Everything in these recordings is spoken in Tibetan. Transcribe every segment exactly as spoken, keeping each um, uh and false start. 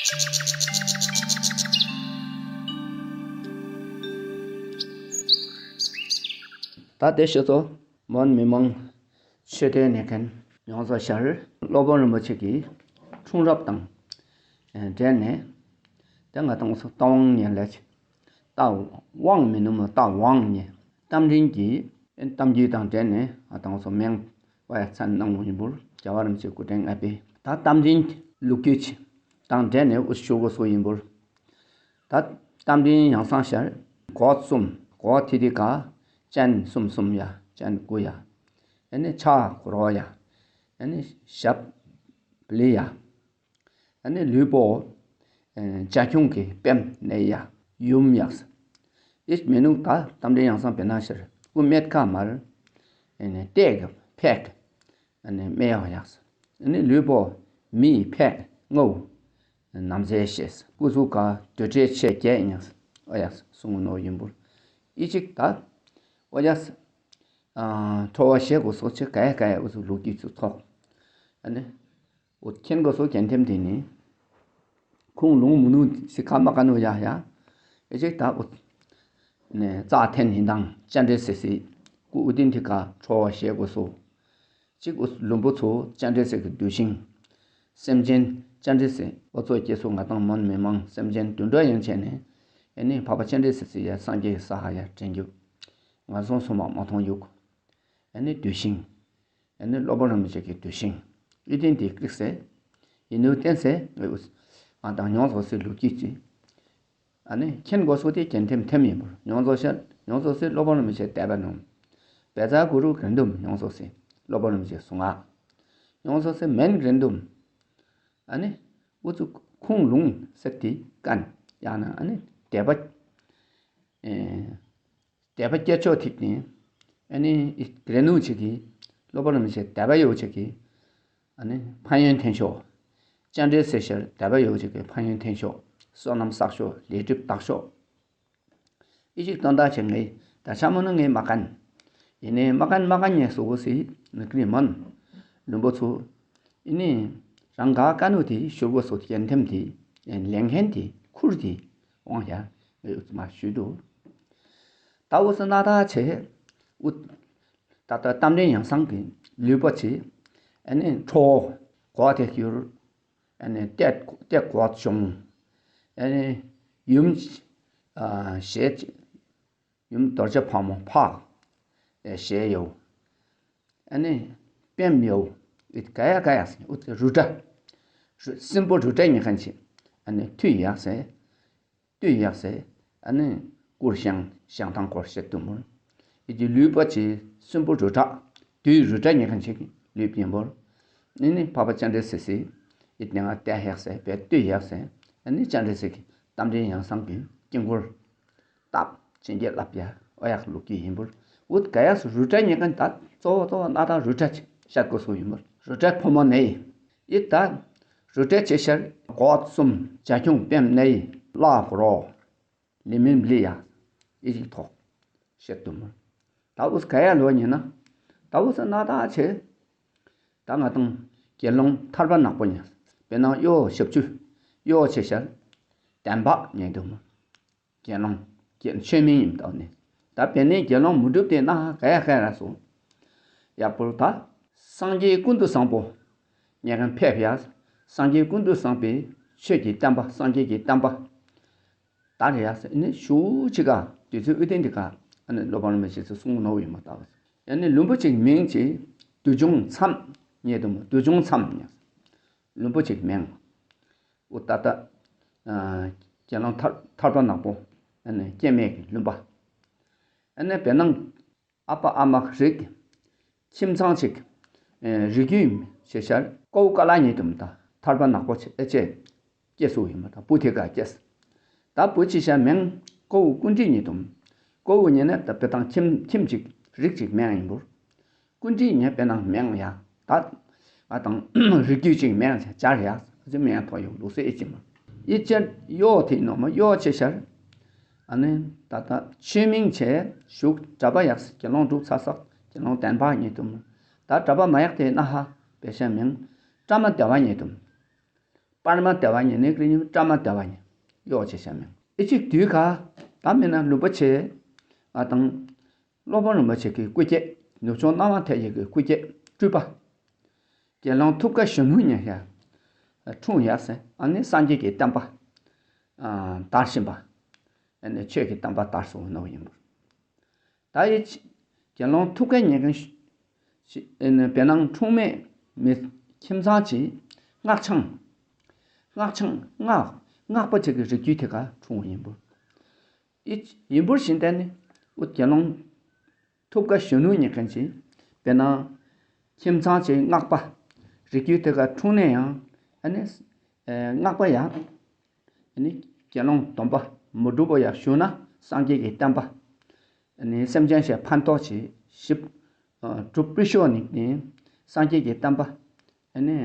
ད་དེ་ཞུ་ཚོ་མོན་མི་མང་ཆོས་སྡེ་ནས་མཁན་མྱོང་ཚོ་ཤར་སློབ་དཔོན་རིན་པོ་ཆེ་གི་འཁྲུངས་རབས་དང་འབྲེལ་ནས། དེ་ང་དང་སུ་རྟ་དབང་ཉན་ལས་རྟ་དབང་མི་ནུ་མོ་རྟ་དབང་ཉན་རྟ་མགྲིན་གྱི་གཏམ་རྒྱུད་དང་འབྲེལ་ནས་ང་དང་སུ་མིང་བ་ཡ་མཚན་གནང་བ་ཡིན་པུར་རྒྱལ་བ་རིན་པོ་ཆེ་སྐུ་ཕྲེང་ལྔ་པས་ད་རྟ་མགྲིན་ལོ་རྒྱུས་དང་འབྲེལ་ནས་འུ་ཞུ་དགོས་སོ་ཡིན་པུར། ད་རྟ་མགྲིན་ཡང་གསང་ཤར་སྒོ་གསུམ་སྒོ་ཐི་ཐི་ག་སྤྱན་གསུམ་གསུམ་ཡ་སྤྱན་དགུ་ཡ། ཨ་ནི་ཕྱག་དགུ་རོ་ཡ། ཨ་ནི་ཞབས་བླི་ཡ། ཨ་ནི་ལུས་པོ་ཨེ་བྱ་ཁྱུང་གི་པདྨ་ནས་ཡ་ཡུམ་ཡགས། ཨིས་མི་ནུག་ད་རྟ་མགྲིན་ཡང་གསང་བེ་ན་ཤར་སྐུ་སྨད་ཁ་མར་ཨ་ནི་ལྟས་ཀྱི་ཕད་ཀྱི་ཨ་ནི་སྨད་ཡག་ཡགས། ཨ་ནི་ལུས་པོ་མིའི་ཕད་ངོ་བོ་ནམ་ཟས་ཤེས་སྐུ་གཟུགས་ཀ་དུ་ཏྲའི་ཆེ་རྒྱས་ཡང་ཨོ་ཡགས་གསུང་ངོ་ནོ་ཡིན་པུར། ཨི་ཅིག་ད་ཨོ་ཡགས། ཁྲོ་བོ་ཞེས་དགོས་སོགས་ཆེ་ག་ཡ་ག་ཡ་འུ་ཚུགས་ལུག་གི་ཚུགས་ཐོག་ཨ་ནི། འུ་མཁྱེན་དགོས་སོགས་རྒྱན་ཐེམ་དེ་ནི། ཁུངས་ལུང་མུ་ནུ་སི་ཁ་མ་ཀ་ནུ་ཡ་ཡ། ཨེ་ཅེག་ད་འུ། ནས་རྩ་འཐེན་ཡིན་དང་སྤྱན་འདྲེན་སི་སི། སྐུ་ཨུ་ཏིན་ཐི་ཀ་ཁྲོ་བོ་ཞེས་དགོས་སོ། གཅིག་འུ་ལུམ་བུ་ཚོ་སྤྱན་འདྲེན་སི་གི་གདུལ་ཞིང་། སེམས་ཅན་སྤྱན་འདྲེན་སི་འུ་ཚོ་སྐྱེ་སོ་ང་དང་མོན་མི་མང་སེམས་ཅན་དུད་འགྲོ་ཡན་ཆད་ནས། ཨེ་ནི་འཕགས་པ་སྤྱན་འདྲེན་སི་སི་ཡ་སངས་རྒྱས་ས་ཧ་ཡ་དྲན་རྒྱུ། ང་སོང་སོང་མ་མ་མཐོང་ཡུག་ཨེ་ནི་གདུལ་ཞིང་། ཨ་ནི་སློབ་དཔོན་རིན་པོ་ཆེ་གི་གདུལ་ཞིང་། ཨི་ཏིན་དེ་ཀིག་སེ། ཡིན་ནུ་བསྟན་སེ། ང་དང་མྱོང་ཚོ་སེ་ལུག་གི་ཅི། ཨ་ནི་མཁྱེན་དགོས་སོ་དེ་རྒྱན་ཐེམ་ཐེམ་ཡིན་པར་མྱོང་ཚོ་ཤར་མྱོང་ཚོ་སེ་སློབ་དཔོན་རིན་པོ་ཆེ་དད་པ་ནོམ། བེ་ཙ་གུ་རུ་གན་དུམ་མྱོང་ཚོ་སེ་སློབ་དཔོན་རིན་པོ་ཆེ་གསུང་ང་། མྱོང་ཚོ་སེ་མེན་གན་དུམ། ཨ་ནི་འུ་ཚུགས་ཁུངས་ལུང་སེ་དེ་ཀན་ཡང་ན་ཨ་ནི་དད་པ། ཨེ། དད་པ་སྐྱེ་ཆོག་ཐིག་ནི། ཨ་ནི་རེ་ནུ་ཆེ་གི་སློབ་དཔོན་རིན་པོ་ཆེ་དད་པ་ཡོད་ཆེ་གི། ཨ་ནི་ཕན་ཡོན་ཐེན་ཤོག་སྤྱན་འདྲེན་སེ་ཤར་དད་པ་ཡོད་ཆེ་གི་ཕན་ཡོན་ཐེན་ཤོག་བསོད་ནམས་བསགས་ཤོག་ལས་སྒྲིབ་དག་ཤོག་ཨི་ཅིག་དོན་དག་ཆེ་ངེས་ད་ཆ་མོ་ནི་ངས་མ་ཀན། ཡིན་ནི་མ་ཀན་མ་ཀན་ཉེ་སོ་གོ་སི་ནི་ཀི་རི་མོན། ལུམ་བུ་ཚོ། ཡིན་ནི་རང་ག་ཀ་ནུ་དེ་ཤུར་གོ་སོ་རྒྱན་ཐེམ་དེ་ལེན་མཁན་དེ་ཁུར་དེ་དབང་ཡ། ཨུ་ཙི་མ་ཞུས་འདུག་ད་འུ་ཙི་སྣ་ཐག་ཆེ། ཨུ། ད་ལྟ་རྟ་མགྲིན་ཡང་གསང་གི་ལུས་པོ་ཆེ། ཨ་ནི་ཁྲོ་བོ་གོ་དེ་གྱུར། ཨ་ནི་ཏེ་ཏེ་གོ་བྱུང་། ཨ་ནི་ཡུམ་ཨ་ཞེས་ཡུམ་རྡོ་རྗེ་ཕག་མོ་ཕག་ཞེས་ཡོད། ཨ་ནི་པདྨ་ཡོད། ཨུ་ཙི་ག་ཡ་ག་ཡ་ཟེར་ཨུ་ཙི་རུ་དྲ། སྲིན་པོ་རུ་དྲ་ཉེ་མཁན་ཆེ། ཨ་ནི་མཐུ་ཡག་ཟེར། བཏུད་ཡག་ཟེར། ཨ་ནི་སྐུར་བཞེངས་བཞེངས་ཐང་སྐོར་བཤད་དུ་མོ། ཨི་ཅི་ལུས་པ་ཆེ་སྲིན་པོ་རུ་དྲ། བདུད་རུ་དྲ་ཉེ་མཁན་ཆེ་གི་ལུས་པ་ཡིན་པོར། ཨ་ནི་འཕགས་པ་སྤྱན་རས་གཟིགས་སི། ཨི་ཏེ་ང་བལྟ་ཡག་ཟེར་བལ་བཏུད་ཡག་ཟེར། ཨ་ནི་སྤྱན་རས་གཟིགས་ཀྱི་རྟ་མགྲིན་ཡང་གསང་གི་དཀྱིལ་འཁོར། བཏབ་ཅན་གྱི་ལབ་ཡ་ཨོ་ཡག་ལུག་གི་ཡིན་པོར། འུ་ག་ཡག་སུ་རུ་དྲ་ཉེ་མཁན་ད་གཙོ་བོ་གཙོ་བོ་སྣ་ཐང་རུ་དྲ་ཆེ་ཤར་དགོས་སུ་ཡིན་པོར་རུ་དྲ་ཕོ་མོ་ནས། ཨི་ད། རུ་ཏྲ་ཆེ་ཤར་སྒོ་གསུམ་བྱ་ཁྱུང་པདྨ་ནའི་བླ་གོ་རོ། ལི་མིན་ལི་ཡ། ཨི་ཅིག་ཐོག་བཤད་དུ་མོ། ད་འུ་ཙི་ག་ཡ་ལོ་ཉེ་ན། ད་འུ་ཙི་སྣ་ཐག་ཆེ། ད་ང་དང་དགེ་སློང་ཐར་པ་ནག་པོ་ཉེ། བེ་ནང་གཡོ་ཞབས་ཆུ། གཡོ་ཆེ་ཤར། བདེན་པ་ཉེ་དུ་མོ། དགེ་སློང་། དགེ་ཆོས་མིན་ཡིན་བཏགས་ནས། ད་བེ་ནས་དགེ་སློང་མུ་གྲུབ་དེ་ན་ག་ཡ་ག་ཡ་ར་སོང་། ཡག་པོ་ད། སངས་རྒྱས་ཀུན་ཏུ་བཟང་པོ། ཉེ་གན་ཕེབས་ཡ། སངས་རྒྱས་ཀུན་ཏུ་བཟང་པོའི་ཆོས་ཀྱི་བསྟན་པ་སངས་རྒྱས་ཀྱི་བསྟན་པ། ད་རེ་ཡ་ཟེར་ནི་ཞུ་ཅི་ག་དུས་ཚོད་ཨུ་ཏན་དི་ག་ཨ་ནི་སློབ་དཔོན་རིན་པོ་ཆེ་ཚོ་གསུང་ནོ་ཡོད་མ་ད། ཡ་ནི་ལུམ་བུ་ཅིག་མིང་ཅིག་དུ་བྱུང་མཚམས་ཉེ་དུ་མོ་དུ་བྱུང་མཚམས་ཉེ། ལུམ་བུ་ཅིག་མིང་། འོ་ད་ལྟ། ཨ། རྒྱལ་བློན་ཐར་ཐར་པ་ནག་པོ། ཨ་ནི་སྐྱེ་མེད་ཀྱི་ལུམ་པ། ཨ་ནི་བེ་ནང་ཨ་ཕ་ཨ་མ་རིགས། ཁྱིམ་ཚང་ཅིག་ཨེ། རིགས་རྒྱུད་ཆེ་ཤར་ཀོའུ་ཀ་ལ་ཉིད་དུ་མ་ད་ཐར་པ་ནག་པོ་ཆེ་ཨེ་ཆེ། སྐྱེས་སུ་ཡིན་པ་དང་བུ་དེ་ག་སྐྱེས། ད་བུ་ཆེ་ཤར་མིང་ཀོའུ་ཀུན་དྲི་ཉིད་དུ་མ། ཀོའུ་ཉིད་ནི་ད་བེ་དང་ཁྱིམ་ཁྱིམ་ཅིག་རིགས་ཅིག་མིང་ཡིན་པོར། ཀུན་དྲི་ཉེ་བེ་ནང་མེང་ཡ། ད་ང་དང་རིགས་རྒྱུད་ཅིག་མེང་བྱ་ར་ཡ། ཨ་ཅེ་མེང་ཐོ་ཡོ་ལུགས་སེ་ཨེ་ཅི་མ། ཡི་ཅེ་གཡོ་དེ་ནོ་མ་གཡོ་ཆེ་ཤར། ཨ་ནི་ད་ལྟ་ཆོས་མིང་ཆེ་ཞུགས་གྲྭ་པ་ཡག་སེ་དགེ་སློང་དྲུག་ཚ་སག་དགེ་སློང་བདེན་པ་ཉེ་དུ་མ། ད་གྲྭ་པ་མ་ཡག་དེ་ན་ཧ་བེ་ཤ་མིང་བཀྲ་མ་བདེ་བ་ཉེ་དུ་མ། པར་མ་དེ་བ་ཉིད་ནི་ཀྲི་ཉི་བཀྲ་མ་དེ་བ་ཉིད་གཡོག་བྱེད་བྱ་མིང་ཨི་ཅིག་དུས་ཁ། ད་མིན་ན་རིན་པོ་ཆེ་ང་དང་སློབ་དཔོན་རིན་པོ་ཆེ་གི་སྐུ་སྐྱེ་ནུབ་ཕྱོགས་སྣང་བ་ཐེག་ཡིག་གི་སྐུ་སྐྱེ་སྤྲུལ་པ། དགེ་སློང་ཐུབ་དཀའ་གཞོན་ནུ་ཉིད་ཡ། འཁྲུངས་ཡ་ཟེར་ཨ་ནི་སངས་རྒྱས་ཀྱི་བསྟན་པ། དར་བཞིན་པ། ཨ་ནི་ཆོས་ཀྱི་བསྟན་པ་དར་སོང་ནོ་ཡིན་པ། ད་ཡི་དགེ་སློང་ཐུབ་དཀའ་ཉེ་གན་བེ་ནང་འཁྲུངས་མེད་མི་ཁྱིམ་ཚང་གི་སྔགས་འཆང་། སྔགས་འཆང་སྔགས་སྔགས་པ་ཅིག་གི་རིགས་རྒྱུད་དེ་ག་འཁྲུངས་ཡིན་པ། ཡིན་པར་བཞིན་དེ་ནི་དགེ་སློང་ཐུབ་དཀའ་གཞོན་ནུ་ཉེ་གན་གྱི་བེ་ནང་ཁྱིམ་ཚང་གི་སྔགས་པ་རིགས་རྒྱུད་དེ་ག་འཁྲུངས་ནས་ཡང་ཨ་ནི་སྔགས་པ་ཡང་ནི་དགེ་སློང་སྡོམ་པ་མི་སྒྲུབ་པ་ཡང་ཞུ་ན་སངས་རྒྱས་ཀྱི་བསྟན་པ་ནི་སེམས་ཅན་ཞེས་ཕན་ཐོགས་ཆེ་ཞིབ་སྒྲུབ་པའི་ཤོག་ནི་ནི་སངས་རྒྱས་ཀྱི་བསྟན་པ་ནི་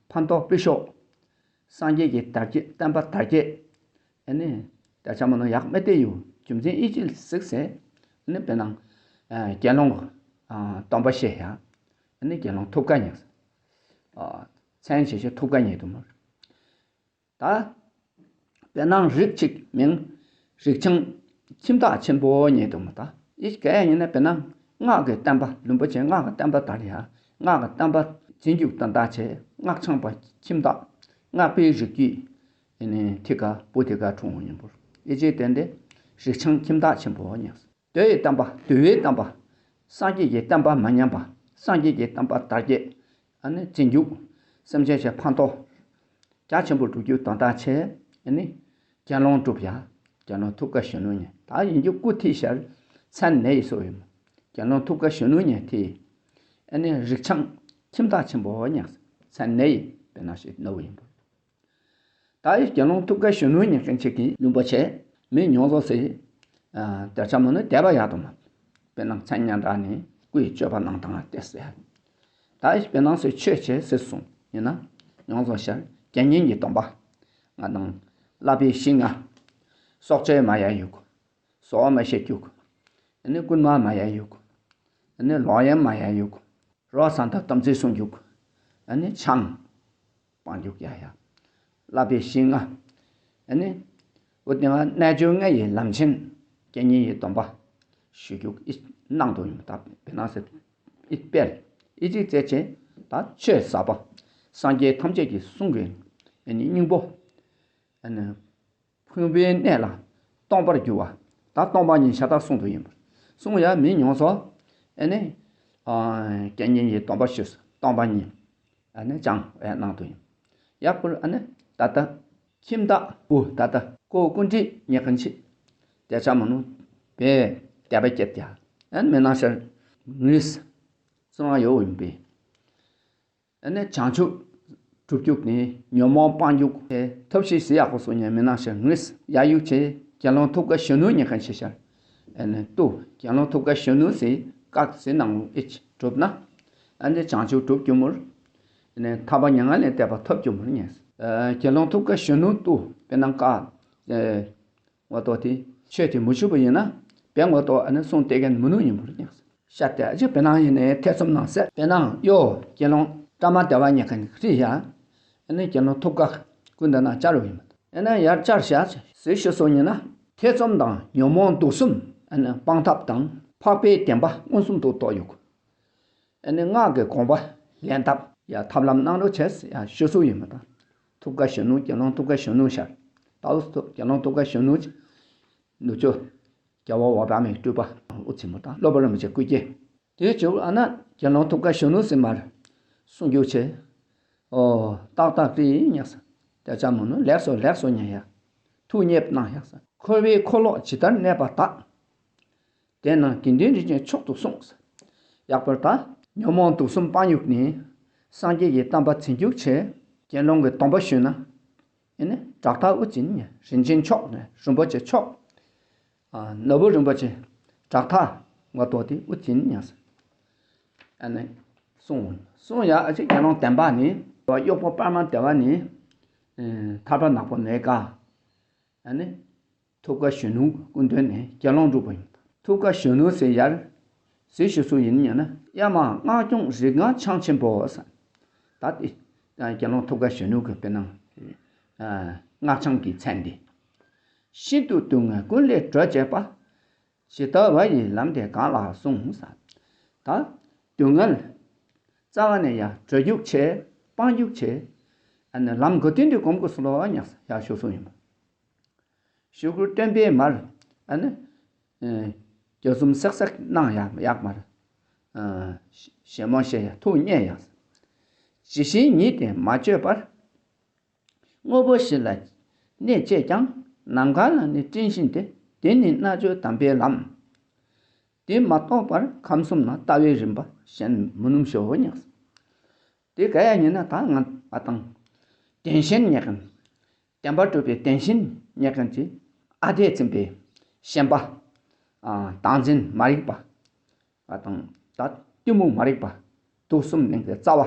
ཕན་ཐོགས་པའི་ཤོག་སངས་རྒྱས་ཀྱི་དར་རྒྱས་བསྟན་པ་དར་རྒྱས་ནི་དར་ཆ་མ་ནོ་ཡག་མེད་དེ་ཡུ་རྒྱུ་མཚན་ཨི་ཅིལ་གཟིགས་སེ་ནི་བེ་ནང་དགེ་སློང་སྡོམ་པ་བཤད་ཡ་ནི་དགེ་སློང་ཐུབ་དཀའ་ཉེ་མཚན་ཞེས་ཞེས་ཐུབ་དཀའ་ཉེ་དུ་མ། ད། བེ་ནང་རིགས་གཅིག་མིང་། རིགས་ཆེན་ཁྱིམ་བདག་ཆེན་པོ་ཉེ་དུ་མ་ད། ཨི་ག་ཡིན་ན་བེ་ནང་སྔགས་ཀྱི་བསྟན་པ་ལུང་པ་ཆེན་སྔགས་ཀྱི་བསྟན་པ་དར་ཡ། སྔགས་ཀྱི་བསྟན་པ་འཛིན་རྒྱུག་དོན་དག་ཆེ་སྔགས་འཆང་པ་ཁྱིམ་བདག་སྔགས་པའི་རིགས་རྒྱུད་ཡིན་ནི་ཐི་ག་བུ་ཐི་ག་འཁྲུངས་ཡིན་པོ། ཨི་ཅེ་བསྟན་ཏེ་རིགས་ཆེན་ཁྱིམ་བདག་ཆེན་པོ་ཉེ། འདོད་ཡི་བསྟན་པ་འདུལ་བའི་བསྟན་པ། སངས་རྒྱས་ཀྱི་བསྟན་པ་མ་ཉམས་པ། སངས་རྒྱས་ཀྱི་བསྟན་པ་དར་རྒྱས། ཨ་ནི་རྗེས་འཇུག་སེམས་ཅན་ཞེས་ཕན་ཐོགས་རྒྱ་ཆེན་པོ་སྒྲུབ་རྒྱུ་དོན་དག་ཆེ། ཨ་ནི་དགེ་སློང་སྒྲུབ་ཡ། དགེ་སློང་ཐུབ་དཀའ་གཞོན་ནུ་ཉེ་ད་ཡིན་རྒྱུ་སྐུ་ཐི་ཤར་མཚན་ནེ་ཡི་སོ་ཡིན། དགེ་སློང་ཐུབ་དཀའ་གཞོན་ནུ་ཉེ་ཐི། ཨ་ནི་རིགས་ཆེན་ཁྱིམ་བདག་ཆེན་པོ་ཉེ་མཚན་ནེ་ཡི་བེ་ནང་ཞིག་ནོ་ཡིན་པ། ད་ཡི་དགེ་སློང་ཐུབ་དཀའ་གཞོན་ནུ་ཉེ་མཁན་ཆེ་གི་ལུང་པ་ཆེ་མི་མྱོང་བཟོ་སེ། དེར་ཆ་མོ་ནི་དད་པ་ཡག་དུ་མ། དཔེར་ན་མཚན་སྙན་གྲགས་ནི་སྐུའི་སྤྱོད་པ་ནང་དང་ལྟེ་སེ། ད་ཡི་དཔེར་ན་སེ་ཆོས་ཆེ་སེ་གསུངས་ཡིན་ན། མྱོང་བཟོ་ཤར་དགེ་བསྙེན་གྱི་སྡོམ་པ། ང་དང་བསླབ་པའི་གཞི་ལྔ། སྲོག་གཅོད་མ་ཡ་ཡུག་ཟོག་མ་བཤད་རྒྱུག་ཨ་ནི་རྐུན་མ་མ་ཡ་ཡུག་ཨ་ནི་ལོག་གཡེམ་མ་ཡ་ཡུག་རོ་ཟ་འཐབ་དམ་ཚིག་སྲུང་རྒྱུག་ཨ་ནི་ཆང་སྤང་རྒྱུག་ཡ་ཡ། བསླབ་པའི་གཞི་ལྔ། ཨ་ནི། འོ་དེ་ང་རྣལ་འབྱོར་ལྔ་ཡི་ལམ་ཆེན་དགེ་བསྙེན་ཡི་སྡོམ་པ། ཞུ་རྒྱུག་ཨི་གནང་དོ་ཡིན་ད་བེ་ན་སེ། ཨི་དཔེར། ཨི་ཅིག་རྩེ་ཆེན། ད་ཆོས་ཟབ་པ། སངས་རྒྱས་ཐམས་ཅད་ཀྱི་གསུང་གི་ཨ་ནི་སྙིང་པོ། ཨ་ནི། ཕུང་པོའི་གནས་ལ་སྟོང་པར་གྱུར་པ། ད་སྟོང་པ་ཉིད་ཤ་སྟག་གསུང་དུ་ཡིན་པར། གསུང་ཡ་མི་མྱོང་སོ། ཨ་ནི། དགེ་བསྙེན་གྱི་སྡོམ་པ་ཞུས་སོ། སྟོང་པ་ཉིད། ཨ་ནི་ཅང་བས་གནང་དུ་ཡིན། ཡག་པོ་ཨ་ནི་ད་ལྟ་ཁྱིམ་བདག་བུ་ད་ལྟ་ཀོ་ཀུན་དྲི་ཉེ་གང་ཆེ། དེ་ཆ་མ་ནུ་བས་དད་པ་སྐྱེད་ཀྱ་ཨ་ནི་མི་ནང་ཤར་ངུས་གསུང་བ་ཡོད་ཡིན་པས། ཨ་ནི་བྱང་ཆུབ་སྒྲུབ་རྒྱུག་ནི་ཉོན་མོངས་སྤང་རྒྱུག་དེ་ཐབས་ཤེས་སི་ཡག་པོ་སོ་ཉན་མི་ནང་ཤར་ངུས་ཡ་ཡུག་ཆེ་དགེ་སློང་ཐུབ་དཀའ་གཞོན་ནུ་ཉེ་གང་ཆེ་ཤར། ཨ་ནི་ཏུ་དགེ་སློང་ཐུབ་དཀའ་གཞོན་ནུ་སི་བཀག་སི་ནང་ཨིཆ་གྲུབ་ན། ཨ་ནི་བྱང་ཆུབ་སྒྲུབ་རྒྱུ་མུར། ཨ་ནི་ཐར་པ་མྱ་ངན་ལས་འདས་པ་ཐོབ་རྒྱུ་མུར་ཉན། དགེ་སློང་ཐུབ་དཀའ་གཞོན་ནུ་ཏུ་དཔེར་ན་བཀག་ངོ་ཏོ་དེ་ཆོས་དེ་མུ་ཆུ་བུ་ཡིན་ན་བས་ངོ་ཏོ་ཨ་ནི་གསུང་སྟེ་གན་མུ་ནུ་ཡིན་པུར་ཉན། ཤ་དེ་ཨ་ཅི་དཔེར་ན་ཡིན་ནའི་ཐེ་ཚོམ་ནང་སེ་དཔེར་ན་གཡོ་དགེ་སློང་བཀྲ་མ་བདེ་བ་ཉེ་གང་ཧྲི་ཡ། ཨ་ནི་དགེ་སློང་ཐུབ་དཀའ་ཀུན་ཏུ་ན་བཅར་བ་ཡིན་པ། ཨ་ནི་ཡར་བཅར་ཤ་ཟི་ཤུ་སོ་ཡིན་ན་ཐེ་ཚོམ་དང་ཉོན་མོངས་དུག་གསུམ་ཨ་ནི་སྤང་ཐབས་དང་འཕགས་པའི་བདེན་པ་མངོན་སུམ་དུ་རྟོགས་ཡོད། ཨ་ནི་སྔགས་ཀྱི་དགོངས་པ་ལེན་ཐབས་ཡ་ཐབས་ལམ་གནང་རོགས་བྱས་ཡ་ཞུ་སུ་ཡིན་པ་དང་། ཐུབ་དཀའ་གཞོན་ནུ་དགེ་སློང་ཐུབ་དཀའ་གཞོན་ནུ་ཤར། ཏའུ་སུ་དགེ་སློང་ཐུབ་དཀའ་གཞོན་ནུ། ནུ་ཅོ། རྒྱལ་བ་འོད་དཔག་མེད་སྤྲུལ་པ་དབུ་ཆེན་མོ་དང་སློབ་དཔོན་རིན་པོ་ཆེ་སྐུ་སྐྱེ། དེའི་ཕྱིར་ཨ་ན་དགེ་སློང་ཐུབ་དཀའ་གཞོན་ནུ་ཟེར་མར་གསུང་རྒྱུ་ཆེ། ཨོ། ཏག་ཏག་རི་ཉག་ས། དེ་ཅག་མོ་ནུ་ལེགས་སོ་ལེགས་སོ་ཉག་ཡ། ཐུགས་མཉེས་གནང་ཡག་ས། འཁོར་བའི་འཁོར་ལོ་ཇི་ལྟར་གནས་པ་དག་དེ་ན་དགེ་འདུན་རིན་ཆེན་མཆོག་ཏུ་གསུངས། ཡག་པར་ད་ཉོན་མོངས་དུག་གསུམ་སྤང་ཡུག་ནི། སངས་རྒྱས་ཀྱི་བསྟན་པ་འཛིན་རྒྱུག་ཆེ། དགེ་སློང་གི་སྡོམ་པ་ཞུས་ན། ཨེ་ནི་དྲག་ཐག་དབུ་ཅན་ཉ་རིན་ཆེན་མཆོག་ནས་རིན་པོ་ཆེ་མཆོག་ནོར་བུ་རིན་པོ་ཆེ་དྲག་ཐག་ང་ཏོ་དེ་དབུ་ཅན་ཉ་ས། ཨ་ནི་གསུང་གསུང་ཡ་ཨ་ཅེ་དགེ་སློང་བདེན་པ་ནི་གཡོག་པོ་པར་མ་བདེ་བ་ནི་ཐར་པ་ནག་པོ་མེད་ཀ་ཨ་ནི། ཐུབ་དཀའ་གཞོན་ནུ་སྐུ་མདུན་ནས་དགེ་སློང་སྒྲུབ་པ་ཡིན། ཐུབ་དཀའ་གཞོན་ནུ་ཟེར་ཡར་ཟེར་ཞུ་སུ་ཡིན་ཉན་ན་ཡ་མ་སྔགས་སྐྱོང་རིག་སྔགས་འཆང་ཆེན་པོ་ཟེར། ད་དེ་དགེ་སློང་ཐུབ་དཀའ་གཞོན་ནུ་གི་དཔེ་ནང་ སྔགས་འཆང་གི་མཚན་ཏེ། ཤིན་ཏུ་སྡུག་བསྔལ་ཀུན་ལས་སྒྲོལ་བྱེད་པ། ཇི་ལྟ་བ་ཡི་ལམ་དེ་གང་ལགས་གསུངས། ད་སྡུག་བསྔལ་རྩ་བ་ནས་ཡང་སྒྲོལ་རྒྱུག་བྱེད། སྤང་རྒྱུག་བྱེད། ཨ་ནི་ལམ་གོ་དོན་དེ་སྒོམ་དགོས་སོ་ལོ་ཉག་ཡག་ཤོས་སུ་ཡིན་པ། ཞུ་སྐུལ་སྟོན་པས་མར། ཨ་ནི། རྒྱ་ཟུམ་སེག་སེག་གནང་ཡག་ཡག་མར། ཞེ་མོ་ཞེ་ཡ་ཐུགས་མཉེས་ཡག་ཇི་བཞིན་ཉིད་དེ་མ་བཅོས་པར། དངོས་པོ་བཞི་ལ་གནས་བཅས་ཀྱང་། ནམ་མཁའ་ལ་ནི་སྤྲིན་བཞིན་ཏེ། འདི་ནི་རྣལ་འབྱོར་དམ་པའི་ལམ། འདི་མ་རྟོགས་པར་ཁམས་གསུམ་ན། ལྟ་བའི་རིམ་པ་གཞན་མི་ནུམ་ཞོ་ཉག་དེ་ག་ཡ་ཉིན་ན་ད་ང་ང་དང་། བདེན་ཞེན་ཉེ་གན། བདེན་པ་གྲུབ་པའི་བདེན་ཞེན་ཉེ་གན་གྱི་ཨ་དེ་ཚིམ་པའི་ཞེན་པ། བདག་འཛིན་མ་རིག་པ། ང་དང་ད་གཏི་མུག་མ་རིག་པ། དུག་གསུམ་གླེང་བའི་རྩ་བ།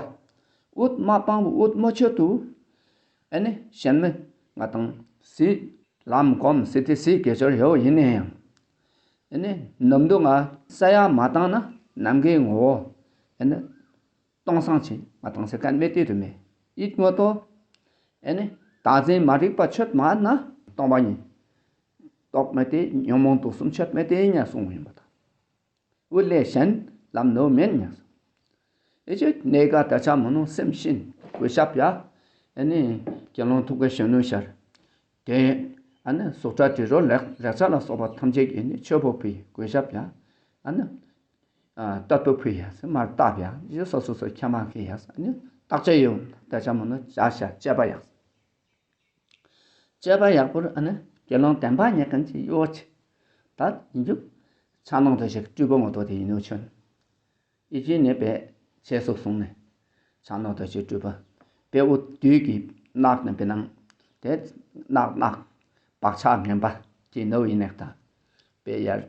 ཨུཏ་མ་སྤང་བོ་ཨུཏ་མ་ཆོད་དུ། ཨ་ནི་གཞན་མི་ང་དང་སྲིད་ལམ་གོམས་སྲིད་དེ་སྲིད་དགེ་སྦྱོར་ཡོད་ཡིན་ནའི་ཡང་། ཨ་ནི་ནམ་དུ་ང་ས་ཡ་མ་བཏང་ན་ནམ་མཁའི་ངོ་བོ། ཨ་ནི་སྟོང་སང་ཆེ་ང་དང་སེ་ཀན་མེ་ཏི་དུ་མེ་ཨིད་ངོ་ཏོ། ཨ་ནི་བདག་འཛིན་མ་རིག་པ་ཆོད་མ་ན་སྟོང་པ་ཉིད། རྟོག་མེད་དེ་ཉོན་མོངས་དུག་གསུམ་ཆོད་མེད་དེ་ཉ་གསུང་ཡིན་པ་དང་། དབུ་ལས་གཞན་ལམ་ནོ་མེན་ཉ། ཨེ་ཅེ་གནས་ཀ་ད་ཆ་མོ་ནོ་སེམས་ཤིན་གོས་ཞབས་ཡ། ཨ་ནི་དགེ་སློང་ཐུགས་ཀ་གཞོན་ནུ་ཤར། དེ་ཨ་ནི་གཟུགས་སྒྲ་དྲི་རོ་ལེགས་ལེགས་ཆ་ལ་སོགས་པ་ཐམས་ཅད་ཀྱིས་ནི་མཆོད་པོ་ཕུལ་གོས་ཞབས་ཡ། ཨ་ནི་ཏོད་པོ་ཕུལ་ཡ་སེ་མར་བཏབ་ཡ་ཡེ་སོ་སོ་སོ་ཁྱ་མ་ཁེ་ཡ་ཨ་ནི་བརྟག་དཔྱད་ཡོད་ད་ཆ་མོ་ནོ་བྱ་བྱ་དཔྱད་པ་ཡ། དཔྱད་པ་ཡག་པོར་ཨ་ནི་དགེ་སློང་བདེན་པ་ཉེ་གན་གྱི་གཡོ་ཆེ། ད་ཡིན་རྒྱུ། ཆ་ནང་དུ་ཞིག་སྤྲུལ་པ་ངོ་ཐོག་དེ་ཡིན་ནོ་ཆོན། ཨི་ཅི་ནས་པའི་ཆེ་སོ་གསུང་ནས། ཆ་ནང་དུ་ཞིག་སྤྲུལ་པ། པའི་དབུ་དུས་ཀྱི་ནག་ནས་པའི་ནང་། དེ་ནག་ནག་བག་ཆགས་ངན་པ་གྱི་ནོ་ཡིན་ནས་ད། པའི་ཡར།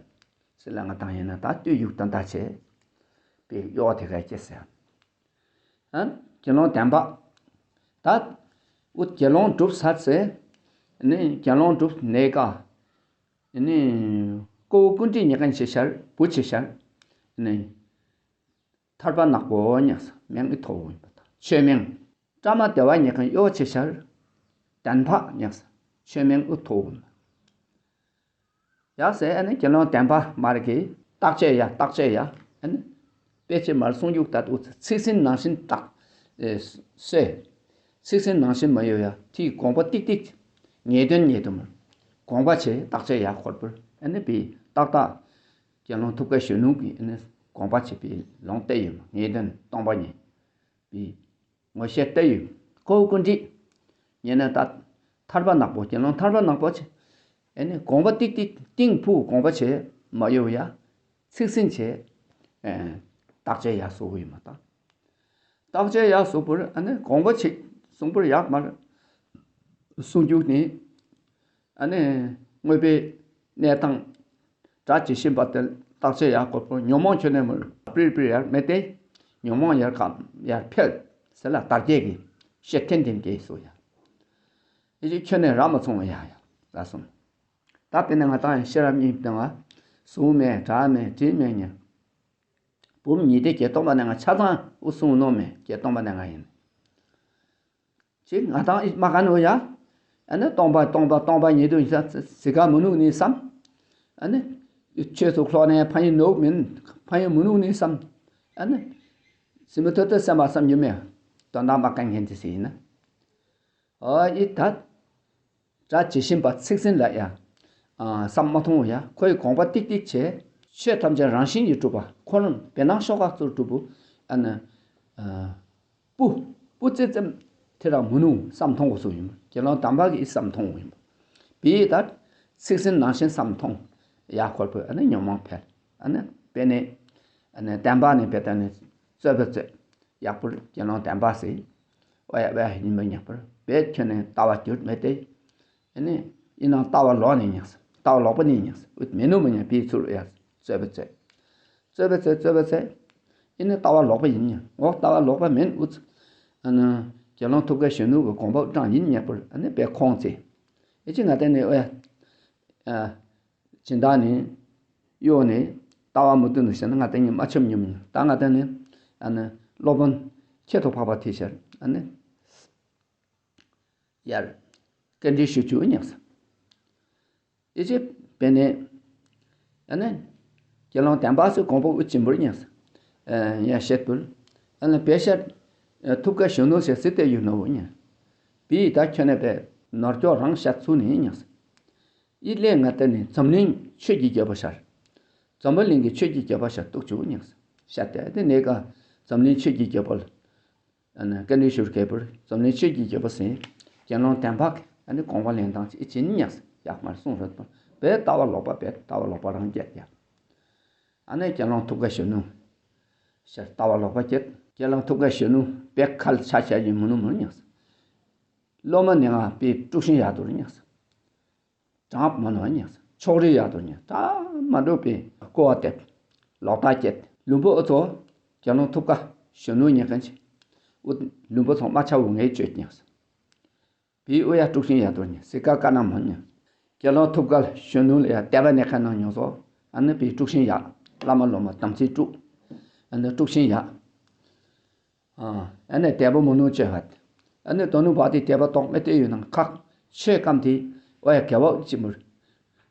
སི་ལ་ང་དང་ཡིན་ན་ད་ལྟོས་ཡུག་དང་ད་ཆེ། པའི་གཡོ་དེ་ག་ཅེ་ཟེར། ཨ། དགེ་སློང་བདེན་པ། ད། འུ་དགེ་སློང་སྒྲུབ་ཚར་ཚེ། ནི་དགེ་སློང་སྒྲུབ་གནས་ཀ་ནི། ཀོ་བོ་ཀུན་དྲི་ཉེ་གན་ཆེ་ཤར་བུ་ཆེ་ཤར། ནི། ཐར་པ་ནག་པོ་ཉག་ས་མེང་གི་ཐོ་བོ་ཡིན་པ་དང་ཆོས་མེང་། བཀྲ་མ་བདེ་བ་ཉེ་གན་གཡོ་ཆེ་ཤར། བདེན་པ་ཉག་ས་ཆོས་མེང་གི་ཐོ་བོ་ཡིན་པ། ཡག་ཟེར་ཨ་ནི་དགེ་སློང་བདེན་པ་མར་གྱི་བརྟག་དཔྱད་ཡ་བརྟག་དཔྱད་ཡ་ཨ་ནི། དཔེ་ཆེ་མར་གསུང་རྒྱུག་ད་དུ་ཚིག་ཟིན་ནང་བཞིན་བརྟག་ཨེ་སོས། ཚིག་ཟིན་ནང་བཞིན་མ་ཡོད་ཡ་ཐིག་དགོངས་པ་ཏིག་ཏིག་ངེས་དོན་ཉེ་དུ་མར། དགོངས་པ་ཆེ་བརྟག་དཔྱད་ཡ་ཁོར་པོར་ཨ་ནི་བི་ཏག་ཏག་དགེ་སློང་ཐུབ་དཀའ་གཞོན་ནུ་གི་ཨ་ནི་དགོངས་པ་ཆེ་བི་ལོང་བལྟས་ཡོད་ངེས་དོན་སྟོང་པ་ཉེ་བི། ངོ་ཤེས་ལྟ་ཡུལ་ཁོ་བོ་ཀུན་འདྲིས། ཉེ་ན་ད་ཐར་པ་ནག་པོ་དགེ་སློང་ཐར་པ་ནག་པོ་ཆེ། ཨེ་ནི་དགོངས་པ་ཏིག་ཏིག་ཏིང་ཕུ་དགོངས་པ་ཆེ་མ་ཡོ་ཡ། ཚིག་ཟིན་ཆེ། བརྟག་དཔྱད་ཡ་སོ་བོ་ཡིན་མ་ད། བརྟག་དཔྱད་ཡ་སོ་བོར་ཨ་ནི་དགོངས་པ་ཆེ་གསུང་པོར་ཡག་མར། གསུང་རྒྱུག་ནི། ཨ་ནི་དངོས་པོའི་གནས་སྟངས་སྒྲ་ཇི་བཞིན་པ་དེ་བརྟག་དཔྱད་ཡར་བཀོད་པོ་ཉོན་མོངས་ཁྱོན་ནས་མི་པིར་པིར་ཡར་མེད་དེ། ཉོན་མོངས་ཡར་གམ་ཡར་འཕེལ་ཟེར་ལ་དར་རྒྱས་ཀྱི་ཤེར་ཕྲན་ལྡན་གྱི་སོ་ཡ། ཨེ་ཅི་ཁྱོན་ནས་ར་མ་ཚོང་བ་ཡ་ཡ་ལ་སོང་། ད་དཔེར་ན་ང་ཏང་ཡང་ཤེས་རབ་གཉིས་ལྡན་བ། གཟུགས་མེད་སྒྲ་མེད་དྲི་མེད་ཉེ། བུམ་ཉིད་དེ་བརྒྱད་སྟོང་པ་ནས་ང་ཆ་ཚང་དབུ་གསུང་ནོ་མེད་བརྒྱད་སྟོང་པ་ནས་ང་ཡིན། ཅིག་ང་དང་ཨི་མ་ག་ནོ་ཡ། ཨ་ནི་སྟོང་པ་སྟོང་པ་སྟོང་པ་ཉིད་དུ་ཡིན་ས་ཟི་ག་མི་ནུག་ནི་བསམ། ཨ་ནི། ཆོས་སུ་ལྷོག་ནས་ཕ་ཡིན་ནོག་མིན། ཕ་ཡིན་མི་ནུག་ནི་བསམ། ཨ་ནི། སི་མི་ཐོད་ཐོད་སེམས་པ་བསམ་རྒྱུ་མེད། དོན་དག་མ་གན་མཁན་དེ་སི་ཡིན་ན། ཨོ་ཨི་ད། སྒྲ་ཇི་བཞིན་པ་ཚིག་ཟིན་ལ་ཡ། བསམ་མ་མཐོང་བ་ཡ་ཁོའི་དགོངས་པ་ཏིག་ཏིག་བྱས། ཆོས་ཐམས་ཅད་རང་བཞིན་གྱིས་གྲུབ་པ་ཁོ་རང་བེ་ནང་ཤོག་ཁག་ཚུར་གྲུབ་པོ། ཨ་ནི། སྤུ། སྤུ་རྩེ་རྩེམ། དེ་རང་མི་ནུ་བསམ་མཐོང་དགོས་སུ་ཡིན་པ་དགེ་སློང་དམ་པ་གི་བསམ་མཐོང་ཡིན་པ། བི་ཡི་ད། ཚིག་ཟིན་ནང་བཞིན་བསམ་མཐོང་། ཡ་ཁོར་པོ་ཨ་ནི་ཉོན་མོངས་འཕེལ། ཨ་ནི་དཔེ་ནི། ཨ་ནི་བདེན་པ་ནི་བེ་ད་ནི་རྩོད་པ་རྩོད། ཡག་པོར་དགེ་སློང་བདེན་པ་ཟེར། ཨོ་ཡ་ཨོ་ཡ་ཉིན་མོ་ཉག་པར་བེད་ཁྱོད་ནི་ལྟ་བ་འགྱུར་མེད་དེ། ཨ་ནི། ཡིན་ནང་ལྟ་བ་ལོག་ནས་ཉག་ཟེར། ལྟ་བ་ལོག་པ་ནས་ཉག་ཟེར། འུད་མེ་ནུ་མ་ཉག་པའི་ཚུལ་ཡ། རྩོད་པ་རྩོད། རྩོད་པ་རྩོད་རྩོད་པ་རྩོད། ཡིན་ནི་ལྟ་བ་ལོག་པ་ཡིན་ཉག་འོ་ལྟ་བ་ལོག་པ་མིན་འུ་ཚ། ཨ་ནི། དགེ་སློང་ཐུབ་དཀའ་གཞོན་ནུ་གི་དགོངས་པ་དབུ་དྲང་ཡིན་ཉག་པར་ཨ་ནི་པའི་ཁོང་ཚེ། ཨེ་ཅི་ང་དེ་ནི་ཨོ་ཡ། ཨ། སྦྱིན་བདག་ནི། གཡོ་ནི། ལྟ་བ་མི་བསྟུན་ནུ་ཞེ་ན་ང་དེ་ཉིད་མ་ཆོམ་ཉོམ་ཉོ་ད་ང་དེ་ནི། ཨ་ནི། སློབ་དཔོན། ཁྱེད་ཐོག་འཕགས་པ་ཐེ་ཤར་ཨ་ནི། ཡར། བཀའ་འདྲི་ཞུ་རྒྱུ་ཉགས། ཨེ་ཅེ་པེ་ནེ། ཨ་ནི། དགེ་སློང་དན་པ་སི་གོང་པོ་ཨུ་ཅིམ་པུར་ཉགས། ཡ་བཤད་པུར། ཨ་ནི་པེ་ཤར། ཐུབ་དཀའ་གཞོན་ནུ་ཞེས་སི་ཏེ་ཡུ་ནོ་བུ་ཉགས། བི་ཡི་ད་ཁྱོད་ནས་པེ་ནོར་སྐྱོ་རང་ཤ་ཚུ་ནི་ཉགས། ཨི་ལེ་ང་ཏེ་ནི་འཛམ་གླིང་ཆོས་ཀྱི་རྒྱལ་པོ་ཤར། འཛམ་བུ་གླིང་གི་ཆོས་ཀྱི་རྒྱལ་པོ་ཤར་གཏུག་ཆུ་ཉགས། ཤ་ཏེ་ཨ་ཏེ་ནེ་ཀ་འཛམ་གླིང་ཆོས་ཀྱི་རྒྱལ་པོ་ལ། ཨ་ནི་བཀའ་འདྲི་ཞུར་གལ་པོར་འཛམ་གླིང་ཆོས་ཀྱི་རྒྱལ་པོ་ཟེར། དགེ་སློང་དན་པ་གི་ཨ་ནི་དགོངས་པ་ལེན་སྟངས་ཅི་ཨི་ཅི་ནི་ཉགས་ཡག་མར་གསུངས་རོགས་དང་པས་ལྟ་བ་ལོག་པ་པས་ལྟ་བ་ལོག་པ་རང་བསྐྱེད་ཡ། ཨ་ནི་དགེ་སློང་ཐུབ་དཀའ་གཞོན་ནུ། ཤར་ལྟ་བ་ལོག་པ་བསྐྱེད། དགེ་སློང་ཐུབ་དཀའ་གཞོན་ནུ་པས་ཁལ་ཆ་ཆ་ཡིན་མི་ནུ་མི་ཉགས། སློབ་མ་ནི་ང་པས་དཀྲུག་ཤིང་ཡག་དུར་ཉགས། གྲངས་མ་ནོར་ཉགས། ཕྱོགས་རིས་ཡག་དུར་ཉགས། ད་མ་འགྲོ་པས་ཀོ་བ་དེབ། ལོག་ལྟ་བསྐྱེད། ལུང་པ་ཨུ་ཚོ། དགེ་སློང་ཐུབ་དཀའ་གཞོན་ནུ་ཉག་གན་ཆེ། ཨུ། ལུང་པ་ཚོ་མ་ཆ་བུ་ངའི་བཅོས་ཉགས། བི་ཨུ་ཡ་དཀྲུག་ཤིང་ཡག་དུར་ཉགས་སི་ཀ་ཀ་ན་མོ་ཉགས། དགེ་སློང་ཐུབ་དཀའ་གཞོན་ནུ་ལ་ཡ་བསྟན་པ་ནས་ཁ་ནང་ཉོ་སོ། ཨ་ནི་པས་དཀྲུག་ཤིང་ཡག། བླ་མ་སློབ་མ་དམ་ཚིག་དཀྲུག། ཨ་ནི་དཀྲུག་ཤིང་ཡག། ཨ་ནི་དད་པ་མོ་ནུ་ཅེ་ཧད། ཨ་ནི་དོ་ནུ་བ་དེ་དད་པ་ཏོག་མེ་ཏེ་ཡོད་ནང་ཁག་ཆོས་སྐམ་དེ་ཨོ་ཡ་གེ་བ་ཅི་མུར།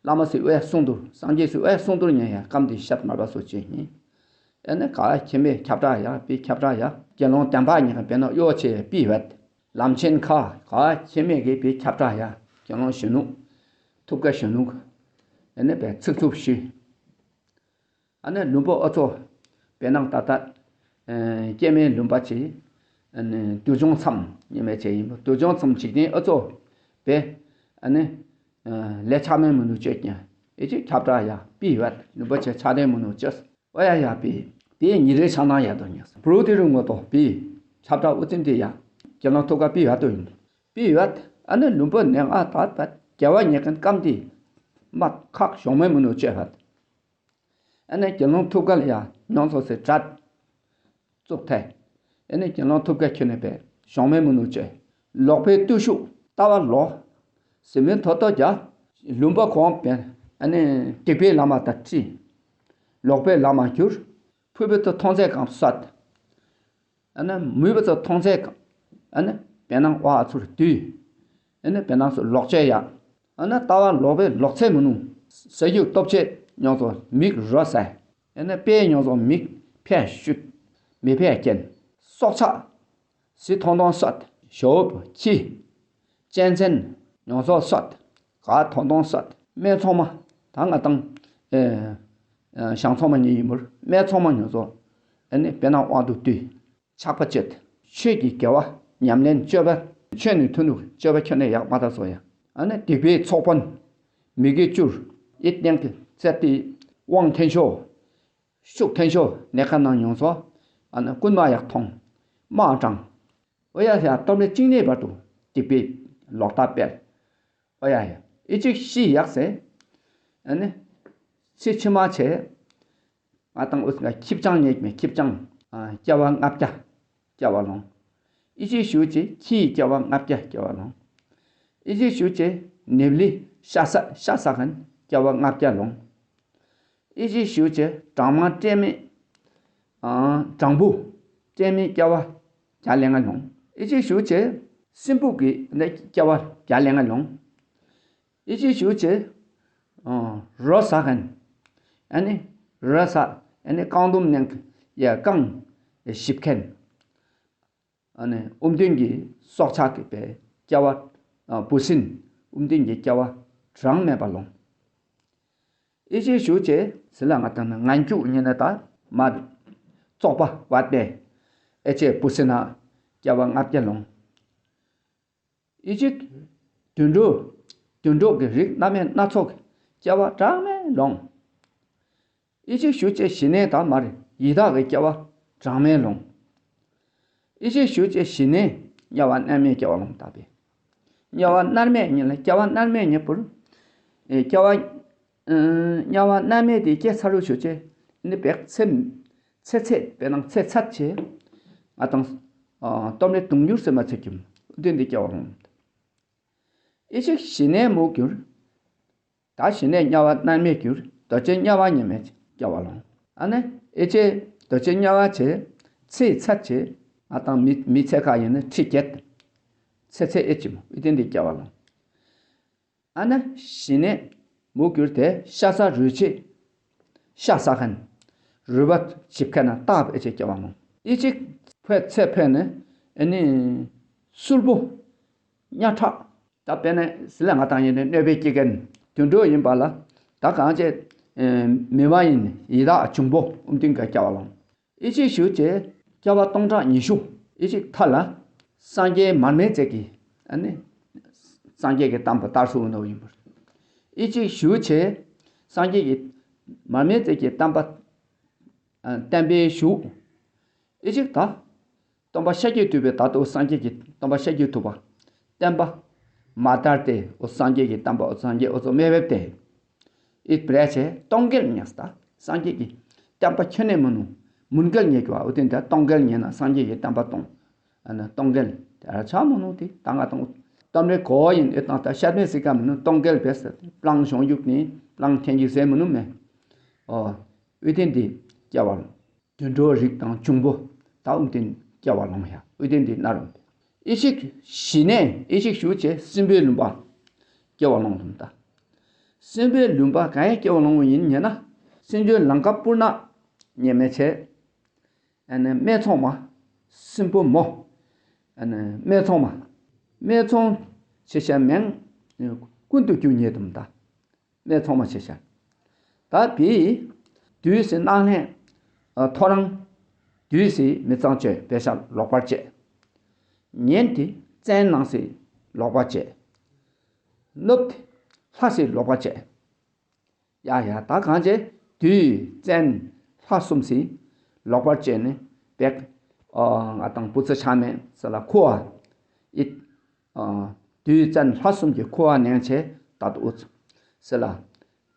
བླ་མ་སི་ཨོ་ཡ་གསུང་དུ་སངས་རྒྱས་སི་ཨོ་ཡ་གསུང་དུ་ཉན་ཡ་སྐམ་དེ་ཤད་མར་པ་སོ་ཅེ་ཡིན། ཨ་ནི་ག་ཁྱེད་མེད་ཁྱབ་བསྒྲགས་ཡ་པི་ཁྱབ་བསྒྲགས་ཡ་དགེ་སློང་བསྟན་པ་ཉི་ཁ་བེ་ནོ་གཡོ་ཆེ་པི་ཧད། ལམ་ཆེན་ཁ་ག་ཁྱེད་མེད་གི་པི་ཁྱབ་བསྒྲགས་ཡ་དགེ་སློང་གཞོན་ནུ། ཐུབ་དཀའ་གཞོན་ནུ། ཨ་ནི་པའི་ཚིག་རྩུབ་ཞུས། ཨ་ནི་ལུང་པ་ཨ་ཚོ། བེ་ནང་ད་ལྟ། སྐྱེ་མེད་ལུང་པ་ཆེ། ཨ་ནི་དུས་བྱུང་མཚམས་ཉི་མའི་ཆེ་ཡིན་པ་དུས་བྱུང་མཚམས་འཇིག་རྟེན་ཨ་ཚོ། བེ། ཨ་ནི། ལས་ཆགས་མེད་མི་ནུ་བཅོས་ཀྱང་ཨེ་ཅི་ཁྱབ་བསྒྲགས་ཡ་པི་ཡོད་ལུང་པ་ཆེ་ཆགས་རྟེན་མི་ནུ་བཅོས་ཨོ་ཡ་ཡ་པི། པི་ཉི་རེ་ཆགས་ནང་ཡ་དོ་ཉ་བུ་རུ་དེ་རུ་ངོ་ཏོ་པི། ཁྱབ་བསྒྲགས་ཨུ་ཙིན་དེ་ཡ། དགེ་སློང་ཐུབ་དཀའ་པི་ཡོད་དོ་ཡིན། པི་ཡོད། ཨ་ནི་ལུང་པ་ནས་ང་ད་ད་རྒྱལ་བ་ཉེ་མཁན་སྐམ་དེ། མ་ཁག་གཞོགས་མེད་མི་ནུ་བཅོས་ཧད། ཨ་ནི་དགེ་སློང་ཐུབ་དཀའ་ལ་ཡ་མྱོང་ཚོ་སེ་དྲད། བཙུགས་ཐལ། ཨ་ནི་དགེ་སློང་ཐུབ་དཀའ་ཁྱོད་ནས་པས་གཞོགས་མེད་མི་ནུ་བཅོས། ལོག་པའི་བརྟུལ་ཞུགས་ལྟ་བ་ལོག། ཟི་མིན་ཐོ་ཐོ་རྒྱ། ལུང་པ་གོང་པས་ཨ་ནི་སྡིག་པའི་ལམ་མ་ད་ཁྲིད། ལོག་པའི་ལམ་མ་གྱུར། ཕུད་པའི་ཐོ་མཐོང་ཚད་གང་སོད། ཨ་ནི་མུས་པ་ཚོ་མཐོང་ཚད་ཀ་ཨ་ནི་བེ་ནང་དབའ་ཚུར་བསྡུས། ཨ་ནི་བེ་ནང་སུ་ལོག་བྱས་ཡ། ཨ་ནི་ལྟ་བ་ལོག་པའི་ལོག་ཚད་མི་ནུ། ས་རྒྱུ་སྟོབས་ཆེ་མྱོང་ཚོ་མིག་རོ་ཟ། ཨ་ནི་དཔེ་མྱོང་ཚོ་མིག་ཕས་བཤུད། མི་ཕས་སྐྱེན། སྲོག་ཆགས། ཟི་ཐོང་ཐོང་སོད། ཞོབ་ཁྱི། གཅན་གཟན། མྱོང་ཚོ་སོད། ག་ཐོང་ཐོང་སོད། སྨད་ཚོང་མ། ད་ང་དང་། ཞང་ཚོང་མ་གཉིས་ཡིན་པར་སྨད་ཚོང་མ་མྱོང་ཚོ། ཨ་ནི་བེ་ནང་དབང་དུ་བསྡུས། ཆགས་པ་བཅད། ཆོས་ཀྱི་དགེ་བ་ཉམས་ལེན་སྤྱོད་པ། ཆོས་ནི་མཐུན་ནུ་སྤྱོད་པ་ཁྱོད་ནས་ཡག་མ་ད་སོ་ཡ། ཨ་ནི་སྡིག་པའི་ཚོགས་དཔོན། མི་དགེ་བཅུར། ཨི་ཏེང་གི་རྩེ་ཏི། དབང་འཐེན་ཤོ། ཤུགས་འཐེན་ཤོ་ནས་ཁ་ནང་མྱོང་ཚོ། ཨ་ནི་རྐུན་མ་ཡག་མཐོང་། དམག་དྲངས། ཨོ་ཡ་ཡ་སྟོབས་ལས་གཅིག་གནས་བར་དུ་སྡིག་པའི་ལོག་ལྟ་སྤེལ། ཨོ་ཡ་ཡ་ཨི་ཅིག་ཤི་ཡག་ཟེ། ཨ་ནི། ཚེ་ཕྱི་མ་ཆེ། ང་དང་ཨུ་ང་ཁྱི་སྤྱང་ཉེས་མེད་ཁྱི་སྤྱང་། སྐྱ་བ་ལྔ་བརྒྱ། སྐྱ་བ་ལོང་། ཨི་ཅིག་ཞུ་ཅེ་ཁྱི་ཡི་སྐྱ་བ་ལྔ་བརྒྱ་སྐྱ་བ་ལོང་། ཨི་ཅིག་ཞུ་ཅེ་ནེབ་ལི་ཤ་ས་ཤ་ས་ཁན་སྐྱ་བ་ལྔ་བརྒྱ་ལོང་། ཨི་ཅིག་ཞུ་ཅེ་གྲང་མ་སྤྲད་མེད། ཨ། གྲང་བུ། སྤྲད་མེད་སྐྱ་བ་བརྒྱ་ལས་ལྔ་ལོང་། ཨི་ཅིག་ཞུ་ཅེ་སྲིན་བུ་གི་ནི་སྐྱ་བ་བརྒྱ་ལས་ལྔ་ལོང་། ཨི་ཅིག་ཞུ་ཅེ། ཨ། རོ་ཟ་ཁན། ཨ་ནི། རོ་ཟ། ཨ་ནི་རྐང་དུམ་ནང་ཡ་རྐང་ཞིབ་ཁན། ཨ་ནི་ཨུམ་དོན་གྱི་སྲོག་ཆགས་ཀྱི་པའི་སྐྱ་བ། ཨ། འབུ་སྲིན། ཨུམ་དོན་གྱི་སྐྱ་བ་གྲངས་མེད་པ་ལོང་། ཨི་ཅིག་ཞུ་ཅེ་ཟི་ལ་ང་དང་ནི་ངན་སྐྱུག་ཉེ་ན་ད་མ། བཙོག་པ་བ་ཏེ། ཨེ་ཅེ་འབུ་སྲིན་ན་སྐྱ་བ་ལྔ་བརྒྱ་ལོང་། ཨི་ཅིག་དུད་འགྲོ། དུད་འགྲོ་གི་རིགས་སྣ་མེད་སྣ་ཚོགས་ཀྱི་སྐྱ་བ་གྲངས་མེད་ལོང་། ཨི་ཅིག་ཞུ་ཅེ་ཞི་གནས་དང་མར་ཡི་དྭགས་ཀྱི་སྐྱ་བ་གྲངས་མེད་ལོང་། ཨི་ཅིག་ཞུ་ཅེ་ཞི་གནས་དམྱལ་བ་མནར་མེད་སྐྱ་བ་ལོང་ད་པས། དམྱལ་བ་མནར་མེད་ཉིད་ལ་སྐྱ་བ་མནར་མེད་ཉིད་པུར། ཨེ་སྐྱ་བ། ཨ། དམྱལ་བ་མནར་མེད་དེ་སྐྱེ་ཚར་རུ་ཞུ་ཅེ། ནི་བེག་ཚེ། ཚེ་ཚད་པའི་ནང་ཚེ་ཚད་ཆེ། ང་དང་། ཨ། སྟོབས་ལས་དུང་འགྱུར་སེམས་མ་ཚེ་ཁྱིམ། དེ་འདི་སྐྱ་བ་ལོང་། ཨི་ཅིག་ཞི་གནས་མུག་གྱུར། ད་ཞི་གནས་དམྱལ་བ་མནར་མེད་གྱུར། རྡོ་རྗེ་དམྱལ་བ་ཉི་མའི་སྐྱ་བ་ལོང་། ཨ་ནི་ཨེ་ཅེ་རྡོ་རྗེ་དམྱལ་བ་ཆེ། ཚེའི་ཚད་ཆེ། ང་དང་མི་མི་ཚེ་ཁ་ཡིན་ན་ཁྲི་བརྒྱད། ཚེ་ཚད་ཨེ་ཅི་མོ་ཨི་ཏེན་དེ་སྐྱ་བ་ལོང་། ཨ་ནི་ཞི་གནས་མུ་གུར་དེ་ཤ་ཟ་རུས་ཆེ། ཤ་ཟ་མཁན། རུས་པ་འཇིབ་མཁན་ན་རྟག་པའི་ཨེ་ཅིག་སྐྱེ་བ་ལོང་། ཨེ་ཅིག་ཕོད་ཚེ་ཕོད་ནས་ཨ་ནི་སུལ་པོ། གཉའ་ཁྲག། ད་དཔེར་ན་ཟི་ལ་ང་དང་ཡིན་ནའི་གནོད་པའི་སྐྱེ་མཁན་དུད་འགྲོ་ཡིན་པ་ལ། ད་གང་བྱས། མི་མ་ཡིན་ཡི་དྭགས་འབྱུང་པོ་ཨུམ་ཏིང་ག་སྐྱེ་བ་ལོང་། ཨི་ཅིག་ཞུ་བྱས་སྐྱེ་བ་སྟོང་ཕྲག་ཉི་ཤུ། ཨི་ཅིག་མཐའ་ལ་སངས་རྒྱས་མར་མེ་མཛད་ཀྱི་ཨ་ནི་སངས་རྒྱས་ཀྱི་བསྟན་པ་དར་སོང་ནོ་ཡིན་པར། ཨི་ཅིག་ཞུ་བྱས་སངས་རྒྱས་ཀྱི་མར་མེ་མཛད་ཀྱི་བསྟན་པ། ཨ། བསྟན་པའི་གཞུག་ཨི་ཅིག་ད། སྟོན་པ་ཤཱཀྱ་ཐུབ་པའི་ད་ལྟ་སངས་རྒྱས་ཀྱི་སྟོན་པ་ཤཱཀྱ་ཐུབ་པ། བསྟན་པ། མ་དར་ཏེ་འོ་སངས་རྒྱས་ཀྱི་བསྟན་པ་འོ་སངས་རྒྱས་འོ་ཚོ་མེ་བེབ་སྟེ། ཨི་བྲེ་ཆེ་སྟོང་འགལ་ཉེས་ད། སངས་རྒྱས་ཀྱི་བསྟན་པ་ཁྱོན་ནས་མི་ནུ། མུན་འགལ་ཉེས་ཀྱི་བ་འོ་དེ་འདྲ་སྟོང་འགལ་ཉེས་ན་སངས་རྒྱས་ཀྱི་བསྟན་པ་སྟོང་། ཨ་ནི་སྟོང་འགལ་དེ་ཆ་མི་ནུ་དེ་ད་ང་དང་། གཏམ་རེ་གོ་ཡིན་ཨེ་དང་ད་ཤ་མེད་སྲིད་ཀ་མི་ནུ་སྟོང་འགལ་བས་པླང་གཞུང་ཡུག་ནི་པླང་ཐེན་གྱི་ཟས་མི་ནུ་མེ། ཨོ། ཨུ་ཏན་དེ་སྐྱེ་བ་ལོང་། དུད་འགྲོ་རིགས་དང་འབྱུང་པོ་ད་ཨུ་ཏན་སྐྱེ་བ་ལོང་ཡ། ཨུ་ཏན་དེ་ན་རུང་། ཨི་ཤིག་ཞི་ནས་ཨི་ཤིག་ཞུ་བྱས་སྲིན་པོའི་ལུང་པ་སྐྱེ་བ་ལོང་ལུང་ད། སྲིན་པོའི་ལུང་པ་གང་ཡང་སྐྱེ་བ་ལོང་བ་ཡིན་ཉེ་ན། སྲིན་པོའི་ལང་ཀ་སྤུར་ན་ཉེ་མེད་ཆེ། ཨ་ནི་སྨད་འཚོང་མ། སྲིན་པོ་མོ། ཨ་ནི་སྨད་འཚོང་མ། སྨད་འཚོང་ཆེ་ཤ་མེང་། ཀུན་ཏུ་རྒྱུ་ཉེ་དུམ་ད། སྨད་འཚོང་མ་ཆེ་ཤ། ད་བི། དུས་སི་སྣང་ལྷན། ཨ། ཐོ་རངས། དུས་སི་མི་གཙང་བཅོས་པེ་ཤ་ལོག་པར་བཅད། ཉན་ཏི་བཙན་ནང་སི་ལོག་པར་བཅད། ནུབ་ཏི་ལྷ་སི་ལོག་པར་བཅད། ཡ་ཡ་ད་གང་བྱེད་དུས་བཙན་ལྷ་གསུམ་སི་ལོག་པར་བཅད་ནི་བེག་ཨ། ང་དང་བུ་ཚ་ཆ་མེད་སི་ལ་ཁུ་བ། ཨི། ཨ། དུས་བཙན་ལྷ་གསུམ་གྱི་ཁུ་བ་ནན་ཆེ་ད་དུ་ཨུ་ཚུ། སི་ལ།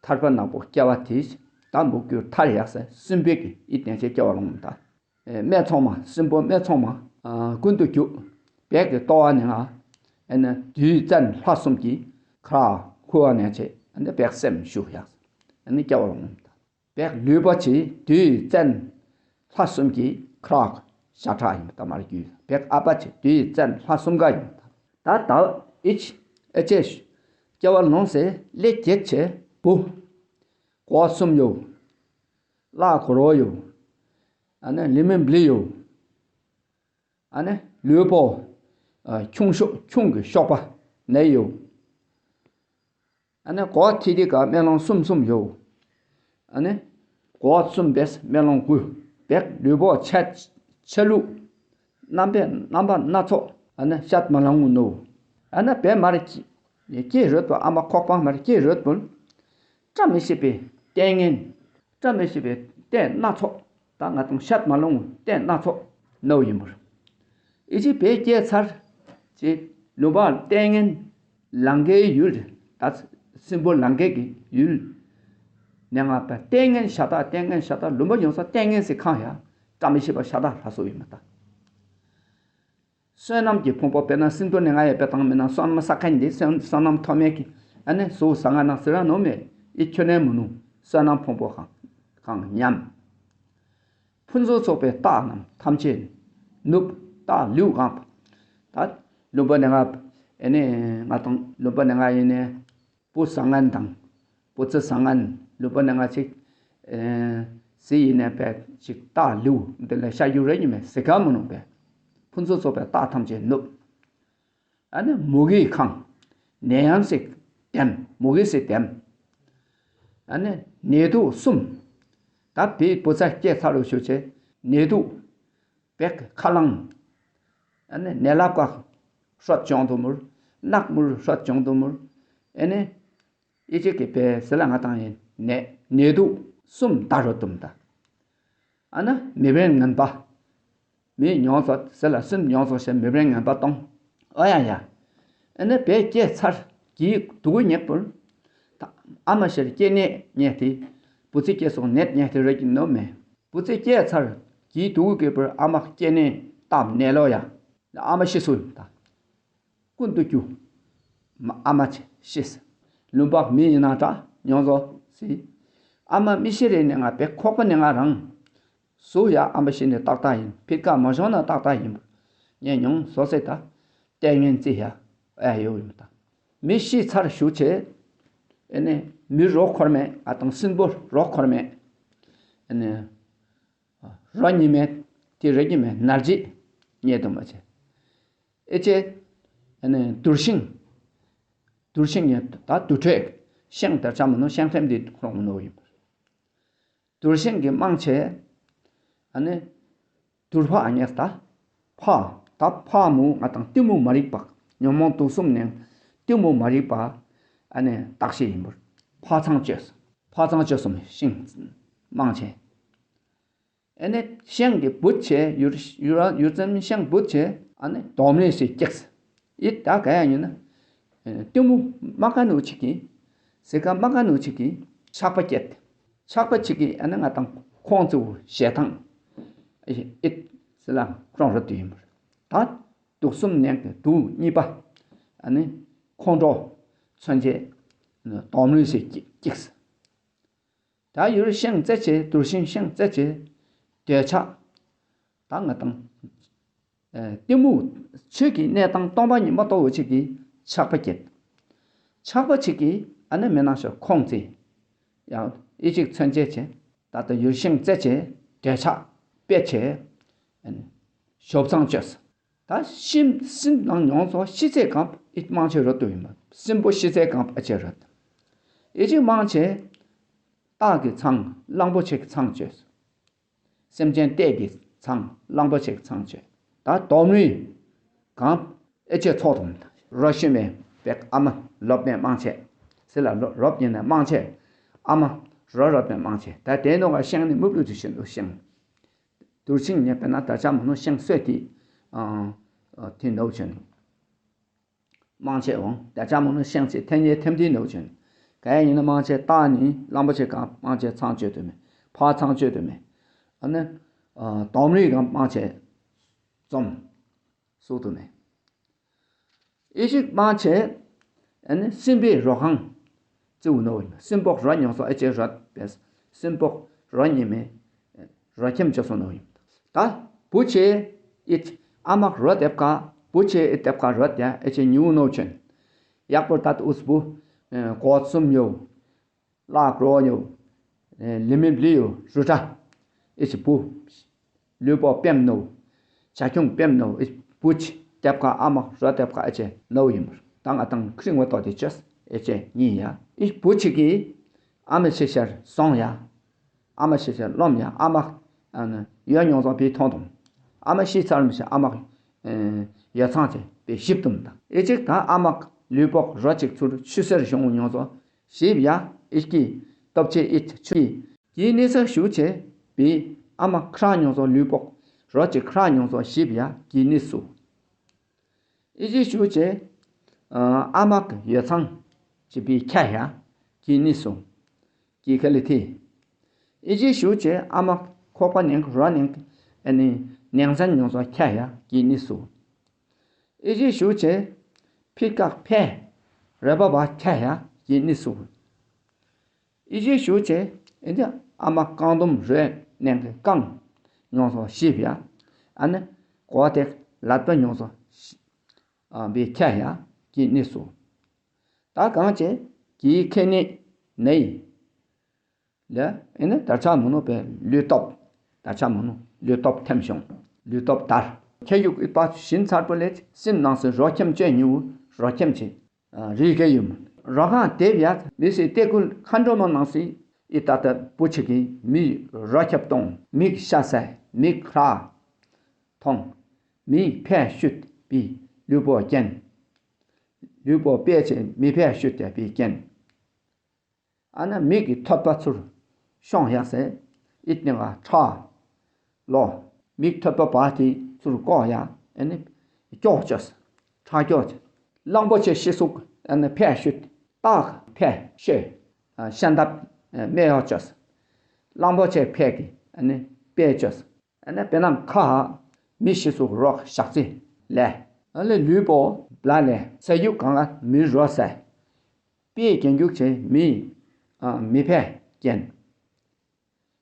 ཐར་པ་ནག་པོ་སྐྱེ་བ་དེ། ད་འབུ་སྐྱུར་ཐར་ཡག་སེ་སྲིན་པོའི་གི་ཨི་ནན་ཆེ་སྐྱེ་བ་ལོང་ད། ཨེ། སྨད་འཚོང་མ་སྲིན་པོ་སྨད་འཚོང་མ། ཨ། ཀུན་ཏུ་རྒྱུ། བེག་གི་ལྟོ་བ་ནི་ང་། ཨེ་ནི་དུས་བཙན་ལྷ་གསུམ་གྱི་ཁ་ཁུ་བ་ནན་ཆེ་ཨེ་ནི་བེག་སེམས་ཞུ་ཡག་ཨེ་ནི་སྐྱེ་བ་ལོང་ད། བེག་ལུས་པོ་ཆེ་དུས་བཙན་ལྷ་གསུམ་གྱི་ཁྲག་ཤ་ཁྲག་ཡིན་པ་ད་མར་རྒྱུས། བེག་ཨ་པ་ཆེ་དུས་བཙན་ལྷ་གསུམ་ཀ་ཡིན་པ་ད། ད་ད་ཨིཆ་ཨེ་ཆེ་ཤུ་སྐྱེ་བ་ལོང་སེ་ལེ་བརྒྱད་ཆེ་བུ། གོ་གསུམ་ཡོ། བླ་གོ་རོ་ཡོ། ཨ་ནི་ལི་མིན་བླི་ཡོ། ཨ་ནི་ལུས་པོ། ཨ། ཁྱུང་གཤོག་ཁྱུང་གི་གཤོག་པ་ནས་ཡོད། ཨ་ནི་གོ་ཐི་ཐི་ག་སྨན་ལོང་གསུམ་གསུམ་ཡོད། ཨ་ནི་གོ་གསུམ་པས་སྨན་ལོང་དགུ། བེག་ལུས་པོ་ཆ་ཆ་ལུགས། རྣམ་པའི་རྣམ་པ་སྣ་ཚོགས་ཨ་ནི་ཤད་མ་ལང་ངུ་ནོ། ཨ་ནི་བེ་མར་སྐྱེས་རོད་པ་ཨ་མ་ཁོག་པ་མར་སྐྱེས་རོད་པོ། བཀྲ་མི་ཤིས་པའི་ལྟས་ངན། བཀྲ་མི་ཤིས་པའི་ལྟས་སྣ་ཚོགས། ད་ང་དང་ཤད་མ་ལོང་ལྟས་སྣ་ཚོགས་ནོ་ཡིན་པར། ཨི་ཅི་བེ་སྐྱེས་ཚར། ཅེས་ལུང་པ་ལྟས་ངན་ལང་ཀའི་ཡུལ། ད་སྲིན་པོ་ལང་ཀའི་གི་ཡུལ། ནས་ང་པ་ལྟས་ངན་ཤ་སྟག་ལྟས་ངན་ཤ་སྟག་ལུང་པ་ཡོང་ས་ལྟས་ངན་ཟེར་ཁང་ཡ། བཀྲ་མི་ཤིས་པ་ཤ་སྟག་ལྷ་སོ་ཡིན་མ་ད། བསོད་ནམས་ཀྱི་ཕུང་པོ་དཔེར་ན་སྲིན་པོ་ནས་ང་ཡོད་པའི་དང་མིན་ན་བསོད་ནམས་བསགས་མཁན་འདི་བསོད་ནམས་ཐོགས་མེད་ཀྱི་ཨ་ནི་གཟུགས་བཟང་ང་ན་ཟེར་ར་ནོ་མེད་ཨི་ཁྱོད་ནས་མི་ནུ་བསོད་ནམས་ཕུང་པོ་གང་གང་ཉམས། ཕུན་སུམ་ཚོགས་པའི་རྟགས་རྣམས་ཐམས་ཅད་ནུབ། རྟགས་ལེའུ་གང་པ། ད་ལུང་པ་ནས་ང་ཨེ་ནས་ང་དང་ལུང་པ་ནས་ང་ཡིན་ནས། བུ་བཟང་ངན་དང་། བུ་ཚ་བཟང་ངན་ལུང་པ་ནས་ང་ཅིག་ཨེ་ཟི་ཡིན་ནས་པས་ཅིག་རྟགས་ལེའུ་འདི་ལ་ཤ་རྒྱུ་རེ་ཉི་མས་ཟི་ག་མི་ནུ་པས། ཕུན་སུམ་ཚོགས་པའི་རྟགས་ཐམས་ཅད་ནུབ། ཨ་ནི་མུ་གེའི་ཁང་། ནད་ཡམས་སི་དེམ། མུ་གེ་སི་དེམ། ཨ་ནི་ནད་དུག་གསུམ། ད་བི་བུ་ཚ་སྐྱེས་ཚར་རུ་ཞུ་ཆེ་ནད་དུག་བེག་ཁ་ལང་། ཨ་ནི་ནད་ལབ་ཀ་ཧྲོད་བྱུང་དུ་མུར། ནག་མུར་ཧྲོད་བྱུང་དུ་མུར། ཨེ་ནི་ཨི་ཅི་གི་པའི་ཟི་ལ་ང་དང་ཡིན་ནད་ནད་དུག་གསུམ་ད་རོ་དུམ་ད། ཨ་ནི་མི་བན་ངན་པ། མི་མྱོང་ཚོ་ཟེར་ལ་སེམས་མྱོང་ཚོ་ཞེས་མི་བན་ངན་པ་གཏོང་། ཨོ་ཡ་ཡ། ཨ་ནི་བས་སྐྱེས་ཚར་གྱི་དུག་ཉེག་པོར། ཨ་མ་ཤེར་སྐྱེ་གནས་ཉེ་སྟེ། བུ་ཚེ་སྐྱེས་སོགས་ནད་ཉེ་སྟེ་རེ་གི་ནོ་མེ། བུ་ཚེ་སྐྱེས་ཚར་གྱི་དུག་གི་པོར་ཨ་མ་སྐྱེ་གནས་སྟབས་ནས་ལོ་ཡ། ཨ་མ་ཤི་སུ་ད། ཀུན་ཏུ་རྒྱུ། ཨ་མ་ཤི། ལུང་པ་མི་ཡིན་ན་ད་མྱོང་ཚོ་སི། ཨ་མ་མི་ཤི་རེ་ནས་ང་བས་ཁོག་པ་ནས་ང་རང་། སུ་ཡ་ཨ་མ་ཤི་ནས་ཏག་ཏག་ཡིན་ཕིར་ཀ་མ་བྱུང་ན་ཏག་ཏག་ཡིན། ངས་མྱོང་བཟོ་སེ་ད། ལྟས་ངན་རྩི་ཡ། ཨ་ཡོ་ཡིན་ད། མི་ཤི་ཚར་ཞུ་བྱས། ཨ་ནི་མི་རོ་འཁོར་མེད། ང་དང་སྲིན་པོ་རོ་འཁོར་མེད། ཨ་ནི་རོ་ཉི་མེད། དེ་རེ་གི་མེད། ནར་ཇི་ཉེ་དུ་མ་བྱེད། ཨེ་ཅེ། ཨ་ནི་དུར་ཤིང་། དུར་ཤིང་ཡང་ད་དུར་ཁྲོད། ཤིང་དར་ཆ་མི་ནོ། ཤིང་ཐེམ་དེ་ཁོང་མི་ནོ་ཡིན། དུར་ཤིང་གི་རྨང་བྱས། ཨ་ནི་དུར་ཕག་ཉེས་ད། ཕག་ད་ཕག་མོ་ང་དང་གཏི་མུག་མ་རིག་པ། ཉོན་མོངས་དུག་གསུམ་ནས་གཏི་མུག་མ་རིག་པ། ཨ་ནི་བརྟག་ཤེས་ཡིན་པར་ཕག་ཚང་བཅོས། ཕག་ཚང་བཅོས་སོང་ཤིང་རྨང་བྱས། ཨ་ནི་ཤིང་གི་བུ་བྱས། ཡུར་ཡུར་ཡུར་ཙམ་ཤིང་བུ་བྱས། ཨ་ནི་དོམ་རིས་སུ་སྐྱེས། ཡིད་ད་ག་ཡ་ཡིན་ན། གཏི་མུག་མ་ག་ནུ་ཅིག་གིས། ཟེ་ཀ་མ་ག་ནུ་ཅིག་གིས་ཆགས་པ་སྐྱེད། ཆགས་པ་ཅིག་གིས་ཨ་ནི་ང་དང་ཁོང་ཚོ་ཞེ་ཐང་ཨིད་སི་ལ་ཁྲོང་རུ་དུ་ཡིན་པར། ད་དུག་གསུམ་ནས་དུག་གཉིས་པ། ཨ་ནི་ཁོང་ཁྲོ་མཚོན་ཆས་དོམ་རིས་སུ་སྐྱེས། ད་ཡུལ་ཤིང་རྩེ་བྱས། དུར་ཤིང་ཤིང་རྩེ་བྱས། འདོད་ཆགས། ད་ང་དང་། ཨེ་གཏི་མུག་ཆོས་ཀྱི་གནས་སྟངས་སྟོང་པ་ཉིད་མ་རྟོགས་པ་ཅིག་གིས་ཆགས་པ་སྐྱེད། ཆགས་པ་ཅིག་གིས་ཨ་ནི་མི་སྣང་ཞིང་ཁོང་བརྩེ། ཡང་ཨི་ཅིག་མཚོན་བྱེད་བྱས། ད་ལྟ་ཡུལ་ཤིང་རྩེ་བྱས། འདོད་ཆགས་དཔེ་བྱས། ཨ་ནི་ཞོབ་ཚང་བཅོས། ད་ཤིང་སྲིན་ནང་མྱོང་ཚོ་ཤི་ཚེ་གང་ཨི་རྨང་བྱས་རོ་ཏོ་ཡིན་པ། སྲིན་པོ་ཤི་ཚེ་གང་ཨ་བྱས་རོ། ཨི་ཅིག་རྨང་བྱས། སྟག་གི་ཚང་། གླང་པོ་ཆེ་གི་ཚང་བཅོས། སེམས་ཅན་ཏེ་གི་ཚང་། གླང་པོ་ཆེ་གི་ཚང་བཅོས། ད་དོམ་རིས་གང་ཨེ་ཅེ་ཚོགས་དང་། རོ་ཤི་མེ་པེག་ཨ་མ་ལོབ་མེ་རྨང་བྱས། སི་ལ་ལོ་རོབ་ཉིན་ནས་རྨང་བྱས། ཨ་མ་རོ་རོབ་མེ་རྨང་བྱས། ད་དེ་ནོ་ག་ཤིང་ནི་མུབ་ལུ་དུ་ཤིང་དུ་ཤིང་། དུར་ཤིང་ཉེ་པེ་ན་ད་ཆ་མོ་ནོ་ཤིང་སོད་དི། ཨ་ཨ་དི་ནོ་ཆེན། རྨང་བྱས་འོང་། ད་ཆ་མོ་ནོ་ཤིང་ཚེ་ཐེན་ཡེ་ཐེམ་དི་ནོ་ཆེན། ག་ཡ་ཡིན་ན་རྨང་བྱས། སྟག་ནི་གླང་པོ་ཆེ་གང་རྨང་བྱས་ཚང་བཅོས་དུ་མེད། ཕག་ཚང་བཅོས་དུ་མེད། ཨ་ནི་ཨ་དོམ་རིས་གང་རྨང་བྱས་འཛོམས་སུ་དུ་མེད། ཨི་ཞིག་རྨང་བྱས། ཨ་ནི་སྲིན་པོའི་རོ་ཁང་བཙུགས་ནོ། སྲིན་པོ་རོ་མྱོང་སོ་ཨེ་ཅེ་རོ་པས། སྲིན་པོ་རོ་ཉི་མེ་རོ་ཁྱིམ་བཅོས་སོ་ནོ། ད་བུ་ཆེ་ཨིད་ཨ་མ་རོ་དེབ་ཀ། བུ་ཆེ་ཨིད་དེབ་ཀ་རོ་དེ་ཨེ་ཅེ་ཉུ་ནོ་ཆེན། ཡག་པོ་ད་ཨུས་བུ་གོ་གསུམ་ཡོ། ལ་གྲོ་ཡོ། ལི་མི་ལི་ཡོ་རུ་ཏྲ། ཨེ་ཅེ་བུ། ལུས་པོ་པེམ་ནོ། བྱ་ཁྱུང་པེམ་ནོ། ཨེ་བུ་ཆེ་དེབ་ཀ་ཨ་མ་རོ་དེབ་ཀ་ཨེ་ཅེ་ནོ་ཡིན་པར། ད་ང་དང་ཁྲིང་བ་ཏོ་དེ་ཅེས་ཨེ་ཅེ་ཉིན་ཡ། ཨེ་བུ་ཆེ་གི་ཨ་མ་ཆེ་ཤར་སོང་ཡ། ཨ་མ་ཤི་ཤི་རློམ་ཡ། ཨ་མ་ཨ་ནི་ཡོད་མྱོང་ཚང་པའི་མཐོང་དང་། ཨ་མ་ཤི་ཚར་མི་ཤི་ཨ་མ་ཨེ་ཡོད་ཚང་ཆེ་པའི་ཞིབ་དུམ་དང་། ཨེ་ཅིག་ད་ཨ་མ་ལུས་པོ་རོ་ཅིག་ཚུར་ཆུ་སེར་བྱུང་མྱོང་ཚོ་ཞིབ་ཡ། ཨེ་ཀི་སྟོབས་ཆེ་ཨེ་ཆུ་ཀི་ཀི་ནི་ས་ཞུ་ཆེ་པའི་ཨ་མ་ཁྲག་མྱོང་ཚོ་ལུས་པོ་རོ་ཅིག་ཁྲག་མྱོང་ཚོ་ཞིབ་ཡ། ཀི་ནི་སུ། ཨི་ཅི་ཞུ་ཆེ། ཨ་མ་གི་ཡོད་ཚང་ཅི་པི་ཁ་ཡ། ཀི་ནི་སུ། ཀི་ཁ་ལི་ཐི། ཨི་ཅི་ཞུ་ཆེ། ཨ་མ་ཁོག་པ་ནེང་རོ་ནེང་ཨ་ནི་ནེང་ཚན་ཉོང་ཚོ་ཁ་ཡ། ཀི་ནི་སུ། ཨི་ཅི་ཞུ་ཆེ། ཕི་ཀ་ཕེ། རེ་པ་བ་ཁ་ཡ། ཀི་ནི་སུ། ཨི་ཅི་ཞུ་ཆེ། ཨི་ཅི་ཨ་མ་རྐང་དུམ་རེ་ནེང་གི་རྐང་ཉོང་ཚོ་ཞིབ་ཡ། ཨ་ནི་གོ་ཏེ་ལད་པ་ཉོང་ཚོ་ཨ་བི་ཁ་ཡ། ཀི་ནི་སུ། ད་གང་ཆེ་ཀི་ཁེ་ནི་ནེ་ལ་ཨེ་ནི་དར་ཆ་མོ་ནོ་པའི་ལུས་སྟོབས། དར་ཆ་མོ་ནོ་ལུས་སྟོབས་ཐེམ་བྱུང་། ལུས་སྟོབས་དར། ཁྱེད་ཡུག་ཨི་པ་ཤིན་ཚར་པོ་ལས་སེམས་ནང་སེ་རོ་ཁྱིམ་ཅན་ཉུ་རོ་ཁྱིམ་ཆེ། རིག་གེ་ཡུམ། རོ་ཁང་དེབ་ཡ་མི་སི་ཏེ་ཀུལ་མཁའ་འགྲོ་མ་ནང་སི་ཨི་ཏ་ཏ་པུ་ཆི་གི་མི་རོ་ཁྱབ་གཏོང་། མིག་ཤ་ས་མིག་ཁྲ་མཐོང་། མིག་ཕད་ཤུད་པི་ལུས་པོ་རྒྱན། ལུས་པོ་པད་ཆེ་མི་ཕད་ཤུད་ཏེ་པི་རྒྱན། ཨ་ན་མིག་གི་ཐོད་པ་ཚུར་ཤོང་ཡ་སེ། ཨིད་ནི་ང་ཁྲ་ལོ། མིག་ཐོད་པ་བ་དེ་ཚུར་བཀོག་ཡ། ཨ་ནི་སྐྱོག་བཅོས། ཁྲ་སྐྱོག་བཅོས། གླང་པོ་ཆེ་ཤི་གཟུགས་ཨ་ནི་ཕད་ཤུད། སྟག་ཕད་ཤོད། ཤ་འདབ་སྨད་གཡོགས་བཅོས། གླང་པོ་ཆེ་ཕད་ཀྱི་ཨ་ནི་པད་བཅོས། ཨ་ནི་པེ་ནམ་ཁ་ཧ་མི་ཤི་གཟུགས་རོགས་ཞག་ཚི་ལས། ཨ་ནི་ལུས་པོ་བླ་ལས་ས་ཡུག་གང་ང་མི་རོ་ས། པའི་རྒྱན་རྒྱུག་ཆེ་མི། ཨ་མི་ཕལ་རྒྱན།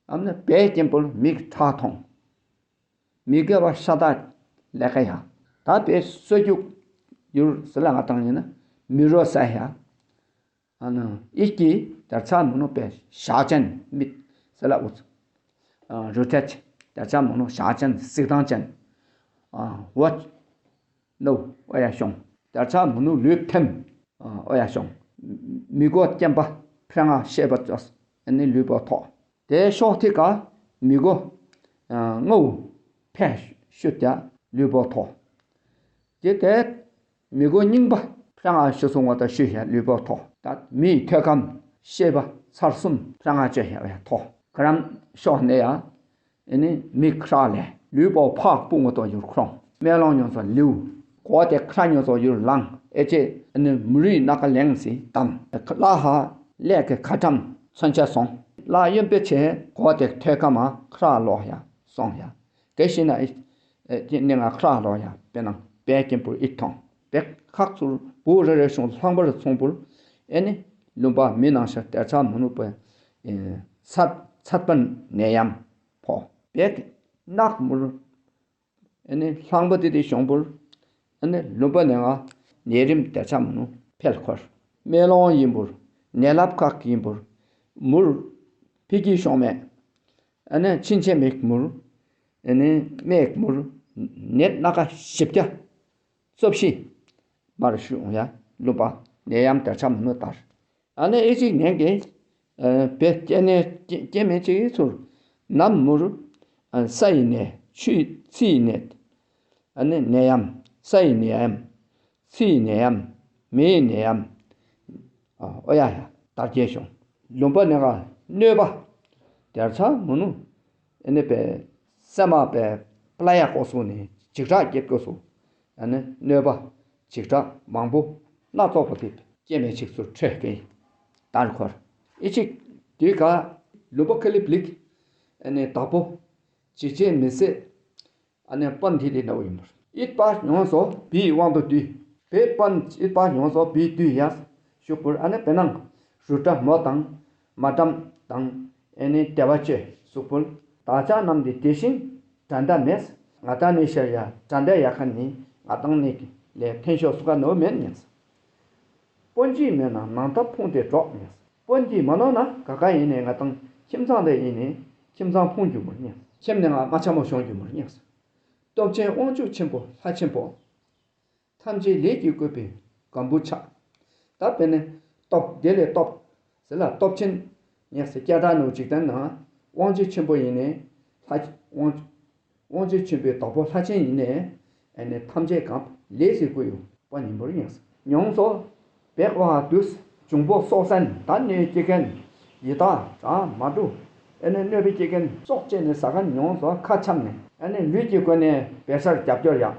ཨམ་ནི་པའི་རྒྱན་པོར་མིག་ཁྲག་མཐོང་། མི་དགེ་བ་ཤ་སྟག་ལས་ཀ་ཡ། ད་པའི་སོ་རྒྱུག་ཡུར་ཟི་ལ་ང་དང་ཡིན་ན། མི་རོ་ས་ཡ། ཨ་ནི་ཨི་ཀི་དར་ཚ་མུ་ནུ་པའི་ཞག་ཅན་མི་སེ་ལ་འུ་ཚ། རུ་ཐད་དར་ཚ་མུ་ནུ་ཞག་ཅན་སིག་དང་ཅན། ཝ་ནོ་ཨོ་ཡ་ཤོང་། དར་ཚ་མུ་ནུ་ལུས་ཐེམ། ཨོ་ཡ་ཤོང་། མི་གོ་སྐྱེམ་པ་ཕྲེང་ང་ཤེས་པ་ཙོ་ཨ་ནི་ལུས་པོ་ཐོག་དེའི་ཤོག་ཐིག་ག་མི་གོ་ངའུ་ཕན་ཤུ་ཏ་ལུས་པོ་ཐོག་དེ་དེ་མི་གོ་རྙིང་པ་ཕྲེང་ང་ཤུ་སོང་བ་དང་ཤུ་ཡ་ལུས་པོ་ཐོག་ད་མིའི་ཐོད་སྐམ་ཤེས་པ་ཚར་གསུམ་ཕྲེང་ང་བཅོ་ཡ་བའི་ཐོག་ག་རམ་ཤོག་ནས་ཡ། ཨེ་ནི་མི་ཁྲག་ལས་ལུས་པོ་ཕག་སྤུ་ངོ་ཏོ་ཡུར་ཁྲོང་། སྨན་ལོང་ཉོ་ཚོ་ལིའུ། གོ་དེ་ཁྲ་ཉོ་ཚོ་ཡུར་ལང་། ཨེ་ཅེ་ཨེ་ནི་མུ་རུའི་སྣ་ཁ་ལེང་སི་དམ། ལ་ཧ་ལས་ཀྱི་ཁ་ཁྲམ་མཚོན་ཆ་སོང་། ལ་གཡོན་པེ་ཆེ་གོ་དེ་ཐོད་ཀ་མ་ཁྲ་ལོག་ཡ་སོང་ཡ། གེ་ཤི་ན་ཨེ་ཨེ་ནི་ང་ཁྲ་ལོག་ཡ་པེ་ནང་པེ་ཀེམ་པུར་ཨི་ཐོང་། བེག་ཁག་ཚུར་བུ་རེ་རེ་བྱུང་ལྷང་པར་ཚོང་པུར། ཨེ་ནི་ལུམ་པ་མི་ནང་ཤ་དེར་ཚ་མུ་ནུ་པ། ཚད་ཚད་པ་ནད་ཡམས་ཕོ། བེག་ནག་མུར། ཨེ་ནི་ལྷང་པ་དེ་དེ་གཞོང་པུར། ཨེ་ནི་ལུམ་པ་ནད་ང་ནད་རིམས་དེར་ཚ་མུ་ནུ་འཕེལ་འཁོར། སྨན་ལོང་ཡིན་པུར། ནད་ལབ་ཁག་ཡིན་པུར། མུར། ཕི་ཀི་གཞོང་མེད། ཨེ་ནི་ཕྱིན་ཆད་མེད་མུར། ཨེ་ནི་མེད་མུར། ནད་སྣ་ཁ་ཞིབ་རྒྱ། རྩོབ་ཤི། མར་ཤུ་ཡ་ལུམ་པ་ནད་ཡམས་དར་ཆ་མུ་ནུ་དར། ཨ་ནི་ཨི་ཅིག་ནན་གི་བེ་སྐྱེ་ནས་སྐྱེ་མེད་ཅིག་ཚུར་ནམ་མུར། ས་ཡི་ནད་ཆུ་ཚི་ཡི་ནད། ཨ་ནི་ནད་ཡམས་ས་ཡི་ནད་ཡམས། ཚི་ཡི་ནད་ཡམས། མེ་ཡི་ནད་ཡམས། ཨོ་ཡ་ཡ་དར་རྒྱས་བྱུང་། ལུམ་པ་ནད་ཀ་གནོད་པ་དེར་ཚ་མུ་ནུ། ཨེ་ནི་པའི་སེ་མ་པའི་པླ་ཡ་ཀོ་སུ་ནི་འཇིགས་སྐྲག་སྐྱེད་དགོས་སུ། ཨ་ནི་གནོད་པ་འཇིགས་སྐྲག་མང་པོ་སྣ་ཚོགས་པ་དེ་སྐྱེ་མེད་ཅིག་ཚུར་འཕྲོད་ཀྱི་དར་འཁོར། ཨི་ཅིག་དུས་ཀ་ལུམ་པ་ཁ་ལིབ་ལིག་ཨ་ནི་བདག་པོ་ཇི་བྱེད་མི་སྲིད། ཨ་ནི་སྤོན་དེ་དེ་འདྲ་བོ་ཡིན་པར། ཨིད་པ་ཡོངས་སུ་བིའི་དབང་དུ་བསྡུས། བེ་སྤོན་ཨིད་པ་ཡོངས་སུ་བིའི་བསྡུས་ཡ། ཞུག་པུར་ཨ་ནི་བེ་ནང་རུ་ཏྲ་མོ་དང་མ་ཏམ་དང་ཨེ་ནི་དེ་བ་ཅེ་ཟུག་པུར། བདག་ཅག་རྣམས་འདི་དེ་བཞིན་དགྲ་འདྲ་མེད། ང་དང་ནི་ཤར་ཡ་དགྲ་འདྲ་ཡ་ཁ་ནི་ང་དང་ནི་ལས་འཐེན་ཤོག་སུ་ཀ་ནོ་མེད་ཉེས། སྤོན་གྱིས་མེད་ན་ནང་ཐབ་ཕུང་སྟེ་འགྲོགས་ཉེས། སྤོན་གྱིས་མ་ནོར་ན་ག་ག་ཡིན་ནས་ང་དང་ཁྱིམ་ཚང་དེ་ཡིན་ནས་ཁྱིམ་ཚང་ཕུང་རྒྱུ་མོར་ཉེས། ཁྱིམ་ནས་ང་མ་ཆ་མོ་ཤོང་རྒྱུ་མོར་ཉེས། སྟོབས་ཆེན་དབང་ཕྱུག་ཆེན་པོ་ལྷ་ཆེན་པོ། ཐམས་ཅད་ལས་ཀྱིས་བསྐོས་པའི་སྒམ་པོ་ཆགས། ད་དཔེར་ན་སྟོབས་དེ་ལས་སྟོབས་ཟེར་ལ་སྟོབས་ཆེན་ཉེས་སེ་སྐྱ་བྲག་ནུ་འཇིག་རྟེན་ན་དབང་ཕྱུག་ཆེན་པོ་ཡིན་ནས་ལྷ་དབང་དབང་ཕྱུག་ཆེན་པོའི་བདག་པོ་ལྷ་ཆེན་ཡིན་ནས་ཨེ་ནས་ཐམས་ཅད་གང་ལས་སུ་བསྐོས་ཡོད་པ་ཉིན་པོར་ཉེས། མྱོང་སོ་བེག་བ་དུས་འབྱུང་པོ་སྲོག་སན་ད་གནོད་སྐྱེ་མཁན་ཡི་དྭགས་གྲ་མ་འགྲོ་ཨེ་ནས་གནོད་པའི་སྐྱེ་མཁན་སྲོག་བཅད་ནས་ཟ་མཁན་མྱོང་སོ་ཁ་འཆམ་ནས་ཨེ་ནས་ལུས་ཀྱི་སྒོ་ནས་བེ་སར་རྒྱབ་སྐྱོར་ཡག་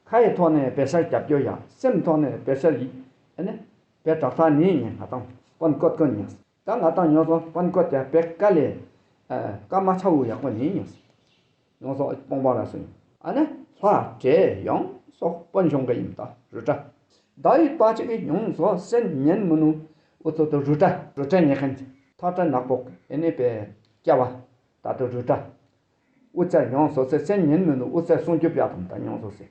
ཁ་ཡི་ཐོག་ནས་བེ་སར་རྒྱབ་སྐྱོར་ཡག་སེམས་ཐོག་ནས་བེ་སར་ཡིག་ཨེ་ནས་བེ་དྲག་ཐག་ནི་ཉེ་ང་དང་སྤོན་ཀོད་ཀོད་ཉེས། ད་ང་དང་ཉོ་སོ་སྤོན་ཀོད་ཀྱ་བེག་ཀ་ལས་ཀ་མ་ཆ་བུ་ཡག་པོ་ནི་ཉེས། ཡོངས་སུ་སྤོང་བ་ལ་སོན། ཨ་ནི་ལྷ་འདྲེ་ཡོངས་སུ་དཔོན་གཞུང་གི་ཡིན་ད་རུ་ཏྲ། ད་ཡིད་པ་ཅིག་གི་ཡོངས་སུ་སེན་ཉན་མི་ནུ་ཨུ་ཚོ་དུ་རུ་ཏྲ་རུ་ཏྲ་ཉེ་མཁན་ཐ་ཏྲ་ནག་པོ་ཨེ་ནི་པའི་སྐྱ་བ་ད་དུ་རུ་ཏྲ། ཨུ་ཚར་ཡོངས་སུ་སེ་སེན་ཉན་མི་ནུ་ཨུ་ཚར་སྲུང་སྐྱོབ་ཡག་དང་ད་ཡོངས་སུ་སེ།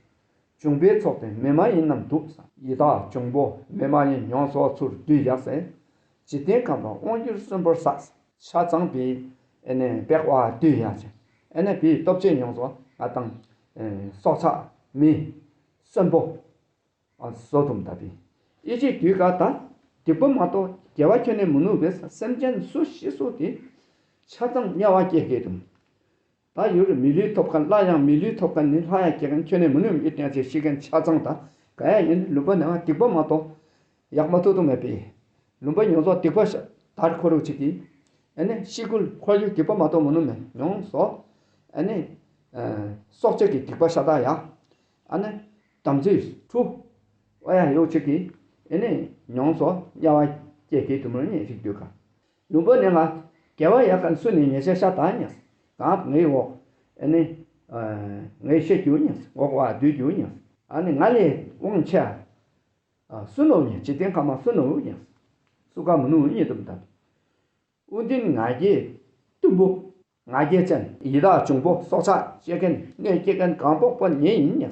འབྱུང་པོའི་ཚོགས་དེ་མི་མ་ཡིན་རྣམས་འདུག་ས། ཡི་དྭགས་འབྱུང་པོ་མི་མ་ཡིན་ཡོངས་སུ་ཚུར་འདུས་ཡག་སེ། འཇིག་རྟེན་ཁམས་པ་དབང་སྒྱུར་གསོན་པོར་བསགས། ཆ་ཚང་པའི་ཨེ་ནས་བེག་བ་འདུས་ཡག་ཅིང་ཨེ་ནས་པའི་སྟོབས་ཆེན་ཡོངས་སུ་ང་དང་སྲོག་ཆགས་མི་གསོན་པོ་བཟོ་དུམ་ད་པའི་ཨི་ཅིག་དུས་ཀ་ད་སྡིག་པ་མ་གཏོགས་དགེ་བ་ཁྱོན་ནས་མི་ནུབ་པས་སེམས་ཅན་སུ་ཤི་སུ་དེ་ཆ་ཚང་དམྱལ་བ་སྐྱེ་གེ་དུམ། ད་ཡུལ་མི་ལུས་ཐོབ་མཁན་སླར་ཡང་མི་ལུས་ཐོབ་མཁན་ནི་ལྷ་ཡང་སྐྱེ་མཁན་ཁྱོན་ནས་མི་ནུས་མི་གཏན་ཚེ་ཤི་མཁན་ཆ་ཚང་དང་ག་ཡང་ཡིན་ལུམ་པ་ནང་སྡིག་པ་མ་གཏོགས་ཡག་མ་ཐུབ་ཐུབ་མེད་པས། ལུམ་པ་ཡོངས་རྫོགས་སྡིག་པ་ཤ་དར་འཁོར་རུ་ཆིག་གིས་ཨེ་ནི་ཤི་ཁུལ་འཁོར་ཡུལ་སྡིག་པ་མ་གཏོགས་མི་ནུས་མེད་ཡོངས་སོ། ཨེ་ནི་སྲོག་ཆགས་ཀྱི་སྡིག་པ་ཤ་དག་ཡ། ཨ་ནི་དམ་ཚིག་འཁྲུ་ཨོ་ཡ་ཡོག་ཆིག་གིས་ཨེ་ནི་ཡོངས་སོ་དམྱལ་བ་སྐྱེ་གི་དུ་མར་ཉེ་ཞིག་འདུག་ག་ལུང་པ་ནས་ང་དགེ་བ་ཡག་ག་སུ་ནས་ཉེ་ཆ་ཤ་དང་ཉེ། གང་ངའི་འོག་ཨེ་ནི་ངའི་ཤེས་རྒྱུ་ཉེ། འོག་བ་སྡུད་རྒྱུ་ཉེ། ཨ་ནི་ང་ལས་དབང་ཆེ་སུ་ནོ་ཉེ། འཇིག་རྟེན་ཁམས་སུ་ནོ་ཉེ། སུ་ག་མི་ནུ་ཉེ་དུ་མི་དང་། ཨུ་འདིན་ང་རྒྱལ་གཏུམ་པོ། ང་རྒྱལ་ཅན་ཡི་དྭགས་འབྱུང་པོ་སྲོག་ཆགས་བཅད་མཁན་གནོད་སྐྱེལ་མཁན་གང་པོག་པོ་ཉེ་ཡིན་ཉེ།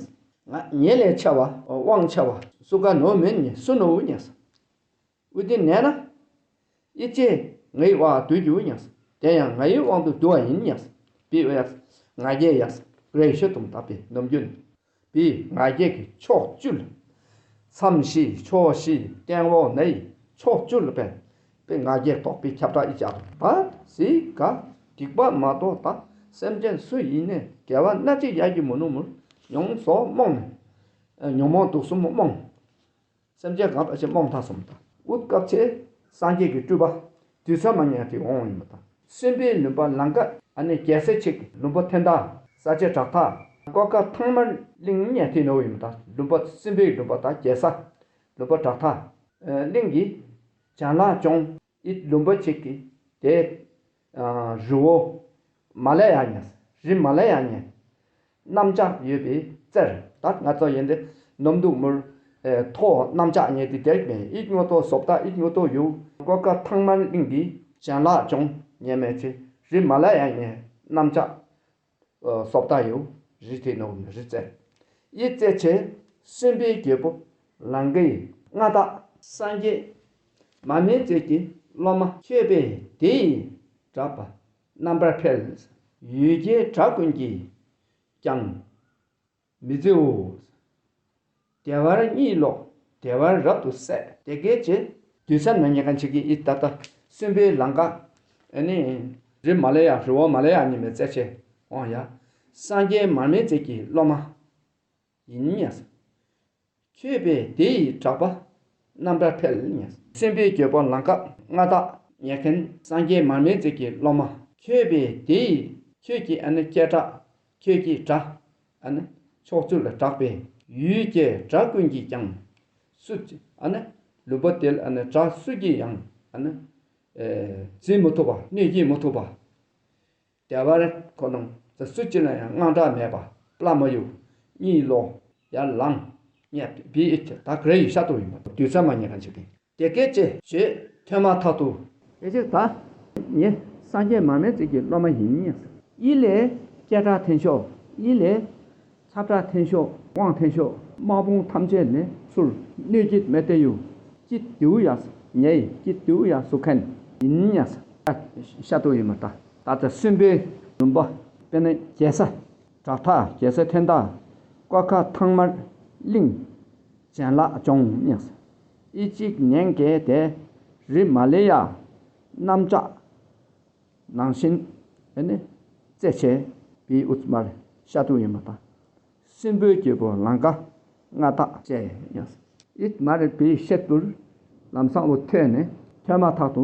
ང་ཉེ་ལས་ཆེ་བ་དབང་ཆེ་བ་སུ་ག་ནོ་མིན་ཉེ་སུ་ནོ་ཉེ་ས། ཨུ་ཏི་ནས་ན། ཨི་ཅེ་ངའི་བ་དུ་རྒྱུ་ཉེ་ས། དེ་ཡང་ངའི་དབང་དུ་དུ་བ་ཡིན་ཉེ་ས། པི་ཨོ་ཡ་ང་རྒྱལ་ཡ་ས་རེ་ཤོ་དུམ་ད་པི་ནོམ་རྒྱུན། པི་ང་རྒྱལ་གྱི་ཕྱོགས་བཅུ་ལ། མཚམས་བཞི་ཕྱོགས་བཞི་སྟེང་འོག་ནས་ཕྱོགས་བཅུ་ལ་པས། པི་ང་རྒྱལ་རྟོགས་པའི་ཁྱབ་བསྒྲགས་ཨི་ཅག་ད་སི་ག་སྡིག་པ་མ་གཏོགས་ད་སེམས་ཅན་སུ་ཡིན་ནས་དགེ་བ་སྣ་གཅིག་ཡ་གི་མུ་ནུ་མུར་མྱོང་སོགས་རྨོངས་ནས། ཉོན་མོངས་དུག་གསུམ་རྨོངས། སེམས་ཅན་གང་དག་ཅེས་རྨོངས་ཐག་སོང་དང་། ཨུཏ་སྐབས་ཚེ་སངས་རྒྱས་ཀྱི་སྤྲུལ་པ་དུས་མཚམས་མ་ཉག་དེ་འོང་ཡིན་པ་དང་། སྲིན་པོའི་ལུང་པ་ལང་ཀ་ཨ་ནི་རྒྱལ་སྲས་ཆིག་ལུང་པ་ཐན་ད་ས་ཆ་བྲག་ཐག་ཀོ་ཁ་ཐང་མར་གླིང་ཉག་དེ་ནོ་ཡིན་པ་དང་། ལུང་པ་སྲིན་པོའི་ལུང་པ་དང་རྒྱལ་ས་ལུང་པ་བྲག་ཐག་གླིང་གི་བྱང་ལ་ཅོང་ཨི་ལུང་པ་ཆིག་གི་དེ། རི་བོ་མ་ལ་ཡ་ཉེ། རི་མ་ལ་ཡ་ཉེ། གནམ་ལྕགས་ཡོད་པའི་རྩེར། ད་ང་ཚོ་ཡིན་ཏེ་ནོམ་འདུག་མུར་ཐོག་གནམ་ལྕགས་ཉེ་དེ་དེར་མེད། ཨིད་ཉོ་ཏོ་སོབ་ད་ཨིད་ཉོ་ཏོ་ཡུ་ཀོ་ཀ་ཐང་མར་གླིང་གི་བྱང་ལ་ཅོང་ཉེ་མེད་ཚེ་རི་མ་ལ་ཡ་ཉེ་གནམ་ལྕགས་སོབ་ད་ཡུ་རི་དེ་ནོ་རི་རྩེར། ཨི་རྩེ་ཆེ་སྲིན་པོའི་རྒྱལ་པོ་ལང་ཀའི་མངའ་བདག་སངས་རྒྱས་མར་མེ་མཛད་ཀྱི་སློབ་མ་ཁྱོད་པས་དེ་ཡི་གྲགས་པ། རྣམ་པར་འཕེལ། ཡུལ་གྱི་བྲག་ཀུན་གྱིས་ཀྱང་མི་བརྫིའོ། བདེ་བར་གཉིད་ལོག་བདེ་བར་རབ་ཏུ་སད། དེ་སྐད་ཅེས་དུས་མཚམས་ན་ཉེ་ག་ཆེ་གི་ཨི་ད་ལྟ་སྲིན་པོའི་ལང་ཀ་ཨ་ནི་རི་མ་ལ་ཡ་རི་བོ་མ་ལ་ཡ་ཉི་མའི་རྩེ་ཆེ་འོང་ཡ། སངས་རྒྱས་མར་མེ་མཛད་ཀྱི་སློབ་མ་ཡིན་ཉེ་ས། ཁྱོད་པས་དེ་ཡི་གྲགས་པ་རྣམ་པར་འཕེལ་ཉེ་ས། སྲིན་པོའི་རྒྱལ་པོ་ལང་ཀ་མངའ་བདག་ཉེ་མཁན་སངས་རྒྱས་མར་མེ་མཛད་ཀྱི་སློབ་མ་ཁྱོད་པས་དེ་ཡི་ཁྱོད་ཀྱི་ཨ་ནི་སྐད་གྲགས་ཁྱོད་ཀྱི་སྒྲ་ཨ་ནི་ཕྱོགས་བཅུ་ལ་གྲགས་པས་ཡུལ་གྱི་བྲག་ཀུན་གྱིས་ཀྱང་སུ་ཨ་ནི་ལུང་པ་དེ་ལ་ཨ་ནི་བྲག་སུ་གྱིས་ཡང་ཨ་ནི་འཛིན་མི་ཐུབ་པ་གནོད་སྐྱེལ་མི་ཐུབ་པ། བདེ་བར་ཁོ་རང་ཚོ་སུ་གཅིག་ལ་ཡང་དངངས་སྐྲག་མེད་པ་སླ་མོ་ཡུ་གཉིད་ལོག་ཡར་ལངས་ཉེ་བི་ཨིད་ད་ག་རེ་ཡི་ཤ་ཏོ་ཡིན་པ་དུས་མཚམས་མ་ཉེ་ག་ཆེ་གི་དེ་སྐད་ཅེས་ཞེས་ཐོས་མ་ཐག་ཏུ། དེ་ཅེས་ད་ཉེ་སངས་རྒྱས་མར་མེ་མཛད་ཀྱི་སློབ་མ་ཡིན་ཉེ་ས་ཨི་ལས་སྐད་གྲགས་འཐེན་ཤོག་ཨི་ལས་ཁྱབ་བསྒྲགས་འཐེན་ཤོག་དབང་འཐེན་ཤོག་དམག་དཔུང་ཐམས་ཅད་ནས་ཚུར་གནོད་ཀྱི་མེ་ཏེ་ཡུ་ཀྱི་དེའུ་ཡ་ཉེ་ཀྱི་དེའུ་ཡ་སུ་མཁན་ཡིན་ཉེ་ས་ཤ་ཏོ་ཡིན་མ་ད། ད་ལྟ་སྲིན་པོའི་ལུང་པ་དཔེར་ན་རྒྱལ་ས་བྲག་ཐག་རྒྱལ་ས་ཐན་ཏ་ཀོ་ཁ་ཐང་མར་གླིང་བྱན་ལ་ཅོང་ཉེ་ས་ཨི་གཅིག་ཉན་གལ་ཏེ་རི་མ་ལེ་ཡ་གནམ་ལྕགས་ནང་བཞིན་ཨེ་ནི་རྩེ་ཆེ་བི་ཨུ་ཙི་མར་ཤ་ཏུ་ཡིན་མ་ད། སྲིན་པོའི་རྒྱལ་པོ་ལང་ཀ་མངའ་བདག་བཅས་ཡང་ཨིད་མར་བི་ཤེད་པུར་ལམ་སང་འུ་ཐོས་ནས་ཐོས་མ་ཐག་ཏུ་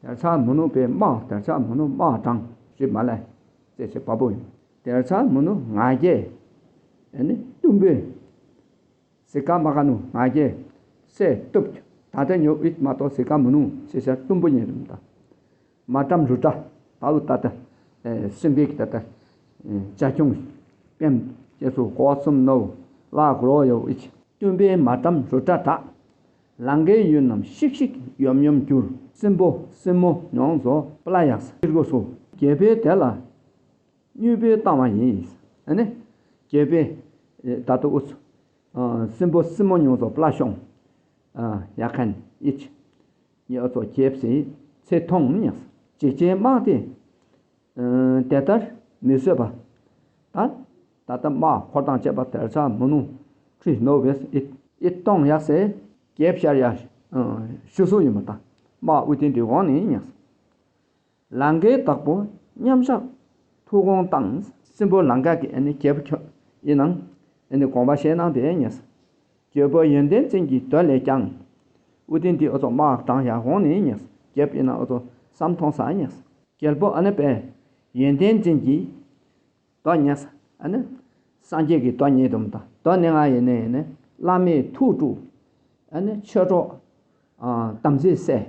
དལ་ཆ་མུ་ནུ་པའི་དམག་དལ་ཆ་མུ་ནུ་དམག་དྲངས་རི་མ་ལས་རྩེ་ཆེ་བ་པོ་ཡིན། དལ་ཆ་མུ་ནུ་ང་རྒྱལ་ཨེ་ནི་གཏུམ་པོའི་སི་ཀ་མ་ཀ་ནུ་ང་རྒྱལ་སེ་གཏུབ། ད་ལྟ་ཉོ་ཨིད་མ་གཏོགས་སི་ཀ་མུ་ནུ་ཆེ་ཤ་གཏུམ་པོ་ཉེ་རུ་ད། མ་ཏྲམ་རུ་ཏྲ་ད་འུ་ད་ད་སེམས་པའི་གི་ད་ད་ཅ་ཆུང་པེམ་ཅེ་སུ་གོ་གསུམ་ནོ་ལ་གོ་རོ་ཡོ་ཨིད་གཏུམ་པའི་མ་ཏྲམ་རུ་ཏྲ་ད། ལང་ཀའི་ཡུལ་རྣམས་ཤིག་ཤིག་ཡོམ་ཡོམ་གྱུར། སྲིན་པོ་སྲིན་མོ་མྱོང་བཟོ་པླ་ཡགས་ཤིར་གོ་སུ་རྒྱལ་པོའི་དེ་ལ་དངོས་པོའི་བཏང་བ་ཡིན། ཨ་ནི་རྒྱལ་པོའི་ད་ལྟ་འུ་ཚོ་སྲིན་པོ་སྲིན་མོ་མྱོང་བཟོ་པླ་ཤོང་ཡ་ཁན་ཨིད་ཉི་ཨ་ཚོ་རྒྱལ་སྲིད་ཚེ་ཐོང་ཉགས་ཅིག་ཅེ་དམག་དེ་དེ་ལྟར་མི་བཟོད་པ། ད་ད་ལྟ་དམག་འཁོར་དང་བཅས་པ་དལ་ཆ་མུ་ནུ་ཁྲི་ནོ་བེས་ཨིད་ཨིད་གཏོང་ཡག་སེ་རྒྱལ་ཤར་ཡ་ཞུ་སུ་ཡིན་པ་དང་དམག་དབུ་རྟེན་དེ་འོང་ནས་ཉགས། ལང་ཀའི་བདག་པོ་མཉམ་བཞག་ཐུགས་དགོངས་བཏང་། སྲིན་པོ་ལང་ཀ་གི་ཨ་ནི་རྒྱལ་པོ་ཁྱོད་ཡིན་ནང་ཨ་ནི་དགོངས་པ་བཞེས་གནང་བས་ཉེས། རྒྱལ་པོ་ཡོན་ཏན་ཅན་གྱི་མདོ་ལས་ཀྱང་། དབུ་རྟེན་འདི་ཨོ་ཚོགས་དམག་དྲངས་ཡར་འོང་ནས་ཉེས། རྒྱལ་པོ་ཡིན་ན་ཨོ་ཚོགས་བསམ་མཐོང་ས་ཉེས། རྒྱལ་པོ་ཨ་ནི་པས་ཡོན་ཏན་ཅན་གྱི་མདོ་ཉེས། ཨ་ནི་སངས་རྒྱས་ཀྱི་མདོ་ཉེས་དུ་མ་ད་མདོ་ནི་ང་ཡིན་ནས་ཡིན་ནས་བླ་མའི་ཐུགས་དཀྲུགས། ཨ་ནི་ཆོས་གྲོགས་དམ་ཚིག་གསལ།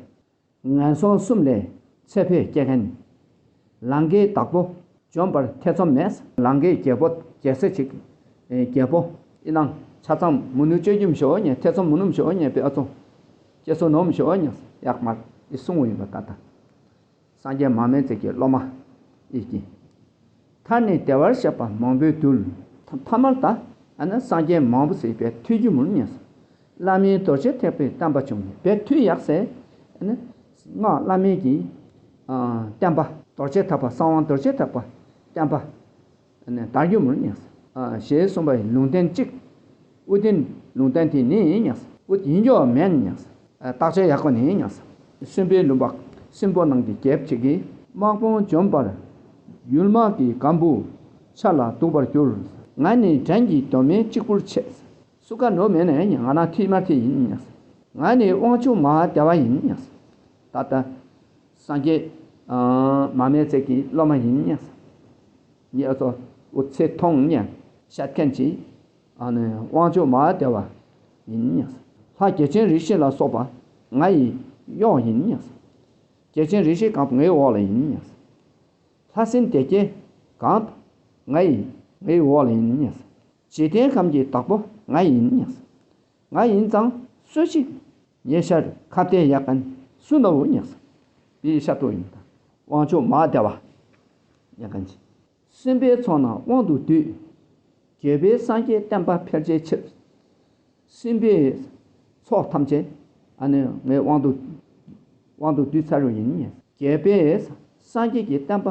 ངན་སོང་གསུམ་ལས་ཚེ་འཕོས་སྐྱེ་མཁན། ལང་ཀའི་བདག་པོ་འཇོམས་པར་ཐེ་ཚོམ་མེད། ལང་ཀའི་རྒྱལ་པོ་རྒྱལ་སྲས་ཅིག་རྒྱལ་པོ་ཨི་ནང་ཆ་ཚང་མུ་ནུ་ཅོ་རྒྱུ་མི་ཤོ་ཉེ་ཐེ་ཚོམ་མུ་ནུ་མི་ཤོ་ཉེ་པའི་ཨ་ཚོ་ཅེ་སོ་ནོ་མི་ཤོ་ཉེ་ཡག་མར་ཨི་གསུང་བ་ཡིན་པ་ད་ལྟ། སངས་རྒྱས་མར་མེ་མཛད་ཀྱི་སློབ་མ་ཨི་ཀྱི། མཐར་ནི་བདེ་བར་གཤེགས་པ་མང་པོའི་རྡུལ། ཐ་མར་ད་ ཨ་ནི་སངས་རྒྱས་མང་པོ་ཟེར་བས་ཐོས་རྒྱུ་མུར་ཉན་སོང་། བླ་མའི་རྡོ་རྗེ་ཐེག་པའི་བསྟན་པ་བྱུང་བས་ཐོས་ཡག་ཟེར། ཨ་ནི་སྔགས་བླ་མའི་གི་ཨ་བསྟན་པ་རྡོ་རྗེ་ཐེག་པ་གསང་བ་རྡོ་རྗེ་ཐེག་པ་བསྟན་པ། ནས་དར་རྒྱུ་མུར་ཉན་སོང་། ཞེས་གསུངས་པ་ཡི་ལུང་བསྟན་གཅིག་ཨུ་དེ་ལུང་བསྟན་དེ་ནི་ཉན་སོང་། ཨུ་ཡིན་རྒྱུ་མེད་ཉན་སོང་། བརྟག་དཔྱད་ཡག་པོ་ནི་ཉན་སོང་། སྲིན་པོའི་ལུང་པ་སྲིན་པོ་ནང་གི་རྒྱལཔོ་གཅིག་གིས། དམག་དཔུང་འཇོམས་པར་ཡུལ་དམག་གི་སྒམ་པོ་ཆར་ལ་གཏུགས་པར་འགྱུར། ང་ནི་བྲན་གྱི་གདོད་མའི་གཅིག་པུར་ཆས། སུ་ག་ནོ་མེད་ནས་ང་ན་ཐིག་དམར་ཐིག་ཡིན་ཉན་སོང་། ང་ནི་དབང་ཕྱུག་མ་ཧཱ་དེ་བ་ཡིན་ཉན་སོང་། ད་ལྟ་སངས་རྒྱས་མ་མེ་ཙེ་གི་སློབ་མ་ཡིན་ཉན་སོང་། ངས་ཨ་ཚོ་འུ་ཚེ་ཐོང་ཉན་བཤད་མཁན་གྱི་ཨ་ནི་དབང་ཕྱུག་མ་ཧཱ་དེ་བ་ཡིན་ཉན་སོང་། ལྷ་རྒྱལ་ཆེན་རིགས་བཞི་ལ་སོགས་པ་ང་ཡི་གཡོག་ཡིན་ཉན་སོང་། རྒྱལ་ཆེན་རིགས་བཞི་གང་ངའི་འོག་ལ་ཡིན་ཉན་སོང་། ལྷ་སྲིན་སྡེ་བརྒྱད་གང་ང་ཡི་ངའི་འོག་ལ་ཡིན་ཉན་སོང་། འཇིག་རྟེན་ཁམས་ཀྱི་བདག་པོ་ང་ཡིན་ཉན་སོང་། ང་ཡིན་ཙང་སུ་ཞིག་ཉེ་ཤར་ཁ་གཏད་ཡག་མཁན་སུ་ནོ་བོ་ཉན་སོང་། པི་ཤ་ཏོ་ཡིན་དང་དབང་ཕྱུག་མ་ཧཱ་དེ་བ་ཉན་མཁན་ཅིག་སྲིན་པོའི་ཚོགས་རྣམས་དབང་དུ་བསྡུས། རྒྱལ་པོའི་སངས་རྒྱས་བསྟན་པ་འཕེལ་བྱའི་ཕྱིར། སྲིན་པོའི་ཚོགས་ཐམས་ཅད་ཨ་ནི་ངའི་དབང་དུ་དབང་དུ་བསྡུས་ཚར་རུ་ཡིན། རྒྱལ་པོས་སངས་རྒྱས་ཀྱི་བསྟན་པ་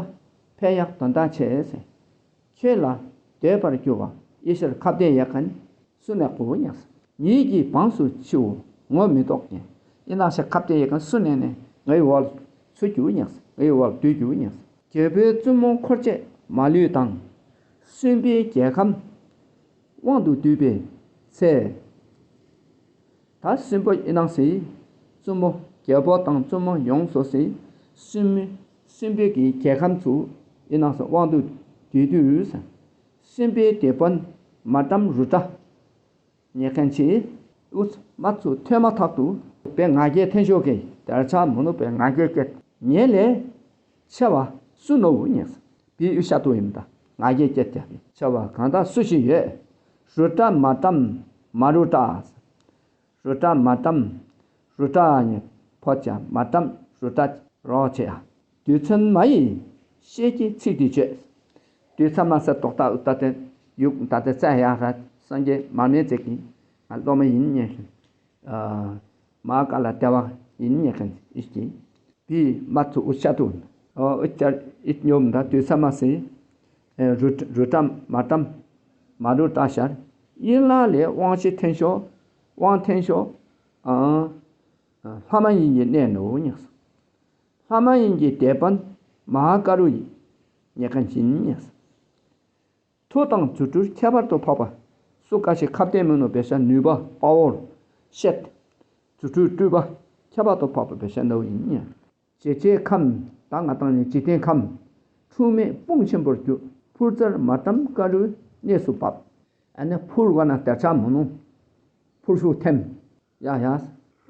འཕེལ་ཡག་དོན་དག་ཆེ་ཟེར། ཁྱོད་ལ་འདོད་པར་གྱུར་པ་ཡེ་ཤེས་ཁ་གཏད་ཡག་མཁན་སུ་ནས་གོ་ཉག་ཉིད་ཀྱི་འབངས་སུ་མཆིའོ་ངོ་མི་ལྡོག་ཉན། ཡིན་ནའང་ཁ་གཏད་ཡག་མཁན་སུ་ནས་ནས་ངའི་འོག་ལ་ཚུད་རྒྱུ་ཉག་ངའི་འོག་ལ་སྡོད་རྒྱུ་ཉག་རྒྱལ་པོའི་བཙུན་མོ་འཁོར་བཅས་མ་ལུས་དང་། སྲིན་པོའི་རྒྱལ་ཁམས་དབང་དུ་བསྡུས་པའི་ཚེ། ད་སྲིན་པོ་ཨི་ནང་སི་བཙུན་མོ་རྒྱལ་པོ་དང་བཙུན་མོ་ཡོངས་སུ་སི་སྲིན་མི་སྲིན་པོའི་གི་རྒྱལ་ཁམས་སུ་ཨི་ནང་སི་དབང་དུ་བསྡུས་དུས་སྲིན་པོའི་སྡེ་དཔོན་མ་ཏྲམ་རུ་ཏྲ་ཉེ་མཁན་ཆེ་ཨུ་མ་ཚུ་ཐོས་མ་ཐག་ཏུ་པའི་ང་རྒྱལ་འཐེན་ཤོག་གི་དར་ཆ་མོ་ནུ་པའི་ང་རྒྱལ་སྐད་ཉེ་ལས་ཆེ་བ་སུ་ནོ་བུ་ཉེ་སི་པི་ཨུ་ཤ་ཏུ་ཡིན་ད་ང་རྒྱལ་སྐད་རྒྱག་གི་ཆེ་བ་གང་ད་སུ་ཞིག་ཡོད། རུ་ཏྲ་མ་ཏྲམ་མ་རུ་ཏྲ། རུ་ཏྲ་མ་ཏྲམ། རུ་ཏྲ་ནི་ཕོ་ཅ་མ་ཏྲམ་རུ་ཏྲ་རོ་ཆེ་ཡ། རྡུལ་ཚོན་མ་ཡི་ཤེས་ཀྱི་ཚིག་འདི་བརྗོད། རྡུལ་ཚོན་མ་ཟེར་རྡོག་རྟགས་ད་ལྟ་ཡུག་ད་ལྟ་བཙལ་ཡག་ར་སངས་རྒྱས་མ་མེ་ཙེ་གི་ང་སློབ་མ་ཡིན་ཉེ་ཤིང་། མ་ཀ་ལ་ལྟ་བ་ཡིན་ཉེ་མཁན་ཨིས་ཀྱི། བི་མ་ཚུ་ཨུ་ཤ་ཏུ། ཨུ་ཅར་ཨིས་ཉོམ་ད་རྡུལ་ཚོན་མ་སི། རུ་རུ་ཏྲ་མ་ཏྲམ། མ་རུ་ཏྲ་ཤར། ཡིན་ལ་ལས་དབང་ཤེས་འཐེན་ཤོག་དབང་འཐེན་ཤོག་ཨང་། ལྷ་མ་ཡིན་གྱི་གནས་ནོ་ཉག་སོ། ལྷ་མ་ཡིན་གྱི་སྡེ་དཔོན་མ་ཧཱ་ཀ་རུ་ཡི་ཉེ་མཁན་ཡིན་ཉག་སོ། མཐུ་དང་རྫུ་འཕྲུལ་ཁྱད་པར་དུ་འཕགས་པ་སུ་ཀ་ཤི་ཁ་བརྡའི་མི་ནུ་བེ་ཤ་ནུས་པ་དཔའ་བོར་བཤད། རྫུ་འཕྲུལ་སྤྲུལ་པ་ཁྱད་པར་དུ་འཕགས་པ་བེ་ཤ་ནུ་ཡིན་ཉག་ཇེ་ཆེའི་ཁམས་ད་ང་དང་ནི་འཇིག་རྟེན་ཁམས། འཁྲུལ་མེད་དཔུང་ཆེན་པོར་གྱུར། ཕུར་རྩལ་མ་ཏྲམ་ཀ་རུའི་གནས་སུ་བབས། ཨ་ནི་ཕུར་བ་ན་དར་ཆ་མོ་ནུ། ཕུར་ཤུགས་ཐེམ། ཡ་ཡ།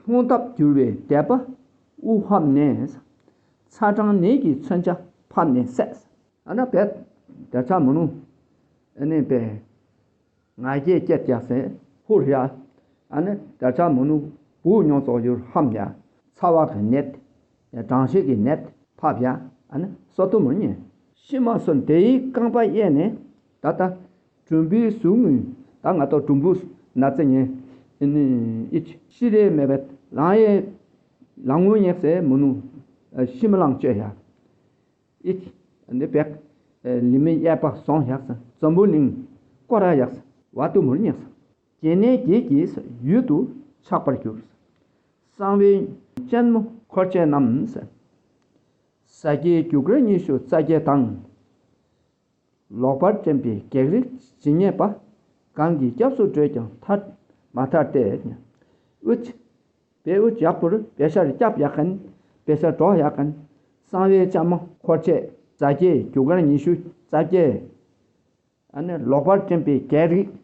ལྷུང་སྟབས་གྱུར་པའི་སྡེ་པ་དབུ་ཧབ་ནས། ཚ་གྲང་ནད་ཀྱི་མཚོན་ཆ་ཕབ་ནས་བསད། ཨ་ན་བེད་དར་ཆ་མོ་ནུ། ཨ་ནི་བེ། ང་རྒྱལ་སྐྱེད་ཀྱག་སེ་ཧུར་ཡ། ཨ་ནི་དར་ཆ་མོ་ནུ་བུ་མྱོང་ཙོག་ཡུར་ཧམ་ཡ། ཚ་བ་གི་ནད། གྲང་ཤེད་ཀྱི་ནད་ཕབ་ཡ། ཨ་ནི་སོ་ཏུ་མོ་ཉེ། ཤི་མ་སོན་དེའི་རྐང་པ་གཡས་ནས་ད་ལྟ་གྲུམ་བུའི་ཟུག་རྔུ་ད་ང་ཏོ་གྲུམ་བུ་ན་ཚ་ཉེ། ཨི་ཤི་རེ་མེད་པའི་ལང་ཡེ་ལང་ངུ་ཉེག་སེ་མོ་ནུ་ཤི་མི་ལང་བཅོས་ཡ། ཨི་ནི་བེག་ལི་མི་གཡས་པ་སོང་ཡག་ས་འཛམ་བུ་གླིང་སྐོར་ར་ཡག་ས་བ་ཏུ་མུར་ཉག་ས་སྐྱེ་གནས་བརྒྱད་ཀྱི་ཡུལ་དུ་ཆགས་པར་གྱུར། གསང་བའི་སྤྱན་མོ་འཁོར་བཅས་རྣམས། ཟ་རྒྱས་རྒྱུ་སྐར་ཉི་ཤུ་རྩ་བརྒྱད་དང་། ལོག་པར་འདྲེན་པའི་བགེགས་རིགས་ཇི་སྙེད་པ། གང་གི་སྐྱབས་སུ་འགྲོས་ཀྱང་ཐར་མ་ཐར་ཏེ། ཨུ་ཅི། བེ་ཨུ་ཇག་པུར་བེ་ཤར་སྐྱབས་ཡག་མཁན། བེ་ཤར་འགྲོ་ཡག་མཁན། གསང་བའི་ལྕམ་མོ་འཁོར་བཅས་ཟ་རྒྱས་རྒྱུ་སྐར་ཉི་ཤུ་རྩ་བརྒྱད། ཨ་ནི་ལོག་པར་འདྲེན་པའི་བགེགས་རིགས།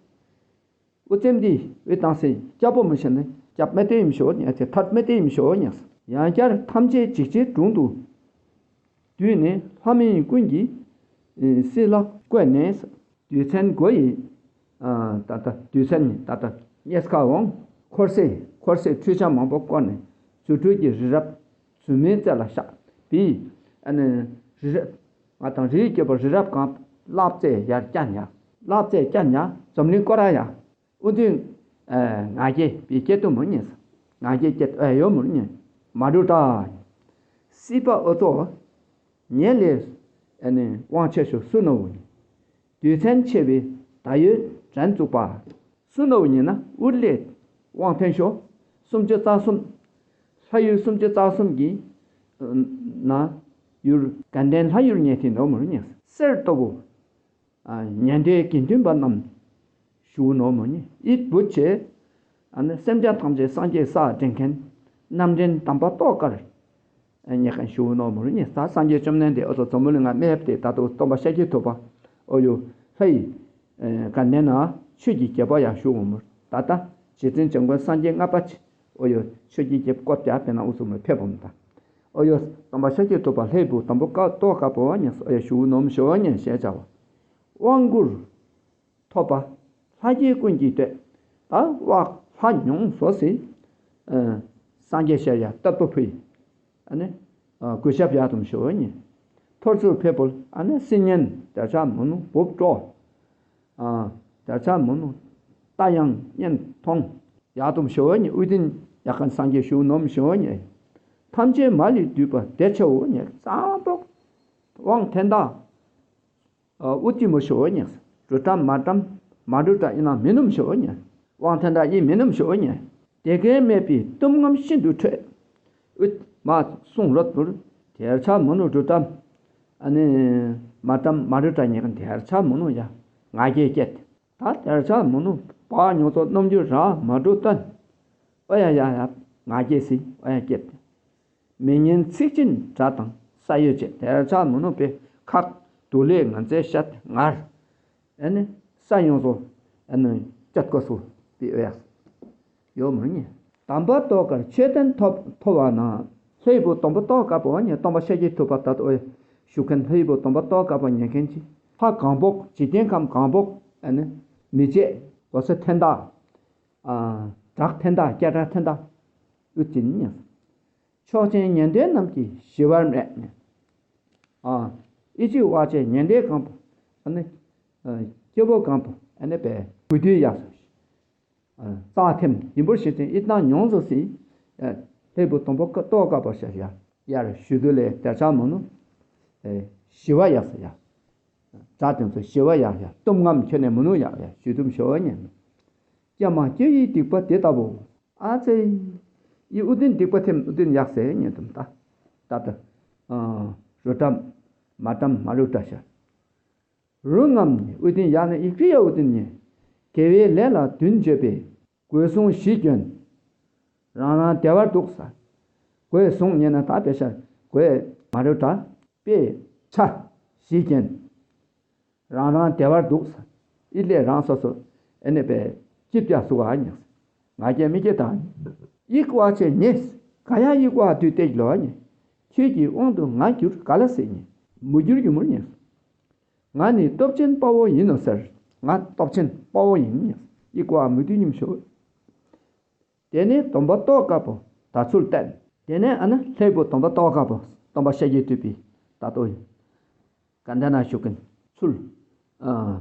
ཨུ་ཙེམ་འདི་ཨུ་དང་སེ་སྐྱབས་པོ་མི་ཤེས་ནི་སྐྱབས་མེ་ཏེ་ཡིན་ཤོ་ཉ་ཚེ་ཐར་མེ་ཏེ་ཡིན་ཤོ་ཉ། ཡང་བསྐྱར་ཐམས་ཅད་འཇིགས་བྱེད་དྲུང་དུ། བསྡུས་ནས་ལྷ་མིན་ཀུན་གྱིས་སྲིད་ལ་བཀོད་ནས། རྡུལ་ཚོན་མགོ་ཡི་ད་ལྟ་རྡུལ་ཚོན་ནི་ད་ལྟ་གཉེར་ཁ་འོང་། འཁོར་སའི་འཁོར་སའི་འཕྲུལ་ཆ་མང་པོ་བསྐོར་ནས་རྫུ་འཕྲུལ་གྱི་རི་རབ་རྫུ་མའི་རྩེ་ལ་བཞག་པས། ཨ་ནི་རི་རབ་ང་དང་རིའི་རྒྱལ་པོ་རི་རབ་གང་བླ་རྩེ་ཡར་བསྐྱལ་ཉག་བླ་རྩེ་བསྐྱལ་ཉག་འཛམ་གླིང་སྐོར་ར་ཡ། ཨུ་དུ་ཨ་ང་རྒྱལ་པའི་སྐད་དུ་མོ་ཉན། ང་རྒྱལ་སྐད་ཨ་ཡོ་མོ་ཉན། མ་འགྲོ་ད། སྲིད་པ་ཨོ་ཙོ། ཉེ་ལས་ཨ་ནི་དབང་ཆེ་ཤོས་སུ་ནོ་བོ་ཉན། དུས་མཚན་ཆེ་བའི་ད་ཡོད་དྲན་བཙུགས་པ། སུ་ནོ་བོ་ཉན་ན་ཨུར་ལས་དབང་ཐན་ཤོ། སུམ་ཅུ་རྩ་གསུམ། ལྷ་ཡུལ་སུམ་ཅུ་རྩ་གསུམ་གྱི་ན་ཡུལ་དགའ་ལྡན་ལྷ་ཡུལ་ཉན་ཐིན་ནོ་མོ་ཉན། གསེར་ལྟ་བུ། ཉན་ཐོས་དགེ་འདུན་པ་རྣམས་ཞུ་ནོ་མོ་ཉི་ཨིད་བུ་ཆེ། ཨ་ནི་སེམས་ཅན་ཐམས་ཅད་སངས་རྒྱས་ས་འདྲེན་མཁན། རྣམ་འདྲེན་དམ་པ་ཏོག་དཀར། ཉེ་མཁན་ཞུ་ནོ་མོ་ཉི་ད་སངས་རྒྱས་བཅོམ་ལྡན་འདས་ཨོ་ཙོ་ཛོ་མོ་ལི་ང་སྨད་དེ་ད་དུ་སྟོན་པ་ཤཱཀྱ་ཐུབ་པ། ཨོ་ཡོ། ལྷ་ཡི། ག་ནས་ན་ཆོས་ཀྱི་རྒྱལ་པོ་ཡང་ཞུ་འོ་མོ། ད་ལྟ་རྗེ་བཙུན་འཇམ་མགོན་སངས་རྒྱས་ལྔ་པ་ཆེ། ཨོ་ཡོ། ཆོས་ཀྱི་རྒྱལ་པོ་བཀོད་ཀྱ་དཔེར་ན་ཨུ་ཙུ་མོ་ཕེབས་འོ་མོ་ད། ཨོ་ཡོ། སྟོན་པ་ཤཱཀྱ་ཐུབ་པ་ལྷའི་བུ་དམ་པོ་ཀ་ཏོག་དཀར་པོ་ཉེ་ཨོ་ཡོ་ཞུ་ནོ་མོ་ཞུ་ཉེ་ཞེས་བྱ་བ། དབང་བསྐུར། ཐོབ་པ། ལྷ་སྐྱེས་ཀུན་གྱིས་བསྟོད། ད་དབང་ལྷ་མྱོང་སོ་སི། སངས་རྒྱས་ཤར་ཡ་ཏར་པོ་ཕུལ། ཨ་ནི། གུས་ཞབས་ཡག་དུམ་ཞོ་ཉེ། ཐོར་ཚུར་ཕེབས་པོ་ཨ་ནི་སི་ཉན་དར་ཆ་མོ་ནུ་བུབ་ཀྲོ། དར་ཆ་མོ་ནུ། རྟ་ཡང་གཉན་མཐོང་། ཡག་དུམ་ཞོ་ཉེ་ཨུ་དིན་ཡག་གན་སངས་རྒྱས་ཞུ་ནོམ་ཞོ་ཉེ། ཐམས་ཅད་མ་ལུས་བསྡུས་པ་བདེ་ཆེའོ་ཉེ་གཙང་ཏོག་དབང་ཐན་ད། ཨུ་ཏི་མོ་ཤོ་ཉེ། རུ་ཏྲམ་མ་ཏྲམ་མ་རུ་ཏྲ་ཨི་ན་མི་ནུམ་ཤོ་ཉེ། དབང་ཐན་ད་ཨི་མི་ནུམ་ཤོ་ཉེ། དེ་ཀའི་སྨད་པའི་གཏུམ་རྔམ་ཤིན་ཏུ་ཁྲོས། ཨུད་མ་གསུང་རོད་པུར་དེར་ཆ་མོ་ནུ་རུ་ཏྲམ། ཨ་ནི་མ་ཏྲམ་མ་རུ་ཏྲ་ཉེ་ག་དེར་ཆ་མོ་ནུ་ཡ་ང་རྒྱལ་སྐྱེད། ད་དེར་ཆ་མོ་ནུ་བག་ཉོ་ཚོ་རྣམ་འགྱུར་ར་མ་འགྲོ་སྟོན། ཨོ་ཡ་ཡ་ཡ་ང་རྒྱལ་སི་ཨོ་ཡ་སྐྱེད། མི་ཉན་ཚིག་ཅན་དགྲ་དང་ས་ཡོད་ཅེས་དེར་ཆ་མོ་ནུ་པའི་ཁག་དུ་ལས་ང་ཚེ་ཤད་ངར། ཨེ་ནི་ས་ཡོངས་སུ་ཨེ་ནི་ཅད་ཀོ་སུ་པི་ཨོ་ཡ་ཡོ་མོ་ཉེ། དམ་པ་ཏོག་དཀར་མཆོད་རྟེན་ཐོབ་ཐོབ་བ་ན་ལྷའི་བུ་དམ་པ་ཏོག་དཀར་པོ་ཉེ་སྟོན་པ་ཤཱཀྱ་ཐུབ་པ་ད་དོ་ཞུ་མཁན་ལྷའི་བུ་དམ་པ་ཏོག་དཀར་པོ་ཉན་མཁན་གྱི་ལྷ་གང་པོག་འཇིག་རྟེན་ཁམས་གང་པོག་ཨེ་ནི་མི་བྱེད་གོ་ས་ཐན་ད། བྲག་ཐན་ད་སྐད་གྲགས་ཐན་ད། ཨུ་ཅིན་ཉེ། ཕྱོགས་ཆེན་ཉན་ཐོས་རྣམས་ཀྱིས་ཞི་བར་མེད། ཨ། ཨི་ཅི་བ་ཆེ་ཉན་ཐོས་གང་པོ། ཨ་ནི། སྐྱེ་བོ་གང་པོ། ཨ་ནི་པའི་གུས་འདུད་ཡག་སོ། རྩ་ཐེམ་ཡིན་པར་ཞེས་ཅན་ཨི་ཏང་ཉོང་སོ་སི། ལྷའི་བུ་དང་པོ་ཀ་ཏོག་ཀ་པར་ཤ་ཡ། ཡར་ཞུ་དུ་ལས་དེར་ཆ་མོ་ནུ། ཞི་བ་ཡག་སོ་ཡ། དགྲ་དེ་ཚོ་ཞི་བ་ཡག་ཡ་གཏུམ་རྔམ་ཁྱོད་ནས་མོ་ནུ་ཡག་ཡ་ཞུ་དུམ་ཞི་བ་ཉན། ཀྱེ་མ་སྐྱེ་ཡི་སྡིག་པ་དེ་ལྟ་བུ། ཨ་ཙེ། ཡི་ཨུ་དིན་སྡིག་པ་ཐེམ་ཨུ་དིན་ཡག་སེ་ཉན་དུམ་ད། ད་ད། རུ་ཏམ། མ་ཏམ་མ་རུ་ཏ་ཤ། རུ་ངམ་ནི་ཨུ་དིན་ཡག་ནི་ཡིག་རི་ཡ་ཨུ་དིན་ཉེ། དགེ་བའི་ལས་ལ་དུན་བརྗོད་པའི། གོས་ཟུང་བཞི་གྱོན། རང་རང་བདེ་བར་འདུག་ས། གོས་ཟུང་ཉེ་ན་ད་པེ་ཤ་གོས་མ་རུ་ཏ། པེ་ཆ་བཞི་གྱོན། རང་རང་བདེ་བར་འདུག་ས། ཨི་ལས་རང་སོ་སོ་ཨེ་ནེ་པའི་ཅི་བྱ་སུ་བ་ཉག་ས། ང་རྒྱལ་མི་སྐྱེ་དང་། ཡིག་བ་ཆེ་ཉེས། ག་ཡ་ཡིག་བ་དུས་ཏེག་ལོ་ཉེ། ཁྱོད་ཀྱི་དབང་དུ་ང་འགྱུར་ག་ལ་སྲིད་ཉེ། མུ་འགྱུར་གྱི་མུར་ཉེ། ང་ནི་སྟོབས་ཆེན་དཔའ་བོ་ཡིན་ནོ་ཟེར། ང་སྟོབས་ཆེན་དཔའ་བོ་ཡིན་ཉེ། ཡིག་བ་མུ་དུས་ཉིམ་ཤོ། དེ་ནས་སྟོན་པ་ཏོག་དཀར་པོ་ད་ཚུལ་བསྟན། དེ་ནས་ཨ་ན་ལྷའི་བུ་སྟོན་པ་ཏོག་དཀར་པོ་སྟོན་པ་ཤཱཀྱ་ཐུབ་པའི་ད་ལྟོ་ཡིན། ག་འདྲ་ན་ཞུ་གིན་ཚུལ་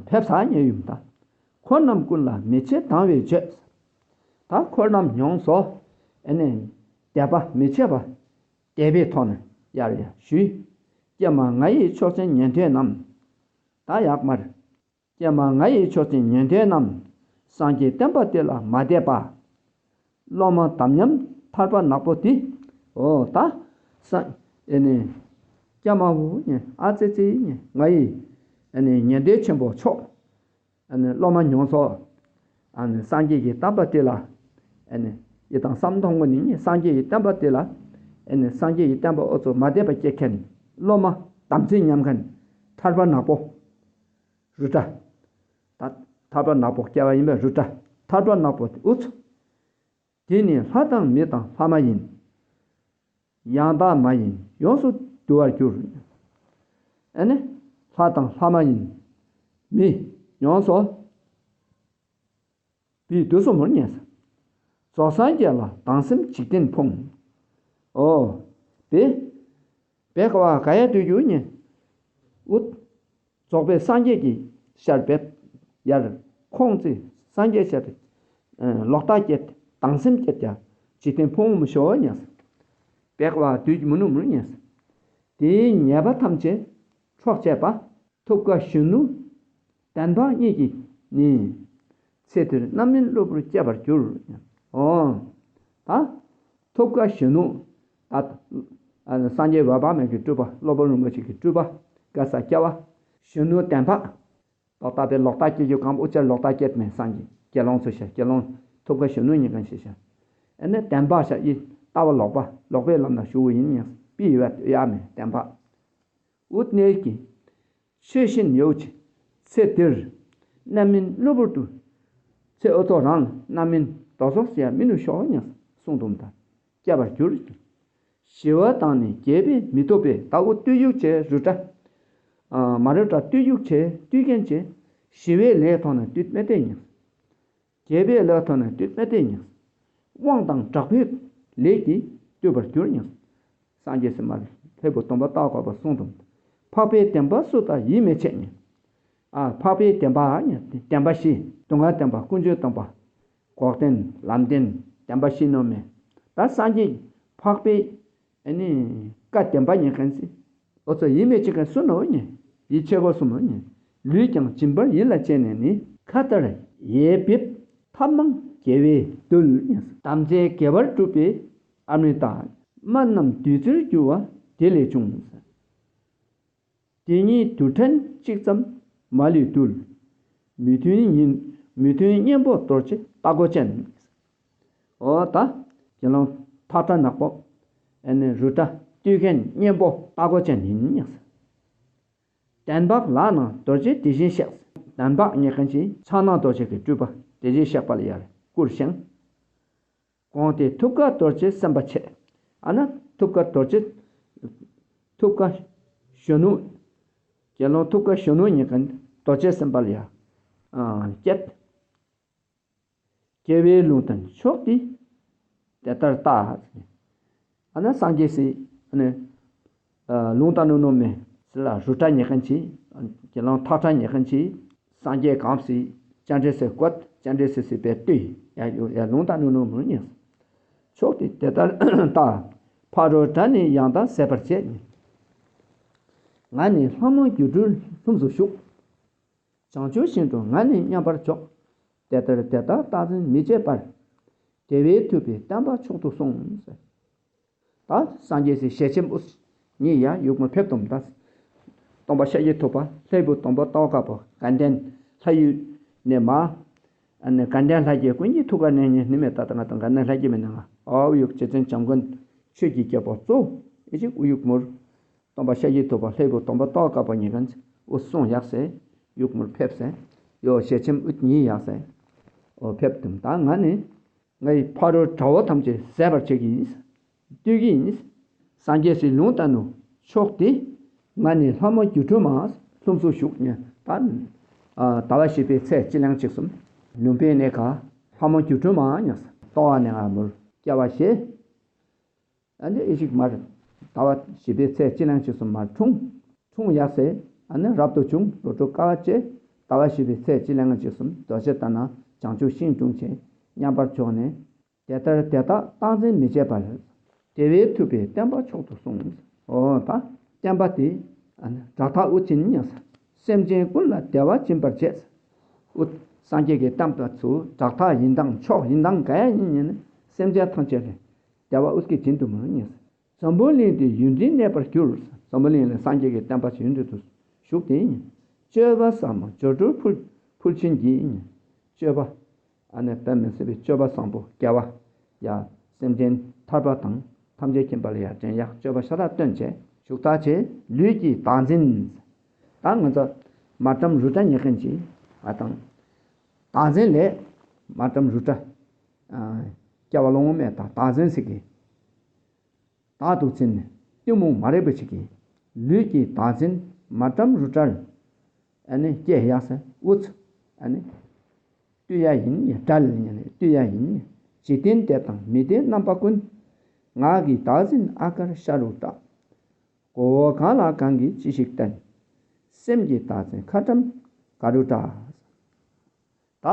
ཕེབས་ས་ཉེ་ཡུམ་ད། འཁོར་རྣམས་ཀུན་ལ་མི་ཕྱེད་དང་བའི་བརྗོད། ད་འཁོར་རྣམས་མྱོང་སོ་ཨེ་ནས་དད་པ་མི་ཕྱེད་པ་དད་པའི་ཐོག་ནས་ཡར་ཡར་ཞུས། ཀྱེ་མ་ང་ཡི་ཕྱོགས་ཆེན་ཉན་ཐོས་རྣམས། ད་ཡག་མར། ཀྱེ་མ་ང་ཡི་ཕྱོགས་ཆེན་ཉན་ཐོས་རྣམས། སངས་རྒྱས་བསྟན་པ་དེ་ལ་མ་དད་པ། སློབ་མ་དམ་ཉམས་ཐར་པ་ནག་པོ་དེ། འོ་ད། ས། ཨེ་ནི། ཀྱེ་མ་འུ་ཉེ་ཨ་ཙི་ཙི་ཉེ་ང་ཡི། ཨེ་ནི་ཉན་ཐོས་ཆེན་པོ་མཆོག་ཨེ་ནི་སློབ་མ་མྱོང་ཚོགས། ཨེ་ནི་སངས་རྒྱས་ཀྱི་བསྟན་པ་དེ་ལ། ཨེ་ནི། ཡི་དམ་བསམ་གཏོང་གོ་ནི་ཉེ་སངས་རྒྱས་ཀྱི་བསྟན་པ་དེ་ལ། ཨེ་ནི་སངས་རྒྱས་ཀྱི་བསྟན་པ་འུ་ཚོ་མ་དད་པ་སྐྱེ་མཁན། སློབ་མ་དམ་ཚིག་ཉམས་མཁན། ཐར་པ་ནག་པོ། རུ་ཏྲ། ད་ཐར་པ་ནག་པོ་སྐྱེ་བ་ཡིན་པས་རུ་ཏྲ། ཐར་པ་ནག་པོ་དེ་ཨུ་ཚུགས། དེ་ནི་ལྷ་དང་མི་དང་ལྷ་མ་ཡིན། ཡང་དག་མ་ཡིན་ཡོངས་སུ་འདུ་བར་འགྱུར། ཨ་ནི། ལྷ་དང་ལྷ་མ་ཡིན། མི། ཡོངས་སུ། བི་དུ་སོ་མུར་ཉེས། རྫོགས་སངས་རྒྱས་ལ་སྡང་སེམས་འཇིག་རྟེན་ཕུང་། ཨོ། བི། བེ་ཀ་བ་ག་ཡ་དུ་རྒྱུ་ཉེ། ཨུད། རྫོགས་པའི་སངས་རྒྱས་ཀྱི་ཤར་བེད་ཡར། ཁོང་ཚེ་སངས་རྒྱས་ཤར་ཏེ། ལོག་ལྟ་སྐྱེད་དང་སེམས་བསྐྱེད་ཀྱང་འཇིག་རྟེན་ཕུང་བོ་མི་ཤོར་ཉེས། བེག་བ་དུས་ཀྱི་མི་ནུབ་མུར་ཉེས། དེའི་ཉེས་པ་ཐམས་ཅད་འཕྲོག་བྱེད་པ། ཐུབ་དཀའ་གཞོན་ནུ་དན་འབག་གཉིས་ཀྱིས་ནི། ཚེ་འདིར་རྣམ་སྨིན་གློ་བུར་སྐྱེ་བར་འགྱུར། ཨོ། ད་ཐུབ་དཀའ་གཞོན་ནུ། ད་སངས་རྒྱས་འོད་དཔག་མེད་ཀྱི་སྤྲུལ་པ། སློབ་དཔོན་རིན་པོ་ཆེ་གི་སྤྲུལ་པ། དཀའ་ས་སྐྱེ་བ། གཞོན་ནུ་དན་འབག་ལོག་ལྟ་པའི་ལོག་ལྟ་སྐྱེ་རྒྱུ་གང་པོ་ཅིར་ལོག་ལྟ་སྐྱེད་མེད་སངས་རྒྱས་དགེ་སློང་ཚོ་ཤ་དགེ་སློང་ཐུབ་དཀའ་གཞོན་ནུ་ཉིན་གང་ཞེས་བྱ། ཨ་ནི་དན་འབག་ཤ་ཡི་ལྟ་བ་ལོག་པ་ལོག་པའི་ལམ་ན་ཞུགས་ཡིན་ཡང་པི་ཡི་བ་ཡ་མེད་དན་འབག་ཨུཏ་ནེ་ཀི། ཆོས་བཞིན་ཡོད་ཅིང་ཚེ་འདིར་རྣམ་སྨིན་གློ་བུར་དུ། ཚེ་འོ་ཐོག་རང་རྣམ་སྨིན་རྡོ་སོགས་སུ་ཡང་མི་ནུབ་ཤོག་ཉག་གསུངས་དུམ་དང་སྐྱེ་བར་འགྱུར། ཞི་བ་དང་ནི་རྒྱས་པས་མི་ཐོབ་པས་ད་འོ་བཏུལ་ཡུག་བྱས་རུ་དྲ། མ་རུ་དྲ་བཏུལ་ཡུག་བྱས་བཏུལ་མཁན་བྱས། ཞི་བའི་ལས་ཐོག་ན་བཏུལ་མེད་དེ་ཉག་རྒྱས་པའི་ལས་ཐོག་ན་བཏུལ་མེད་དེ་ཉིད། དབང་དང་དྲག་པོའི་ལས་ཀྱིས་བཏུལ་བར་འགྱུར་ཉིད། སངས་རྒྱས་སི་མར་ལྷའི་བུ་སྟོན་པ་ཏོག་ཀ་པ་གསུངས་དང་། འཕགས་པའི་བདེན་པ་སུ་དག་ཡིད་མི་ཆེས་ཉིད། ཨ་འཕགས་པའི་བདེན་པ་ཉིད་བདེན་པ་བཞི་སྡུག་བསྔལ་བདེན་པ་ཀུན་འབྱུང་བདེན་པ། འགོག་བདེན་ལམ་བདེན་བདེན་པ་བཞི་ནོ་མེ། ད་སངས་རྒྱས་འཕགས་པའི་ཨ་ནི། བཀའ་བདེན་པ་ཉན་མཁན་ཚེ། འོ་ཚོ་ཡིད་མི་ཆེས་མཁན་སུ་ནོ་ཉན། ཡིད་ཆེས་གོ་སུ་ནོ་ཉན། ལུས་ཀྱང་སྦྱིན་པར་ཡིད་ལ་བྱས་ནས་ནི། མཁའ་ལྟར་ཡལ་འབེབས་ཐབས་མང་རྒྱལ་བས་བཏུལ་ཉན། དམ་ཚིག་དགེ་བར་བསྒྲུབས་པའི་ཨ་མྲི་དང་། སྨན་རྣམས་བདུད་རྩིར་འགྱུར་བ་དེ་ལས་བྱུང་། དེ་ཉིད་རྡུལ་ཕྲན་གཅིག་ཙམ་མ་ལུས་བཏུལ། མི་མཐུན་ཉིན་མི་མཐུན་གཉེན་པོ་རྡོ་རྗེ་རྟ་མགོ་ཅན། འོ་ད། དགེ་སློང་ཐག་ཁྲ་ནག་པོ། ཨ་ནི་རུ་དྲ་བཏུལ་མཁན་གཉེན་པོ་རྟ་མགོ་ཅན་ཡིན་སྙམ། དན་འབག་ལག་ན་རྡོ་རྗེ་དེ་བཞིན་གཤེགས། དན་འབག་ཉེ་མཁན་གྱི་ཕྱག་ན་རྡོ་རྗེ་གི་སྤྲུལ་པ་དེ་བཞིན་གཤེགས་པ་ལ་ཡར་བསྐུར་ཞིང་། དགོངས་ཏེ་ཐུབ་དཀའ་རྡོ་རྗེ་སེམས་དཔའ་ཆེ། ཨ་ན་ཐུབ་དཀའ་རྡོ་རྗེ། ཐུབ་དཀའ་གཞོན་ནུ། དགེ་སློང་ཐུབ་དཀའ་གཞོན་ནུ་ཉིད་ཀྱང་རྡོ་རྗེ་སེམས་དཔའ་ལ་ཡང་། སྐྱེད། རྒྱལ་བའི་ལུང་བསྟན་མཆོག་འདི་དེ་ལྟར་ལྟ། ཨ་ན་སངས་རྒྱས་སི་ཨ་ནི། ལུང་བསྟན་ནོ་ནོ་མེ། སི་ལ་རུ་ཏྲ་ཉེ་མཁན་ཆེ། དགེ་སློང་ཐག་ཁྲ་ཉེ་མཁན་ཆེ། སངས་རྒྱས་གང་སྲིད་སྤྱན་འདྲེན་སེ་བཀོད་སྤྱན་འདྲེན་སེ་སི་པའི་ལྟོས་ཡ་ཡ་ལུང་དང་ནུ་ནུ་མུ་ཉེ། ཕྱོགས་དེ་དེ་ལྟར་ལྟ། ཕ་རོལ་དགྲ་ནི་ཡང་དག་ཟད་པར་བྱེད། ང་ནི་ལྷ་མོ་སྒྱུ་འཕྲུལ་ལྷུམས་སུ་ཞུགས། བྱང་ཆུབ་ཤིང་དུ་ང་ནི་མཉམ་པར་འཇོག་དེ་ལྟར་དེ་དག་རྟག་འཛིན་མི་བྱེད་པར། དེ་བས་ཐུབ་པའི་བསྟན་པ་མཆོག་ཏུ་གསུངས། ད་སངས་རྒྱས་སི་ཞལ་ཆེམས་ཨུ་ཉིད་ཡང་ཡུག་མོ་ཕེབས་དུམ་ད། སྟོན་པ་ཤཱཀྱ་ཐུབ་པ་ལྷའི་བུ་སྟོན་པ་ཏོག་དཀར་པོ་དགའ་ལྡན་ལྷ་ཡུལ་ནས་མ། ཨ་ནི་དགའ་ལྡན་ལྷ་རྒྱལ་ཀུན་གྱི་ཐུགས་ཀར་གནས་ཉིད་ནི་མེད་ད་ད་ང་དང་དགའ་ལྡན་ལྷ་རྒྱལ་མི་ནང་ཨའུ་ཡུག་རྗེ་བཙུན་བྱམས་མགོན་ཆོས་ཀྱི་རྒྱལ་པོ་གཙོ་ཨི་ཅིག་ཨུ་ཡུག་མུར། སྟོན་པ་ཤཱཀྱ་ཐུབ་པ་ལྷའི་བུ་སྟོན་པ་ཏོག་དཀར་པོ་ཉིད་ཀྱང་ཨུ་གསུང་ཡག་སེ་ཡུག་མུར་ཕེབས་སེ་ཡོ་ཞལ་ཆེམས་ཨུ་ཉིད་ཡག་སེ་ཨོ་ཕེབས་དུམ་ད་ང་ནི། ངའི་ཕ་རོལ་དགྲ་བོ་ཐམས་ཅད་ཟད་པར་བྱེད་ཀྱི་ཡིན། བཏུལ་གྱི་ཡིན། སངས་རྒྱས་སི་ལུང་བསྟན་ནུ་ཕྱོགས་དེ། ང་ནི་ལྷ་མོ་སྒྱུ་འཕྲུལ་མ། ལྷུམས་སུ་ཞུགས་ཉེ་ད། ཟླ་བ་བཞི་པའི་ཚེས་སྤྱི་ལེང་གཅིག་གསུམ། ལུམ་བི་ནི་ཀ་ལྷ་མོ་སྒྱུ་འཕྲུལ་མ་ཉག་ས་ལྟོ་བ་ནས་ང་མུར་སྐྱེ་བ་བཞེས། ཨ་ནི་ཨི་ཞིག་མར་ཟླ་བ་བཞི་པའི་ཚེས་སྤྱི་ལེང་གཅིག་གསུམ་མར་འཁྲུངས། འཁྲུངས་ཡག་སེ་ཨ་ནི་རབ་ཏུ་བྱུང་ལོ་དྲུག་དཀའ་བ་སྤྱད། ཟླ་བ་བཞི་པའི་ཚེས་སྤྱི་ལེང་གཅིག་གསུམ་རྡོ་རྗེ་ལྟ་ན་བྱང་ཆུབ་ཤིང་དྲུང་ཆེ་མཉམ་པར་འཇོག་ནས། དེ་ལྟར་དེ་དག་རྟག་འཛིན་མི་བྱེད་པར། དེ་བས་ཐུབ་པའི་བསྟན་པ་མཆོག་ཏུ་གསུངས། འོ་ད་བསྟན་པ་དེ་ཨ་ནི་དྲག་ཐག་ཨུ་ཆེན་ཉག་ས་སེམས་ཅན་ཀུན་ལ་བདེ་བ་སྦྱིན་པར་བྱེད། ཨུ་སངས་རྒྱས་ཀྱི་བསྟན་པ་ཚུ་དྲག་ཐག་ཡིན་དང་མཆོག་ཡིན་དང་ག་ཡ་ཡིན་ཡིན་ནི་སེམས་ཅན་ཐམས་ཅད་ལ་བདེ་བ་ཨུ་ཀི་སྦྱིན་དུ་མི་ཉག་ས། འཛམ་བུ་གླིང་འདི་ཡུན་རིང་གནས་པར་འགྱུར། འཛམ་བུ་གླིང་ལ་སངས་རྒྱས་ཀྱི་བསྟན་པ་ཡུན་རིང་དུ་བཞུགས་ཏེ། སྤྱོད་པ་ཟབ་མོ་སྦྱོར་དྲུག་ཕུལ་ཕུལ་ཕྱིན་གྱིས། སྤྱོད་པ། ཨ་ནི་དཔེ་མི་སྲིད་པའི་སྤྱོད་པ་བཟང་པོ་དགེ་བ། ཡ། སེམས་ཅན་ཐར་པ་དང་ཐམས་ཅད་མཁྱེན་པ་ལ་ཡ་དྲན་ཡག་སྤྱོད་པ་ཤ་སྟག་སྟོན་བྱས་བཞུགས་ཐག་ཆེ་ལུས་ཀྱི་བདག་འཛིན། ད་ང་ཚོ་མ་ཏྲམ་རུ་ཏྲ་ཉེ་མཁན་གྱི་ཨ་དང་། བདག་འཛིན་ལས་མ་ཏྲམ་རུ་ཏྲ། སྐྱེ་བ་ལོང་མེད་དང་བདག་འཛིན་ཟེར་གི། བདག་ཏུ་འཛིན་ནས་གཏི་མུག་མ་རིག་པ་ཅིག་གིས་ལུས་ཀྱི་བདག་འཛིན་མ་ཏྲམ་རུ་ཏྲར། ཨ་ནི་སྐྱེ་ཡག་ས་ཨུ་ཚུ། ཨ་ནི། བཏུལ་ཡ་ཡིན་ཡ་དགྲ་ལ་ཉེ་ནས་བཏུལ་ཡ་ཡིན། འཇིག་རྟེན་བདེ་དང་མི་བདེ་རྣམ་པ་ཀུན། ངག་གི་བདག་འཛིན་ཨ་ཀར་ཤ་རུ་བཏགས། མགོ་བོ་གང་ལ་གང་གིས་ཅི་ཞིག་བསྟན། སེམས་ཀྱི་བདག་འཛིན་ཁ་ཏྲམ་ག་རུ་བཏགས། ད་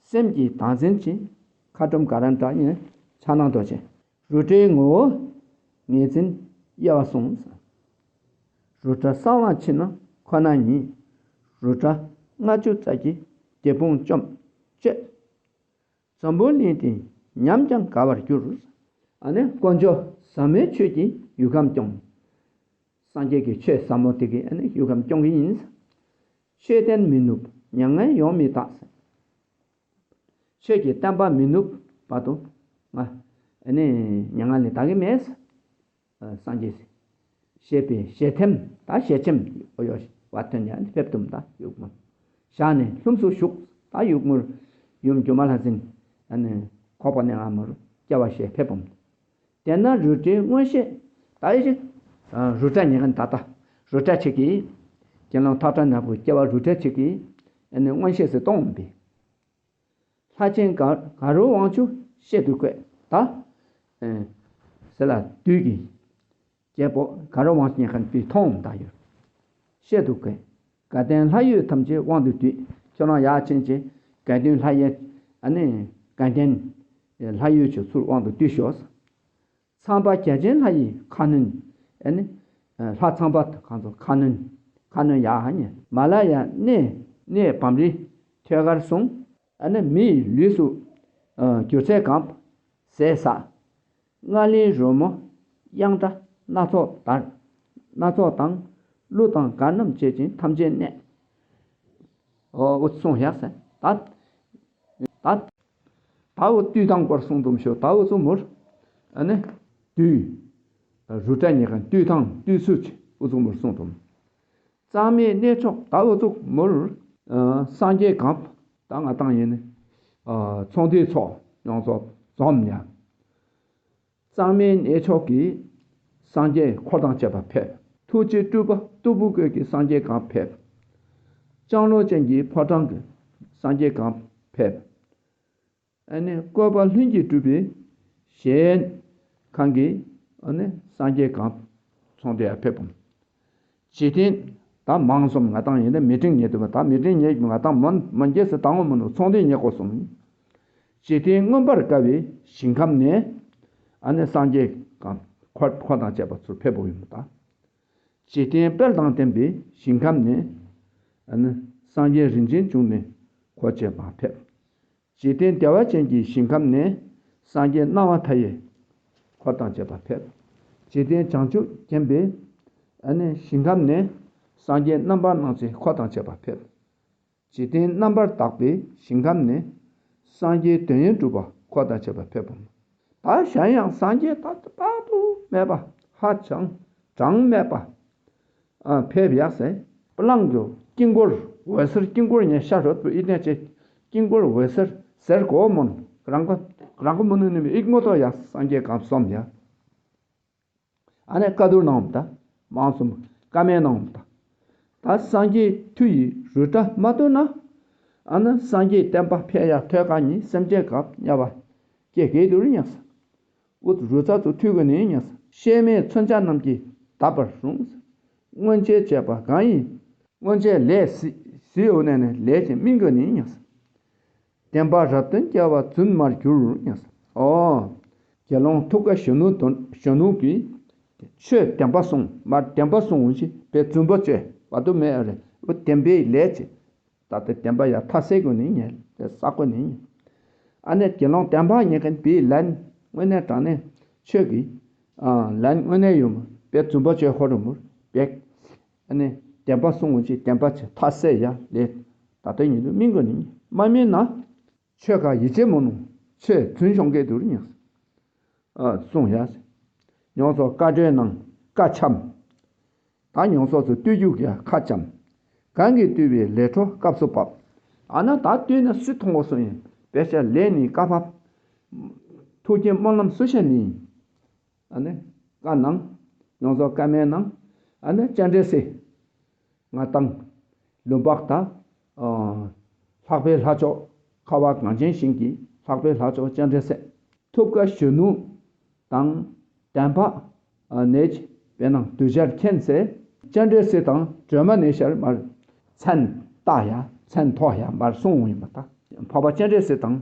སེམས་ཀྱི་བདག་འཛིན་གྱི་མཁའ་འགྲོམ་ག་ར་འདྲ་ཡིན། ཕྱག་ན་རྡོ་རྗེ། རུ་དྲའི་ངོ་བོ་ངོས་འཛིན་དབྱེ་བ་གསུངས། རུ་དྲ་གསང་བ་ཕྱི་ནང་ཁོ་ན་ཉིད། རུ་དྲ་ལྔ་བཅུ་རྩ་བརྒྱད་བརྒྱད་སྤུངས་བཅོམ་བཅས། འཛམ་བུ་གླིང་འདི་ཉམས་ཀྱང་དགའ་བར་འགྱུར། ཨ་ནི་དཀོན་མཆོག་ཟབ་མོའི་ཆོས་ཀྱིས་ཡུལ་ཁམས་སྐྱོང་། སངས་རྒྱས་ཀྱི་ཆོས་ཟབ་མོ་དེ་གིས་ཨ་ནི་ཡུལ་ཁམས་སྐྱོང་གི་ཡིན། ཆོས་བསྟན་མི་ནུབ་མྱ་ངན་ཡོང་མི་དག། ཆོས་ཀྱི་བསྟན་པ་མི་ནུབ་བར་དུ་ང་ཨ་ནི་མྱ་ངན་ལས་འདའ་གི་མེད། སངས་རྒྱས་ཞེས་པའི་ཞལ་ཐེམ་ད་ཞལ་ཆེམ་ཨོ་ཡོ་བ་ཐོན་ཡང་ཕེབས་དུམ་ད་ཡུག་མོ་བཞག་ནས་ལྷུམས་སུ་ཞུགས། ད་ཡུག་མོར་ཡུམ་སྒྱུ་མ་ལྷ་འཛིན་ཨ་ནི་ཁོག་པ་ནས་ཨ་མོར་སྐྱེ་བ་ཞེས་ཕེབས་པོམ། དེ་ན་རུ་དྲའི་མངོན་ཤེས་ད་ཡི་ཞིག་རུ་དྲ་ཉེ་གན་ད་ལྟ་རུ་དྲ་ཆེ་གི་དགེ་སློང་ཐག་ཁྲ་ནག་པོའི་སྐྱེ་བ་རུ་དྲ་ཆེ་གི་ཨ་ནི་མངོན་ཤེས་སུ་གཏོང་བའི། ལྷ་ཆེན་དགའ་དགའ་རོ་དབང་ཕྱུག་བཤད་དུ་བཀོད་ད། ཟེར་ལ་བདུད་ཀྱི་རྒྱལ་པོ་དགའ་རོ་དབང་ཕྱུག་ཉེ་གན་དུས་མཐོང་ད་ཡོད། བཤད་དུ་བཀོད། དགའ་ལྡན་ལྷ་ཡུལ་ཐམས་ཅད་དབང་དུ་བསྡུས། ཁྱོད་རང་ཡར་ཕྱིན་ཆད་དགའ་ལྡན་ལྷ་ཡུལ་ཨ་ནི་དགའ་ལྡན་ལྷ་ཡུལ་གྱི་ཚུར་དབང་དུ་བསྡུས་ཤོག་ཚངས་པ་བརྒྱ་བྱིན་ལྷ་ཡི་ཁ་གནོན། ཨ་ནི། ལྷ་ཚངས་པ་གང་ཚོ་ཁ་གནོན། ཁ་གནོན་ཡག་ཧ་ཉེ། མ་ལ་ཡ་གནས་གནས་བམ་རི་ཐོད་དཀར་གསུང་། ཨ་ནི་མི་ཡི་ལུས་སུ། གྱུར་ཚད་གང་། ཟས་ཟ། མངལ་ལས་རོལ་མོ་དབྱངས་སྒྲ་སྣ་ཚོགས་དར། སྣ་ཚོགས་དང་། གླུ་དང་གར་རྣམས་བཅས་ཀྱིས་ཐམས་ཅད་གནས། ཨོ་ཨོ་གསུང་ཡག་ཟེར་ད། ད། ད་འུ་བཏུད་ཐང་སྐོར་གསུང་དུམ་ཤོ་ད་འུ་ཚོ་མུར། ཨ་ནི། བཏུད། རུ་དྲ་ཉེ་གན་བཏུད་ཐང་བཏུད་ཚུལ་གྱི་འུ་ཚོ་མུར་གསུང་དུམ། གཙང་མའི་གནས་མཆོག་ད་འུ་ཚོ་མུར། སངས་རྒྱས་གང་ད་ང་དང་ཡིན་ནི། ཚོང་འདུས་ཚོགས་ཡོངས་རྫོགས་འཛོམས་ཡ། གཙང་མའི་གནས་མཆོག་གི་སངས་རྒྱས་འཁོར་དང་བཅས་པ་ཕེབས། ཐུགས་རྗེའི་སྤྲུལ་པ་སྟུག་པོ་རྒོད་ཀྱི་སངས་རྒྱས་གང་ཕེབས། ལྕང་ལོ་ཅན་གྱི་ཕོ་བྲང་གི་སངས་རྒྱས་གང་ཕེབས། ཨ་ནི་བཀོད་པ་ལྷུན་གྱིས་གྲུབ་པའི་གཞལ་ཁང་གི་ཨ་ནི་སངས་རྒྱས་གང་ཚོང་དེ་ཡར་ཕེབས་པོ། འཇིག་རྟེན་ད་མང་སོམ་ང་དང་ཡིན་ན་མི་ཊིང་ཉེ་དུ་མ་ད་མི་ཊིང་ཉེ་ང་དང་མོན་མོན་རྒྱལ་སུ་དང་བོ་མི་ནུ་ཚོང་དེ་ཉེ་གོ་སོང་། འཇིག་རྟེན་མངོན་པར་དགའ་བའི་ཞིང་ཁམས་ནས། ཨ་ནི་སངས་རྒྱས་གང་འཁོར་འཁོར་དང་བཅས་པ་ཚུར་ཕེབས་པོ་ཡིན་པ་དང་། འཇིག་རྟེན་དཔལ་དང་ལྡན་པའི་ཞིང་ཁམས་ནས། ཨ་ནི་སངས་རྒྱས་རིན་ཆེན་འབྱུང་གནས་འཁོར་བཅས་པ་ཕེབས། འཇིག་རྟེན་བདེ་བ་ཅན་གྱི་ཞིང་ཁམས་ནས་སངས་རྒྱས་སྣང་བ་མཐའ་ཡས་འཁོར་དང་བཅས་པ་ཕེབས། འཇིག་རྟེན་བྱང་ཆུབ་མཁྱེན་པའི་ཨ་ནི་ཞིང་ཁམས་ནས་སངས་རྒྱས་རྣམ་པར་སྣང་མཛད་འཁོར་དང་བཅས་པ་ཕེབས། འཇིག་རྟེན་རྣམ་པར་དག་པའི་ཞིང་ཁམས་ནས་སངས་རྒྱས་དོན་ཡོད་གྲུབ་པ་འཁོར་དང་བཅས་པ་ཕེབས་པ། ད་གཞན་ཡང་སངས་རྒྱས་དག་དཔག་ཏུ་མེད་པ་ཧ་ཅང་གྲངས་མེད་པ་ཕེབས་ཡག་ཟེར། པ་ལང་གི་དཀྱིལ་འཁོར་འོད་ཟེར་དཀྱིལ་འཁོར་ཉེ་ཤར་རོད་པོ་ཨི་ཏན་ཅེ་དཀྱིལ་འཁོར་འོད་ཟེར་ཟེར་གོ་མོན་རང་ག་རང་ག་མོ་ནུ་ནུ་མི་ཨིག་མོ་ཏོ་ཡག་སངས་རྒྱས་གང་བསམ་ཡག་ཨ་ནི་བཀའ་བསྡུར་གནང་བ་དང་མང་གསུམ་བཀའ་མོལ་གནང་བ་དང་། ད་སངས་རྒྱས་མཐུ་ཡིས་རུ་ཏྲ་མ་བཏུལ་ན། ཨ་ནི་སངས་རྒྱས་བསྟན་པ་འཕེལ་ཡག་ཐོད་རྒལ་ཉིད་སེམས་ཅན་གབ་དམྱལ་བ་སྐྱེ་གེ་དུར་ཉག་ས། འུ་རུ་ཚ་ཚོ་མཐུ་གུ་ནི་ཉག་ས། ཤེས་མེད་མཚོན་ཆ་རྣམས་ཀྱིས་བརྡབ་པར་རུང་ས། སྔོན་ཆད་བྱས་པ་གང་ཡིན། སྔོན་ཆད་ལས་སྲིད་སྲིད་འོ་ནས་ནས་ལས་ཀྱི་སྨིན་གུ་ནི་ཉག་ས། བདེན་པ་རབ་སྟོན་སྐྱེ་བ་རྫུན་མར་གྱུར་ཉག་ས། ཨོ། དགེ་སློང་ཐུབ་དཀའ་གཞོན་ནུ་དོན་གཞོན་ནུ་གིས། ཆོས་བདེན་པ་གསུང་མར་བདེན་པ་གསུང་འོང་ཞིག་པའི་རྫུན་པ་བཅོས་བ་དུ་མེད་ཨ་རེ་འོ་བདེན་པའི་ལས་ཀྱི། ད་ལྟ་བདེན་པ་ཡང་མཐའ་གསལ་དགོས་ནི་ཉེ་དེ་ས་དགོས་ནི་ཉེ། ཨ་ནེ་དགེ་སློང་བདེན་པ་ཉེ་མཁན་བིའི་ལན་དངོས་གནས་དྲང་གནས་ཆོས་ཀྱི་ཨ་ལན་དངོས་གནས་ཡོད་མོད་པའི་རྫུན་པ་བཅོས་ཧོ་རུ་མུར་བེག་ཨ་ནེ་བདེན་པ་གསུང་འོང་ཅིག་བདེན་པ་ཆེ་མཐའ་གསལ་ཡ་ལས་ད་ལྟ་ཉིད་དུ་སྨིན་དགོས་ནི་ཉེ་མ་སྨིན་ན་ཆོས་ཁ་ཡིད་ཆེས་མོ་ནུ་ཆོས་རྫུན་ཤོང་སྐད་དུ་ཉེ། གསུངས་ཡ། མྱོང་ཚོར་བཀའ་འགྲོའི་ནང་བཀའ་འཆམ། ད་མྱོང་ཚོར་ཚོ་བཏུལ་རྒྱུ་གི་ཁ་འཆམ། གང་གིས་བཏུལ་བའི་ལས་འཕྲོ་སྐབས་སུ་བབ། ཨ་ན་ད་བཏུལ་ན་སུས་མཐོང་བ་སུ་ཡིན་པེ་ཤ་ལས་ནི་བཀའ་བབ། ཐུགས་རྗེ་སྨོན་ལམ་སུ་བཤད་ནི་ཡིན། ཨ་ནི་བཀའ་གནང་། མྱོང་ཚོར་བཀའ་མའི་ནང་། ཨ་ནི་སྤྱན་འདྲེན་སེ། ང་དང་། ལུམ་བག་དང་། ལྷག་པའི་ལྷ་མཆོག་ཁ་བ་གངས་ཅན་ཞིང་གི་ལྷག་པའི་ལྷ་མཆོག་སྤྱན་འདྲེན་སྲས། ཐུབ་དཀའ་གཞོན་ནུ་དང་། བདེན་པ་ནས་བེ་ནང་གདུལ་བྱར་མཁྱེན་སྲས། སྤྱན་འདྲེན་སྲས་དང་སྒྲོལ་མ་ནས་ཤར་མར། མཚན་བཏགས་ཡ་མཚན་ཐོགས་ཡ་མར་གསུང་འོང་ཡིན་པ་དང་ འཕགས་པ་སྤྱན་རས་གཟིགས་དང་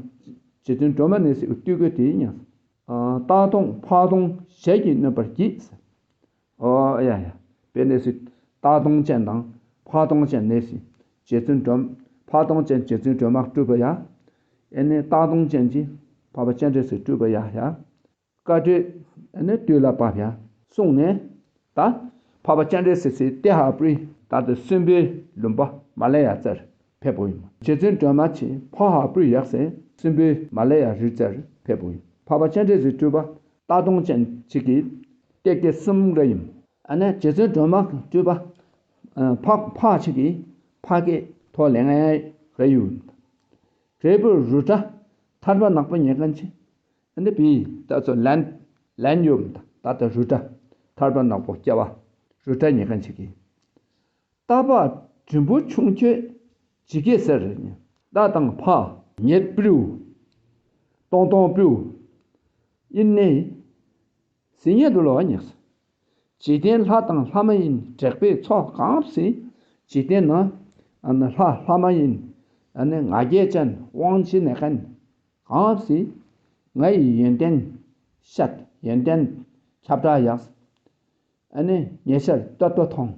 རྗེ་བཙུན་སྒྲོལ་མ་གནས་སའི་སྟོད་གོས་དེ་ཡིན་ཡང་། ཨ། སྟག་དོང་ཕག་དོང་ཞལ་གྱིས་གནོན་པར་བགྱིད། ཨོ་ཡ་ཡ། དཔེར་ན་སྲིད། སྟག་དོང་ཅན་དང་ཕག་དོང་ཅན་གནས་སའི་རྗེ་བཙུན་སྒྲོལ། ཕག་དོང་ཅན་རྗེ་བཙུན་སྒྲོལ་མ་སྤྲུལ་པ་ཡ། ཨེ་ནས་སྟག་དོང་ཅན་གྱི་འཕགས་པ་སྤྱན་རས་གཟིགས་སྤྲུལ་པ་ཡ་ཡ། བཀའ་དྲིན་ཨ་ནི་དུས་ལ་བབ་ཡ། གསུངས་ནས། ད་འཕགས་པ་སྤྱན་རས་གཟིགས་སི་ཏེ་ཧ་པུ་རི་ད་ལྟ་སྲིན་པོའི་ལུང་པ་མ་ལེ་ཡ་རྩེར་ཕེབས་པོ་ཡིན། རྗེ་བཙུན་སྒྲོལ་མ་ཆེ་ཕ་ཧ་པུ་རི་ཡག་སེ་སྲིན་པོའི་མ་ལེ་ཡ་རི་རྩེར་ཕེབས་པོ་ཡིན། འཕགས་པ་སྤྱན་རས་གཟིགས་སྤྲུལ་པ་སྟག་དོང་ཅན་ཅིག་གིས་ཏེ་ཀེ་གསུམ་རེ་ཡིན། ཨ་ནི་རྗེ་བཙུན་སྒྲོལ་མ་སྤྲུལ་པ་ཕག་ཕག་ཅིག་གིས་ཕ་སྐད་ཐོག་ལེ་ང་ཡ་རེ་ཡུ། རེ་པུ་རུ་ཏྲ་ཐར་པ་ནག་པོ་ཉེ་གན་ཆེ། ཨ་ནི་བི་ད་ཚོ་ལན་ལན་ཡོམ་ད་ད་རུ་ཏྲ་ཐར་པ་ནག་པོ་སྐྱ་བ་རུ་ཏྲ་ཉེ་གན་ཆེ་གི། རྟ་པ་འབྲིང་པོ་ཆུང་ཁྱོད་ཇི་སྐད་ཟེར། རྟ་དང་ཕ་ཉེར་སྤྲུ། སྟོང་སྟོང་སྤྲུ། ཨིན་ནི། ཟིན་ཉེ་དུ་ལོ་བ་ཉེགས། འཇིག་རྟེན་ལྷ་དང་ལྷ་མ་ཡིན་དྲེགས་པའི་ཚོགས་གང་སྲིད། འཇིག་རྟེན་ན་ཨ་ནི་ལྷ་ལྷ་མ་ཡིན་ཨ་ནི་ང་རྒྱལ་ཅན་དབང་ཆེ་ནས་ཁན་གང་སྲིད། ང་ཡི་ཡོན་ཏན་ཤད་ཡོན་ཏན་ཁྱབ་བསྒྲགས་ཡག་ཨ་ནི་ཉེ་ཤར་ཏོ་ཏོ་ཐོང་།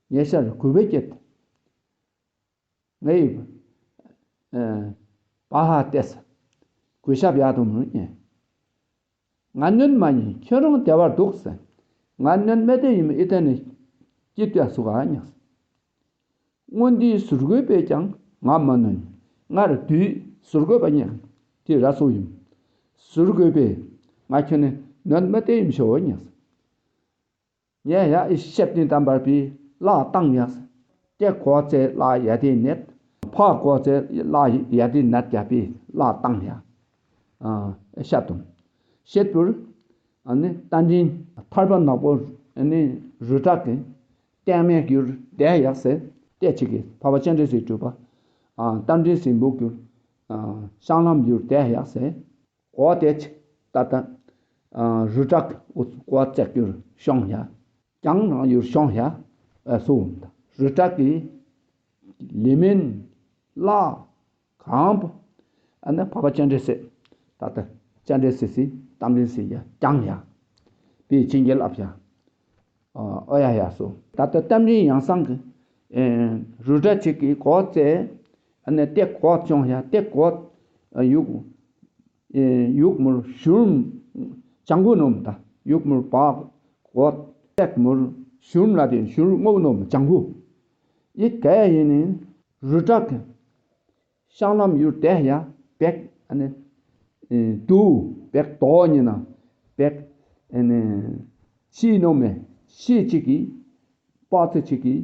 ཉེ་ཤར་གུས་པའི་སྐྱེད། ངའི་ཨ་བ་ཧ་ཏེས་གུས་ཞབས་ཡག་དུ་མི་ཉན། ང་གནོད་མ་ཉན་ཁྱོད་རང་བདེ་བར་འདུག་ཟེར། ང་གནོད་མེད་དེ་ཡིན་ཨི་ཏན་ནི་ཀྱི་ཏུ་སུ་ག་ཉག་སྔོན་དེའི་ཟུར་འགོད་པས་ཀྱང་ང་མ་གནོད། སྔར་དུས་ཟུར་འགོད་པ་ཉག་དེ་ར་སུ་ཡིན། ཟུར་འགོད་པས་ང་ཁྱོད་ནི་གནོད་མེད་དེ་ཡིན་ཤོ་ཉག་ངས་ཡ་ཨི་ཤེབ་ཏིན་དམ་པར་པའི་བླ་བཏང་ཡ། ཏེ་གོ་ཚེ་བླ་ཡ་དེ་ནེད། ཕ་གོ་ཚེ་བླ་ཡ་དེ་ནད་རྒྱ་པའི་བླ་བཏང་ཡ། ཨ་ཤ་དུང་། ཤེད་པུར། ཨ་ནི་རྟ་མགྲིན་ཐར་པ་ནག་པོ་ཨ་ནི་རུ་དྲག་གི་ལྟད་མོ་གྱུར་བསྡད་ཡག་སེ་ལྟས་ཅིག་གི་འཕགས་པ་སྤྱན་རས་གཟིགས་སྤྲུལ་པ། ཨ་རྟ་མགྲིན་སྲིན་པོ་གྱུར། ཨ་བཤང་ལམ་གྱུར་བསྡད་ཡག་སེ། གོ་དེ་ཅིག་ད་ལྟ་ཨ་རུ་དྲག་གོ་བརྩེགས་གྱུར་ཤོང་ཡ། གྱང་ནང་ཡུར་ཤོང་ཡ། ཨ་སུ་རུ་དྲག་གི་ལི་མིན་ལ་གང་པོ་ཨ་ནི་འཕགས་པ་སྤྱན་རས་གཟིགས་ད་ལྟ་སྤྱན་རས་གཟིགས་སི་རྟ་མགྲིན་སྲིན་ཡ་གྱང་ཡ། པི་ཆིན་གྱི་ལབ་ཡ། ཨོ་ཡ་ཡ་སོ། ད་ལྟ་རྟ་མགྲིན་ཡང་གསང་གི་ཨེ་རུ་དྲ་ཅིག་གི་གོ་ཚེ་ཨ་ནི་ཏེ་གོ་ཅོང་ཡ་ཏེ་གོ་ཡུག་ཨེ་ཡུག་མུར་ཞུར་ཅང་གུ་ནོམ་ད་ཡུག་མུར་བག་གོ་ཏེག་མུར་ཞུར་ལ་དེ་ཞུར་སྔོག་ནོམ་ཅང་གུ་ཡི་ག་ཡིན་ནི་རུ་དྲ་གི་ཤང་ལམ་ཡུར་དེ་ཡ་བེག་ཨ་ནི་དུ་བེག་དོ་ཉི་ན་བེག་ཨ་ནི་ཤི་ནོ་མེ་ཤི་ཅིག་གི་པ་ཚེ་ཅིག་གི་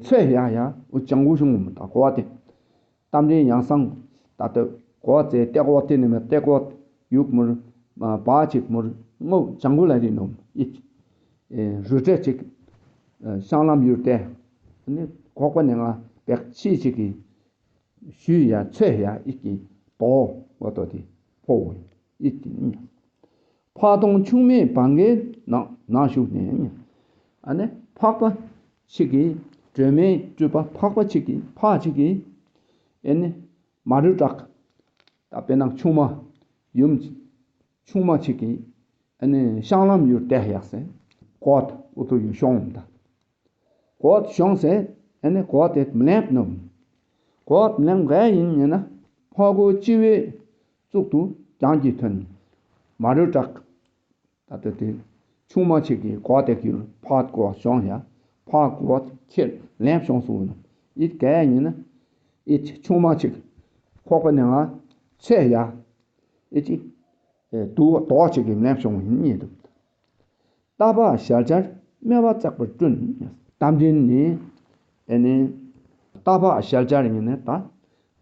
ཚེ་ཡ་ཡ་འུ་ཅང་གུ་ཤུང་མ་ད་གོ་བ་དེ་རྟ་མགྲིན་ཡང་གསང་ད་ལྟ་གོ་བ་ཚེ་ཏེ་གོ་བ་དེ་ནི་མེ་ཏེ་གོ་ཡུག་མུར་བ་ཅིག་མུར་སྔོ་ཅང་གུ་ལ་རི་ནོ་ཨི་རུ་ཏྲེ་ཅིག་ཤང་ལམ་ཡུར་དེ་ནི་གོག་པ་ནི་ང་བེག་ཤི་ཅིག་གི་ཞུས་ཡ་ཚོས་ཡ་ཨི་ཀི་དོ་བ་དོ་དི་ཕོ་བོ་ཨི་ཀི་ནི། ཕག་དོང་ཆུང་མའི་བང་གའི་ནང་ནང་ཞུགས་ནས་ཨ་ནི་འཕགས་པ་ཅིག་གིས་སྒྲོལ་མའི་སྤྲུལ་པ་འཕགས་པ་ཅིག་གིས་ཕག་ཅིག་གིས་ཨ་ནི་མ་རུ་དྲག་ད་དཔེར་ན་ཆུང་མ་ཡུམ་ཆུང་མ་ཅིག་གིས་ཨ་ནི་ཤང་ལམ་ཡུར་དེ་ཡག་སེ་གོ་ད་ཨུ་ཐུ་ཡུ་ཤོང་ད། གོ་ཤོང་སེ་ཨ་ནི་གོ་དེ་མ་ལེན་ནོ། གོ་མ་ལེན་ག་ཡིན་ཉེ་ན་ཕ་གོ་ཅི་བའི་གཙུག་ཏུ་གྱང་གི་ཐོན། མ་རུ་དྲག་ད་ལྟ་དེ་ཆུང་མ་ཅིག་གིས་གོ་དེ་གྱུར་ཕག་གོ་ཤོང་ཡ། ཕག་གོ་ཁྱེར་ལེན་ཤོང་སུ་ནོ། ཨི་ག་ཡིན་ན་ཨི་ཆུང་མ་ཅིག་ཁོག་པ་ནས་ང་ཚེ་ཡ། ཨི་ཅི་དུ་དོག་ཅིག་གིས་མ་ལེན་ཤོང་ཡིན་ཉེ་འདུག་རྟ་ཕག་ཞལ་སྦྱར་སྨེ་བ་བརྩེགས་པར་བསྐྲུན། རྟ་མགྲིན་ནི་ཨེ་ནི་རྟ་ཕག་ཞལ་སྦྱར་ཡིན་ནི་ད་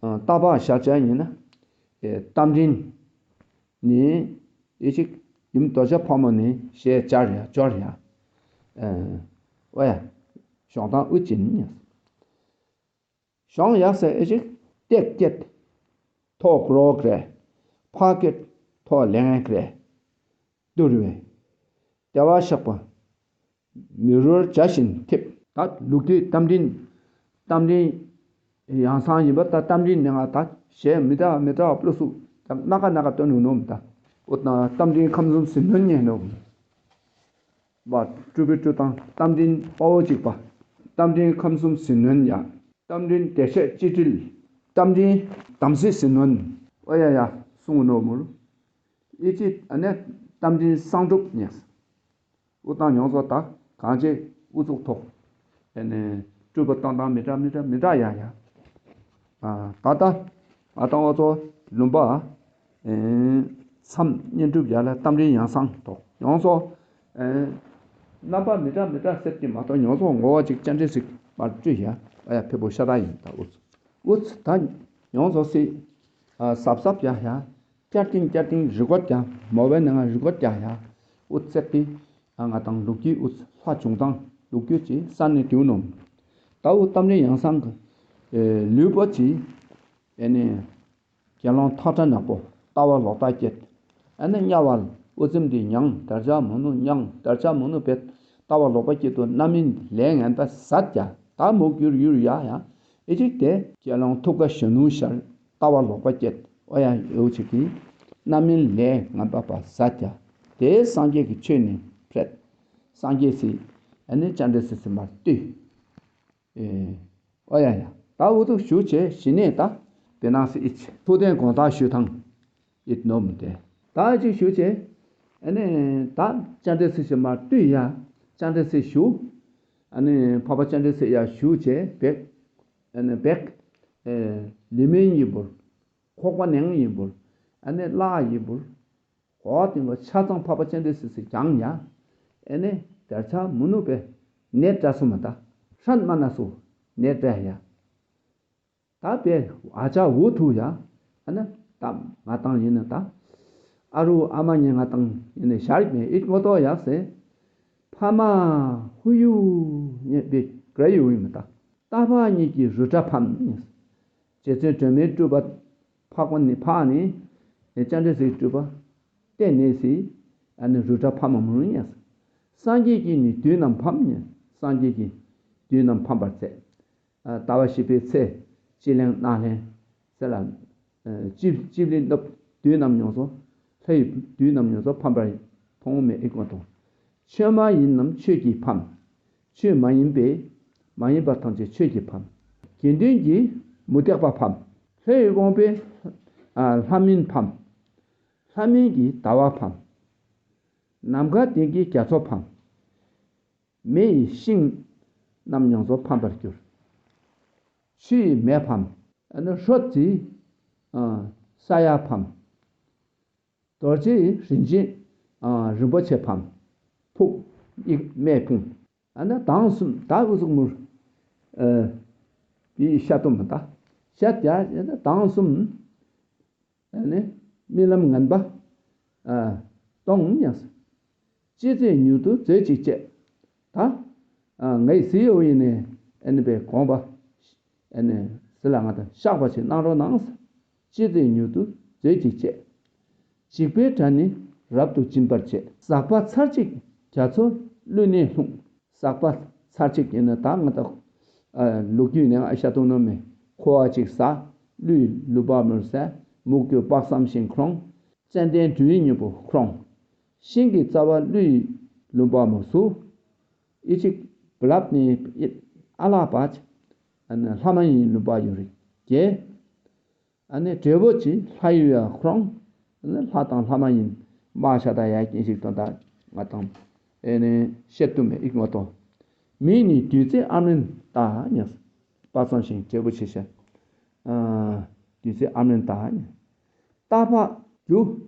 རྟ་ཕག་ཞལ་སྦྱར་ཡིན་ན་ཨེ་རྟ་མགྲིན་ནི་ཨེ་ཅིག་ཡུམ་རྡོ་རྗེ་ཕག་མོ་ནི་ཞལ་སྦྱར་ཡ་སྦྱོར་ཡ་ཨེ་ཨོ་ཡ་ཞོང་ཐང་དབུ་ཅན་ཡ། ཞོང་ཡག་སེ་ཨེ་ཅིག་ཏེག་སྐད་ཐོག་རོག་རེ་ཕ་སྐད་ཐོག་ལེང་རེ་དུར་བས་ལྟེ་བ་བཤགས་པ་མི་རོར་བྱ་བཞིན་ཐེབས། ད་ལུག་དུས་རྟ་མགྲིན་རྟ་མགྲིན་ ཡང་སང་ཡིན་པ་ད་རྟ་མགྲིན་ནས་ང་ད་གཞས་མི་འདྲ་མི་འདྲ་བ་པླུ་སུ་ད་སྣ་ཁ་སྣ་ཁ་སྟོན་ནུ་ནོམ་ད། འོ་ད་རྟ་མགྲིན་ཁམས་གསུམ་ཟིལ་གནོན་ཉན་ནོམ། བ་སྤྲུལ་པའི་སྤྲུལ་དང་རྟ་མགྲིན་དཔའ་བོ་གཅིག་པ། རྟ་མགྲིན་ཁམས་གསུམ་ཟིལ་གནོན་ཡ། རྟ་མགྲིན་བདེ་གཤེགས་སྤྱི་དྲིལ། རྟ་མགྲིན་དམ་སྲི་ཟིལ་གནོན། ཨོ་ཡ་ཡ་གསུང་ནོ་མུར། ཨི་ཅི་ཨ་ནེ་རྟ་མགྲིན་གསང་སྒྲུབ་ཉེས། འུ་བཏང་མྱོང་ཚོ་ད་གང་ཅེ་འུ་ཚུགས་ཐོག་ཨ་ནེ་སྤྲུལ་པ་བཏང་བཏང་མི་འདྲ་མི་འདྲ་མི་འདྲ་ཡ་ཡ། ད་ལྟ་ང་དང་འོ་ཚོ་ལུང་པ་མཚམས་བསྙེན་སྒྲུབ་ཡ་ལ་རྟ་མགྲིན་ཡང་གསང་ཐོག་ཡོང་སོ། རྣམ་པ་མི་འདྲ་མི་འདྲ་ཟེར་གྱི་མ་གཏོགས་ཡོང་སོ་ངོ་བོ་གཅིག་ཅན་འདྲེ་ཟིག་མར་སྤྲུལ་ཡ་ཨ་ཡ་ཕེ་པོ་ཤ་སྟག་ཡིན་ད་འུ་ཚོ་འུ་ཚོ་ད་ཡོང་སོ་སི་ཟབ་ཟབ་ཡ་ཡ་བསྐྱར་ཏིང་བསྐྱར་ཏིང་རི་ཀོ་ཌ་རྒྱག་མོ་བའི་ནང་ང་རི་ཀོ་ཌ་རྒྱག་ཡ་འུ་ཚོ་ཟེར་གྱི། ང་དང་ལོ་རྒྱུས་ཨུ་ཚུགས་ལྷ་བྱུང་སྟངས་ལོ་རྒྱུས་ཀྱི་ས་ནས་དེའུ་ནོམ། ད་འུ་རྟ་མགྲིན་ཡང་གསང་གི་ལུས་པོ་ཅི། ཨེ་ནི་དགེ་སློང་ཐགས་ཁྲ་ནག་པོ་ལྟ་བ་ལོག་ལྟ་བསྐྱེད། ཨེ་ནི་དམྱལ་བ་དབུ་རྩེ་འདི་མྱང་དར་ཆ་མུ་ནུ་མྱང་དར་ཆ་མུ་ནུ་བེད་ལྟ་བ་ལོག་པ་བསྐྱེད་དུ་རྣམ་སྨིན་ལས་ངན་པ་ཟད་ཀྱང་ད་མུག་གྱུར་ཡུར་ཡ་ཡ་ཨེ་ཅིག་དེ་དགེ་སློང་ཐུབ་དཀའ་གཞོན་ནུ་ཤར། ལྟ་བ་ལོག་པ་བསྐྱེད། ཨོ་ཡ་ཡོ་ཆིག་གིས་རྣམ་སྨིན་ལས་ངན་པ་པ་ཟ་བྱ། དེའི་སངས་རྒྱས་ཀྱི་ཆོས་ནི་འཕྲད། སངས་རྒྱས་སི་ཨ་ནི་ཅ་འདྲེ་སི་སི་མར་བཏུལ། ཨོ་ཡ་ཡ་ད་འུ་ཐུག་ཞུ་བྱས་ཞི་གནས་ད། བེ་ནང་སི་ཨིཆ་ཐུགས་རྟེན་དགོངས་དག་ཞུ་ཐང་ཨིད་ནོ་མི་དེ་ད་ཅིག་ཞུ་བྱས། ཨ་ནི་ད་ཅ་འདྲེ་སི་སི་མར་བཏུལ་ཡ། ཅ་འདྲེ་སི་ཞུ། ཨ་ནི་འཕགས་པ་ཅ་འདྲེ་སི་ཡ་ཞུ་བྱས་བེག་ཨ་ནི་བེག་ལི་མིན་ཡིན་པོར། ཁོག་པ་ནང་ཡིན་པོར། ཨ་ནི་བརླག་ཡིན་པོར། འོ་དེ་བ་ཆ་ཚང་འཕགས་པ་སྤྱན་རས་གཟིགས་སུ་བགྱང་ཡ། ཨ་ནི་དར་ཆ་མུ་ནུ་པའི་ནད་བཀྲ་སོ་མ་ད་ཧྲན་མ་ན་སོ་ནད་བཀྲ་ཡ། ད་པའི་ཨ་ཅག་འུ་ཐུག་ཡ། ཨ་ནི་ད་ང་དང་ཡིན་ན་ད་ཨ་རུ་ཨ་མ་ཉེ་ང་དང་ཡིན་ན་ཞར་མེད་ཨིད་ངོ་ཏོ་ཡག་སེ། ཕ་མ་ཧུ་ཡུ་ཉེ་པའི་ག་ཡུ་ཡིན་མ་ད་ཏ་ཕ་གཉིས་ཀྱི་རུ་ཏྲ་ཕམ། རྗེ་བཙུན་སྒྲོལ་མའི་སྤྲུལ་པ་འཕགས་པ་ནི་འཕགས་ནི་ཅ་འདྲེ་སའི་སྤྲུལ་པ་བསྟན་ནས་སི་ཨ་ནི་རུ་ཏྲ་ཕམ་མ་མུ་ཉ། སངས་རྒྱས་ཀྱིས་ནི་བདུད་རྣམས་ཕམ་ཉ། སངས་རྒྱས་ཀྱིས་བདུད་རྣམས་ཕམ་པར་མཛད། ཟླ་བ་བཞི་པའི་ཚེ་སྤྱི་གླིང་གནག་གླིང་ཚེ་ལ་སྤྱི་སྤྱི་གླིང་སྣབས་བདུད་རྣམས་ཡོངས་སུ་ལྷའི་བདུད་རྣམས་ཡོངས་སུ་ཕམ་པར་མཐོང་མེད་ཨི་ཀོ་དང་། ཆོས་མ་ཡིན་རྣམས་ཆོས་ཀྱིས་ཕམ། ཆོས་མ་ཡིན་པས་མ་ཡིན་པ་ཐམས་ཅད་ཆོས་ཀྱིས་ཕམ། དགེ་འདུན་གྱིས་མུ་སྟེགས་པ་ཕམ། ལྷའི་དབང་པོས་ལྷ་མིན་ཕམ། ལྷ་མིན་གྱིས་ཟླ་བ་ཕམ། ནམ་མཁའ་ལྡིང་གིས་རྒྱ་མཚོ་ཕམ། མེ་ཡིས་ཤིང་རྣམས་ཡོངས་སུ་ཕམ་པར་གྱུར། ཆུ་ཡིས་མེ་ཕམ། ཨ་ནི་ཧྲོ་ཙི་ས་ཡ་ཕམ། རྡོ་རྗེ་རིན་ཆེན་རིན་པོ་ཆེ་ཕམ། ཕུག་ཡིག་སྨད་ཕུང་། ཨ་ནི་དང་གསུམ་ད་འུ་ཟུག་མུར། ཨ་ཡི་ཤ་སྟོམ་ད། ཤ་རྒྱ་དང་གསུམ། ཨ་ནི་རྨི་ལམ་ངན་པ། ཨ་གཏོང་ཡང་། ཅི་ཚེ་མྱུར་དུ་མཛོད་ཅིག་ཅེས། ད་ཨ་ངའི་ཟི་ཡོ་ཡིན་ནས་ཨ་ནི་པའི་དགོངས་པ། ཨ་ནི་ཟི་ལ་ང་དང་བཤགས་པ་ཞིག་གནང་རོགས་གནང་། ཅི་ཚེ་མྱུར་དུ་མཛོད་ཅིག་ཅེས། འཇིགས་པའི་དགྲ་ནི་རབ་ཏུ་འབྱིན་པར་བྱེད། ཟག་པ་ཚར་གཅིག་རྒྱ་མཚོ་ཀླུ་ནས་ལྷུང་། ཟག་པ་ཚར་གཅིག་ཡིན་ན་ད་ང་ད་ལོ་རྒྱུས་ནས་ང་ཤ་དུང་ནོ་མེ་ཁོ་བ་གཅིག་ཟ། ཀླུའི་ལུས་པ་མོར་ཟ། མུག་གི་དཔག་བསམ་ཤིང་ཁོང་། ཙན་དན་འབྲུའི་སྙིང་པོ་ཁོང་། ཤིང་གི་རྩ་བ་ཀླུའི་ལུང་པ་མོ་སུ། ཨི་ཅིག་བླབ་ནི་ཨ་ལ་པ་ཅིག་ཨ་ནི་ལྷ་མ་ཡིན་ལུང་པ་ཡོད་རེད་ཀྱེ། ཨ་ནི་འབྲས་བུ་ཅི་ལྷ་ཡུལ་ཡ་ཁོང་། ཨ་ནི་ལྷ་དང་ལྷ་མ་ཡིན་མ་ཤ་ད་ཡ་ཀྱིན་ཞིག་དོན་དག་ང་དང་ཨེ་ནི་བཤད་དུ་མེད་ཨིག་མ་ཏོ། མིང་ནི་བདུད་རྩི་ཨ་མྲན་ཏ་ཉ། དཔག་བསམ་ཤིང་འབྲས་བུ་ཆེ་ཤ། བདུད་རྩི་ཨ་མྲན་ཏ་ཉ། རྟ་ཕག་རྒྱུ།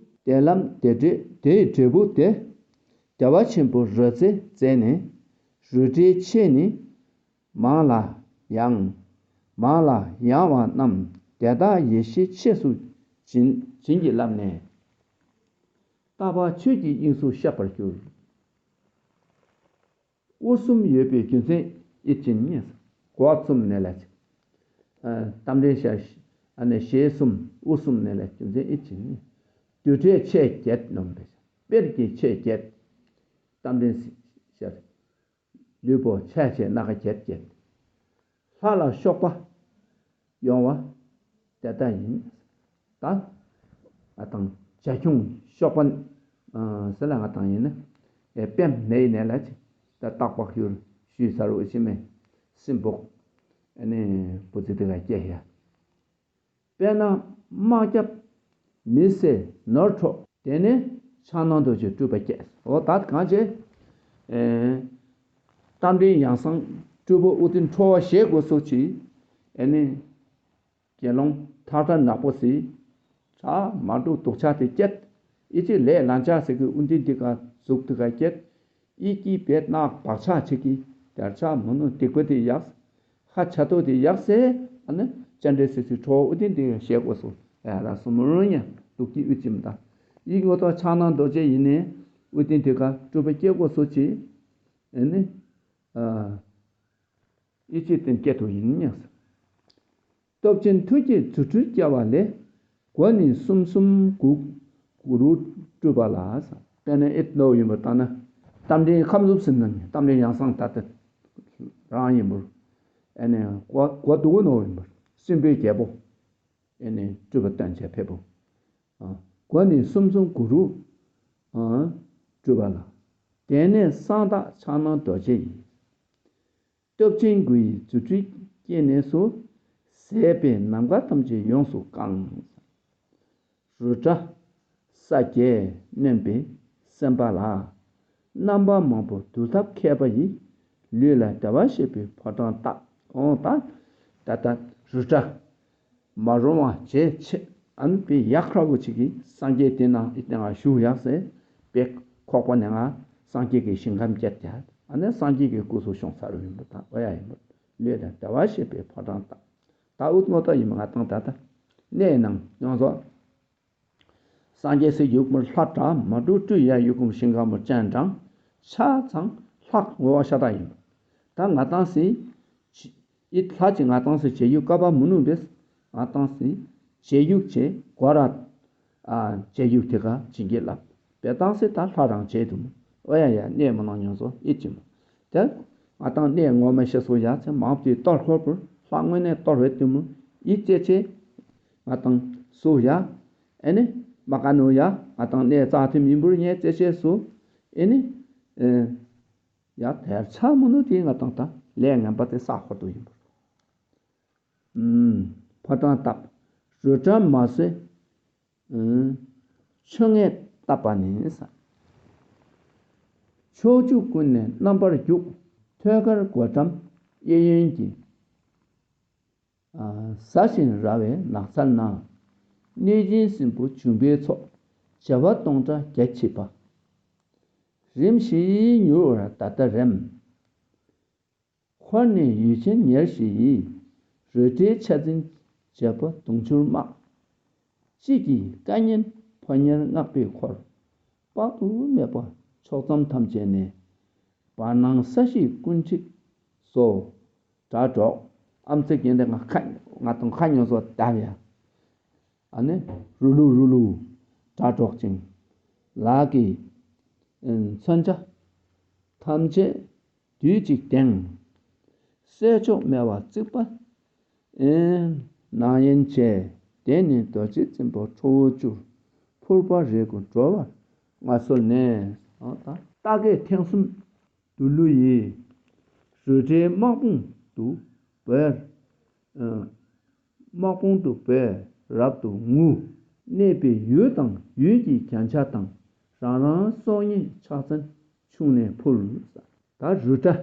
དེ་ལམ་དེ་འབྲས་དེའི་འབྲས་བུ་དེ། བདེ་བ་ཆེན་པོ་རོལ་རྩེད་རྩེ་ནས། རུ་སྒྲའི་ཆས་ནི། མང་ལ་ཡང་། མང་ལ་ཡང་བ་རྣམས་དེ་དག་ཡེ་ཤེས་ཆས་སུ་བྱིན་བྱིན་གྱིས་བརླབས་ནས། རྟ་ཕག་ཆོས་ཀྱི་དབྱིངས་སུ་གཤེགས་པར་གྱུར། དབུ་གསུམ་ཡོད་པའི་རྒྱུ་མཚན་ཨིད་ཅིན་ཉེ། སྒོ་གསུམ་ནས་ལ་ཅི། རྟ་མགྲིན་ཤ་ཨ་ནི་ཞལ་གསུམ་དབུ་གསུམ་ནས་ལ་རྒྱུ་མཚན་ཨིད་ཅིན་ཉེ། རྡུལ་བྲལ་ཆས་བརྒྱད་ནོམ་པས་དཔལ་གྱི་ཆས་བརྒྱད། རྟ་མགྲིན་ཤ། ལུས་པོ་ཆ་ཆེ་སྣ་ཁ་བརྒྱད་བརྒྱད། ལྷ་ལ་གཤོག་པ། ཡོང་བ་དེ་ལྟ་ཡིན། ད་ང་དང་བྱ་ཁྱུང་གཤོག་པ་ཟེར་ལ་ང་དང་ཡིན་ན་པདྨ་ནས་ཡིན་ནས་ལ་ཅི་ད་སྟག་ལྤགས་ཡུལ་ཞུས་ཚར་བ་ཞིག་མེད་སྲིན་པོ་ཨ་ནི་བུ་ཚ་དེ་ག་སྐྱེ་ཡ། དཔེར་ན་དམག་རྒྱབ་མི་བསད་ནོར་འཕྲོག་དེ་ནས་ཕྱག་ན་རྡོ་རྗེ་སྤྲུལ་པ་སྐྱེས། འོ་ད་གང་བྱེད། རྟ་མགྲིན་ཡང་གསང་སྤྲུལ་པ་དབུ་རྟེན་འཕྲོ་བ་ཞེས་དགོས་སོ་ཅི། ཨེ་ནི། དགེ་སློང་ཐགས་ཁྲ་ནག་པོ་ཟེར། ཁྲ་མ་འགྲོ་སྡུག་ཆགས་དེ་སྐྱེད། ཨི་ཅི་ལས་ལན་ཆགས་ཟེར་གི་དབུ་རྟེན་དེ་ག་གཟུགས་དེ་ག་སྐྱེད། ཨི་ཀི་བེད་ནག་བག་ཆགས་ཆེ་གི་དར་ཆགས་མོ་ནུ་སྡིག་པ་དེ་ཡག་ཧ་ཆ་ཏོ་དེ་ཡག་སེ། ཨ་ནི་ཅན་འདྲེ་སི་སི་ཁྲོ་བོ་དེ་འདི་ཞེས་གོ་སོ། ཨ་ར་སུ་མུ་རུ་ཉ་ལུག་ཀི་ཨུ་ཅིམ་ད། ཡིག་ངོ་ཐོག་ཕྱག་ན་རྡོ་རྗེ་ཡིན་ནས་ཨུ་ཏིན་དེ་ག་སྤྲུལ་པ་སྐྱེ་གོ་སོ་ཅི། ཨ་ནི་ཨི་ཅི་ཏིན་སྐྱེ་ཐོ་ཡིན་ཉ། སྟོབས་ཆེན་ཐུགས་ཀྱི་རྫུ་འཕྲུལ་སྐྱེ་བ་ལས། སྒོ་ནི་གསུམ་གསུམ་དགུ་དགུ་རུ་སྤྲུལ་པ་ལ། དཔེར་ན་ཨེ་ནོ་ཡིན་པ་ལྟ་ན། རྟ་མགྲིན་ཁམས་གསུམ་ཟིན་ན་རྟ་མགྲིན་ཡང་གསང་ད་ལྟ་རང་ཡིན་པར། ཨེ་ནས་སྒོ་སྒོ་དུ་གུ་ནོ་ཡིན་པར་སྲིན་པོའི་རྒྱལ་པོ། ཨེ་ནས་སྤྲུལ་པ་སྟོན་བྱས་ཕེབས་པོ། སྒོ་ནི་གསུམ་གསུམ་དགུ་རུ་སྤྲུལ་པ་ལ། དེ་ནས་གསང་བདག་ཕྱག་ན་རྡོ་རྗེ་ཡིས། སྟོབས་ཆེན་དགུ་ཡི་རྫུ་འཕྲུལ་སྐྱེས་ནས་སུ། ཟད་པའི་ནམ་མཁའ་ཐམས་ཅད་ཡོངས་སུ་བཀང་། རུ་དྲ་ས་བརྒྱད་གནོན་པའི་སེམས་དཔའ་ལ། རྣམ་པ་མང་པོ་བསྡུ་ཐབས་མཁས་པ་ཡིས། ལུས་ལ་བདེ་བར་གཤེགས་པའི་ཕོ་བྲང་བཏབ། འོང་ད་ད་ལྟ་རུ་དྲ། མ་རུང་བ་བྱས་ཆེ་ཨ་ནི་པའི་ཡག་ཁྲ་བོ་ཅིག་གིས་སངས་རྒྱས་དེ་ནང་ཨི་ཏེ་ང་བཞུགས་ཡག་ཟེར་པའི་ཁོག་པ་ནས་ང་སངས་རྒྱས་ཀྱི་ཞིང་ཁམས་བསྐྱལ་ཏེ་ཨ་ནི་སངས་རྒྱས་ཀྱི་སྐུ་གཟུགས་བྱུང་ཚར་ཡིན་པ་དང་ཨོ་ཡ་ཡིན་པ་ལུས་དང་བདེ་བར་གཤེགས་པའི་ཕོ་བྲང་དང་ད་ཨུ་ངོ་ཏོ་ཡིན་པ་ང་དང་ད་ལྟ་གནས་ནང་ཡོངས་རྫོགས། སངས་རྒྱས་སུ་ཡུག་མར་ལྷ་དྲག་མ་འགྲོ་སྤྲུལ་ཡ་ཡུག་གུམ་ཞིང་ཁམས་མར་སྤྱན་དྲངས། ཆ་ཚང་ལྷག་ངོ་བ་ཤ་སྟག་ཡིན། ད་ང་ཏང་སི་ཨི་ལྷ་ཅི་ང་ཏང་སི་བྱེད་ཡུག་ཀ་པ་མུ་ནུ་བེས། ང་ཏང་སི་བྱེད་ཡུག་ཅེ་གོ་ར་ཨ་བྱེད་ཡུག་དེ་ག་བྱིན་གྱིས་བརླབས། བེ་ཏང་སི་ད་ལྷ་རང་བྱེད་དུ་མོ་ཨོ་ཡ་ཡ་གནས་མ་ནང་ཉོན་སོ་ཨི་ཅི་མོ། དེ་ང་ཏང་གནས་ངོ་མ་ཤེས་སོ་ཡ་ཚེ་མང་པོ་དེ་གཏོར་ཁོར་པུར་ལྷ་དངོས་གནས་གཏོར་བེ་དུ་མོ་ཨི་ཅེ་ཅེ། ང་ཏང་སུ་ཡ། ཨེ་ནི། མ་ཀ་ནུ་ཡ། ང་ཏང་གནས་རྩ་ཐིམ་ཡིན་པུར་ངས་རྩེ་ཆེ་སུ། ཨེ་ནི། ཨེ། ཡ་དེར་ཆ་མུ་ནུ་དེ་ང་ཏང་ད་ལས་ངན་པ་དེ་ས་ཧོར་དུ་ཡིན་པུར། ཨུམ། ཕ་ཏང་བཏབ། རུ་ཏྲ་མ་སེ། ཨུམ། ཆོ་ངེས་བཏབ་པ་ནི་ས། ཕྱོགས་བཅུ་ཀུན་ནས་རྣམ་པར་རྒྱུག་ཐོད་དཀར་གོ་ཏྲམ་གཡས་གཡོན་གྱི། ཟ་ཞིང་ར་བའི་ནགས་ཚལ་ན། གནོད་སྦྱིན་སྲིན་པོ་འབྱུང་པོའི་ཚོགས། བྱེ་བ་སྟོང་ཕྲག་བརྒྱ་ཕྱེད་པ། རིམ་བཞིན་མྱུར་བར་ད་ལྟ་རེམ། འཁོར་ནས་ཡུལ་ཆེན་ཉེར་བཞི་ཡི། རུ་སྒྲའི་ཆ་འཛིན་བྱེད་པོ་དུང་ཕྱུར་དམག་གཅིག་གིས་བཀའ་ཉན་ཕོ་ཉར་སྔགས་པས་འཁོར། དཔག་ཏུ་མེད་པ་ཕྱོགས་མཚམས་ཐམས་ཅད་ནས། བར་སྣང་ས་གཞིའི་ཀུན་འཁྲིགས་སོ། སྒྲ་སྒྲོག་ཨམ་ཙི་གིན་དེ་ང་ཁ་ང་དང་ཁ་ཉོ་སོ་བཏབ་ཡ། ཨ་ནི་རུ་ལུ་རུ་ལུ་སྒྲ་སྒྲོག་ཅིང་། ལག་གི་མཚོན་ཆ་ཐམས་ཅད་དུས་གཅིག་དེང་། སྲས་མཆོག་སྨེ་བ་གཙིགས་པ། ཨེ། ནང་ཡན་བྱས། དེ་ནི་རྡོ་རྗེ་འཛིན་པ་ཁྲོ་བོ་བཅུར། ཕུར་པ་རེ་དགུ་འགྲོ་བར་མངའ་གསོལ་ནས། ཨ་ད་རྟ་སྐད་ཐེངས་གསུམ་དུ་ལུ་ཡིས། རུ་སྒྲའི་དམག་དཔུང་དུ་བོས། ཨ། དམག་དཔུང་དུ་བོས་རབ་ཏུ་ངུ། གནས་པའི་ཡུལ་དང་ཡུལ་གྱི་རྒྱན་ཆ་དང་། རང་རང་སྲོག་ཉིད་ཕྱག་མཚན་ཕྱུང་ནས་ཕུལ། ད་རུ་ཏྲ།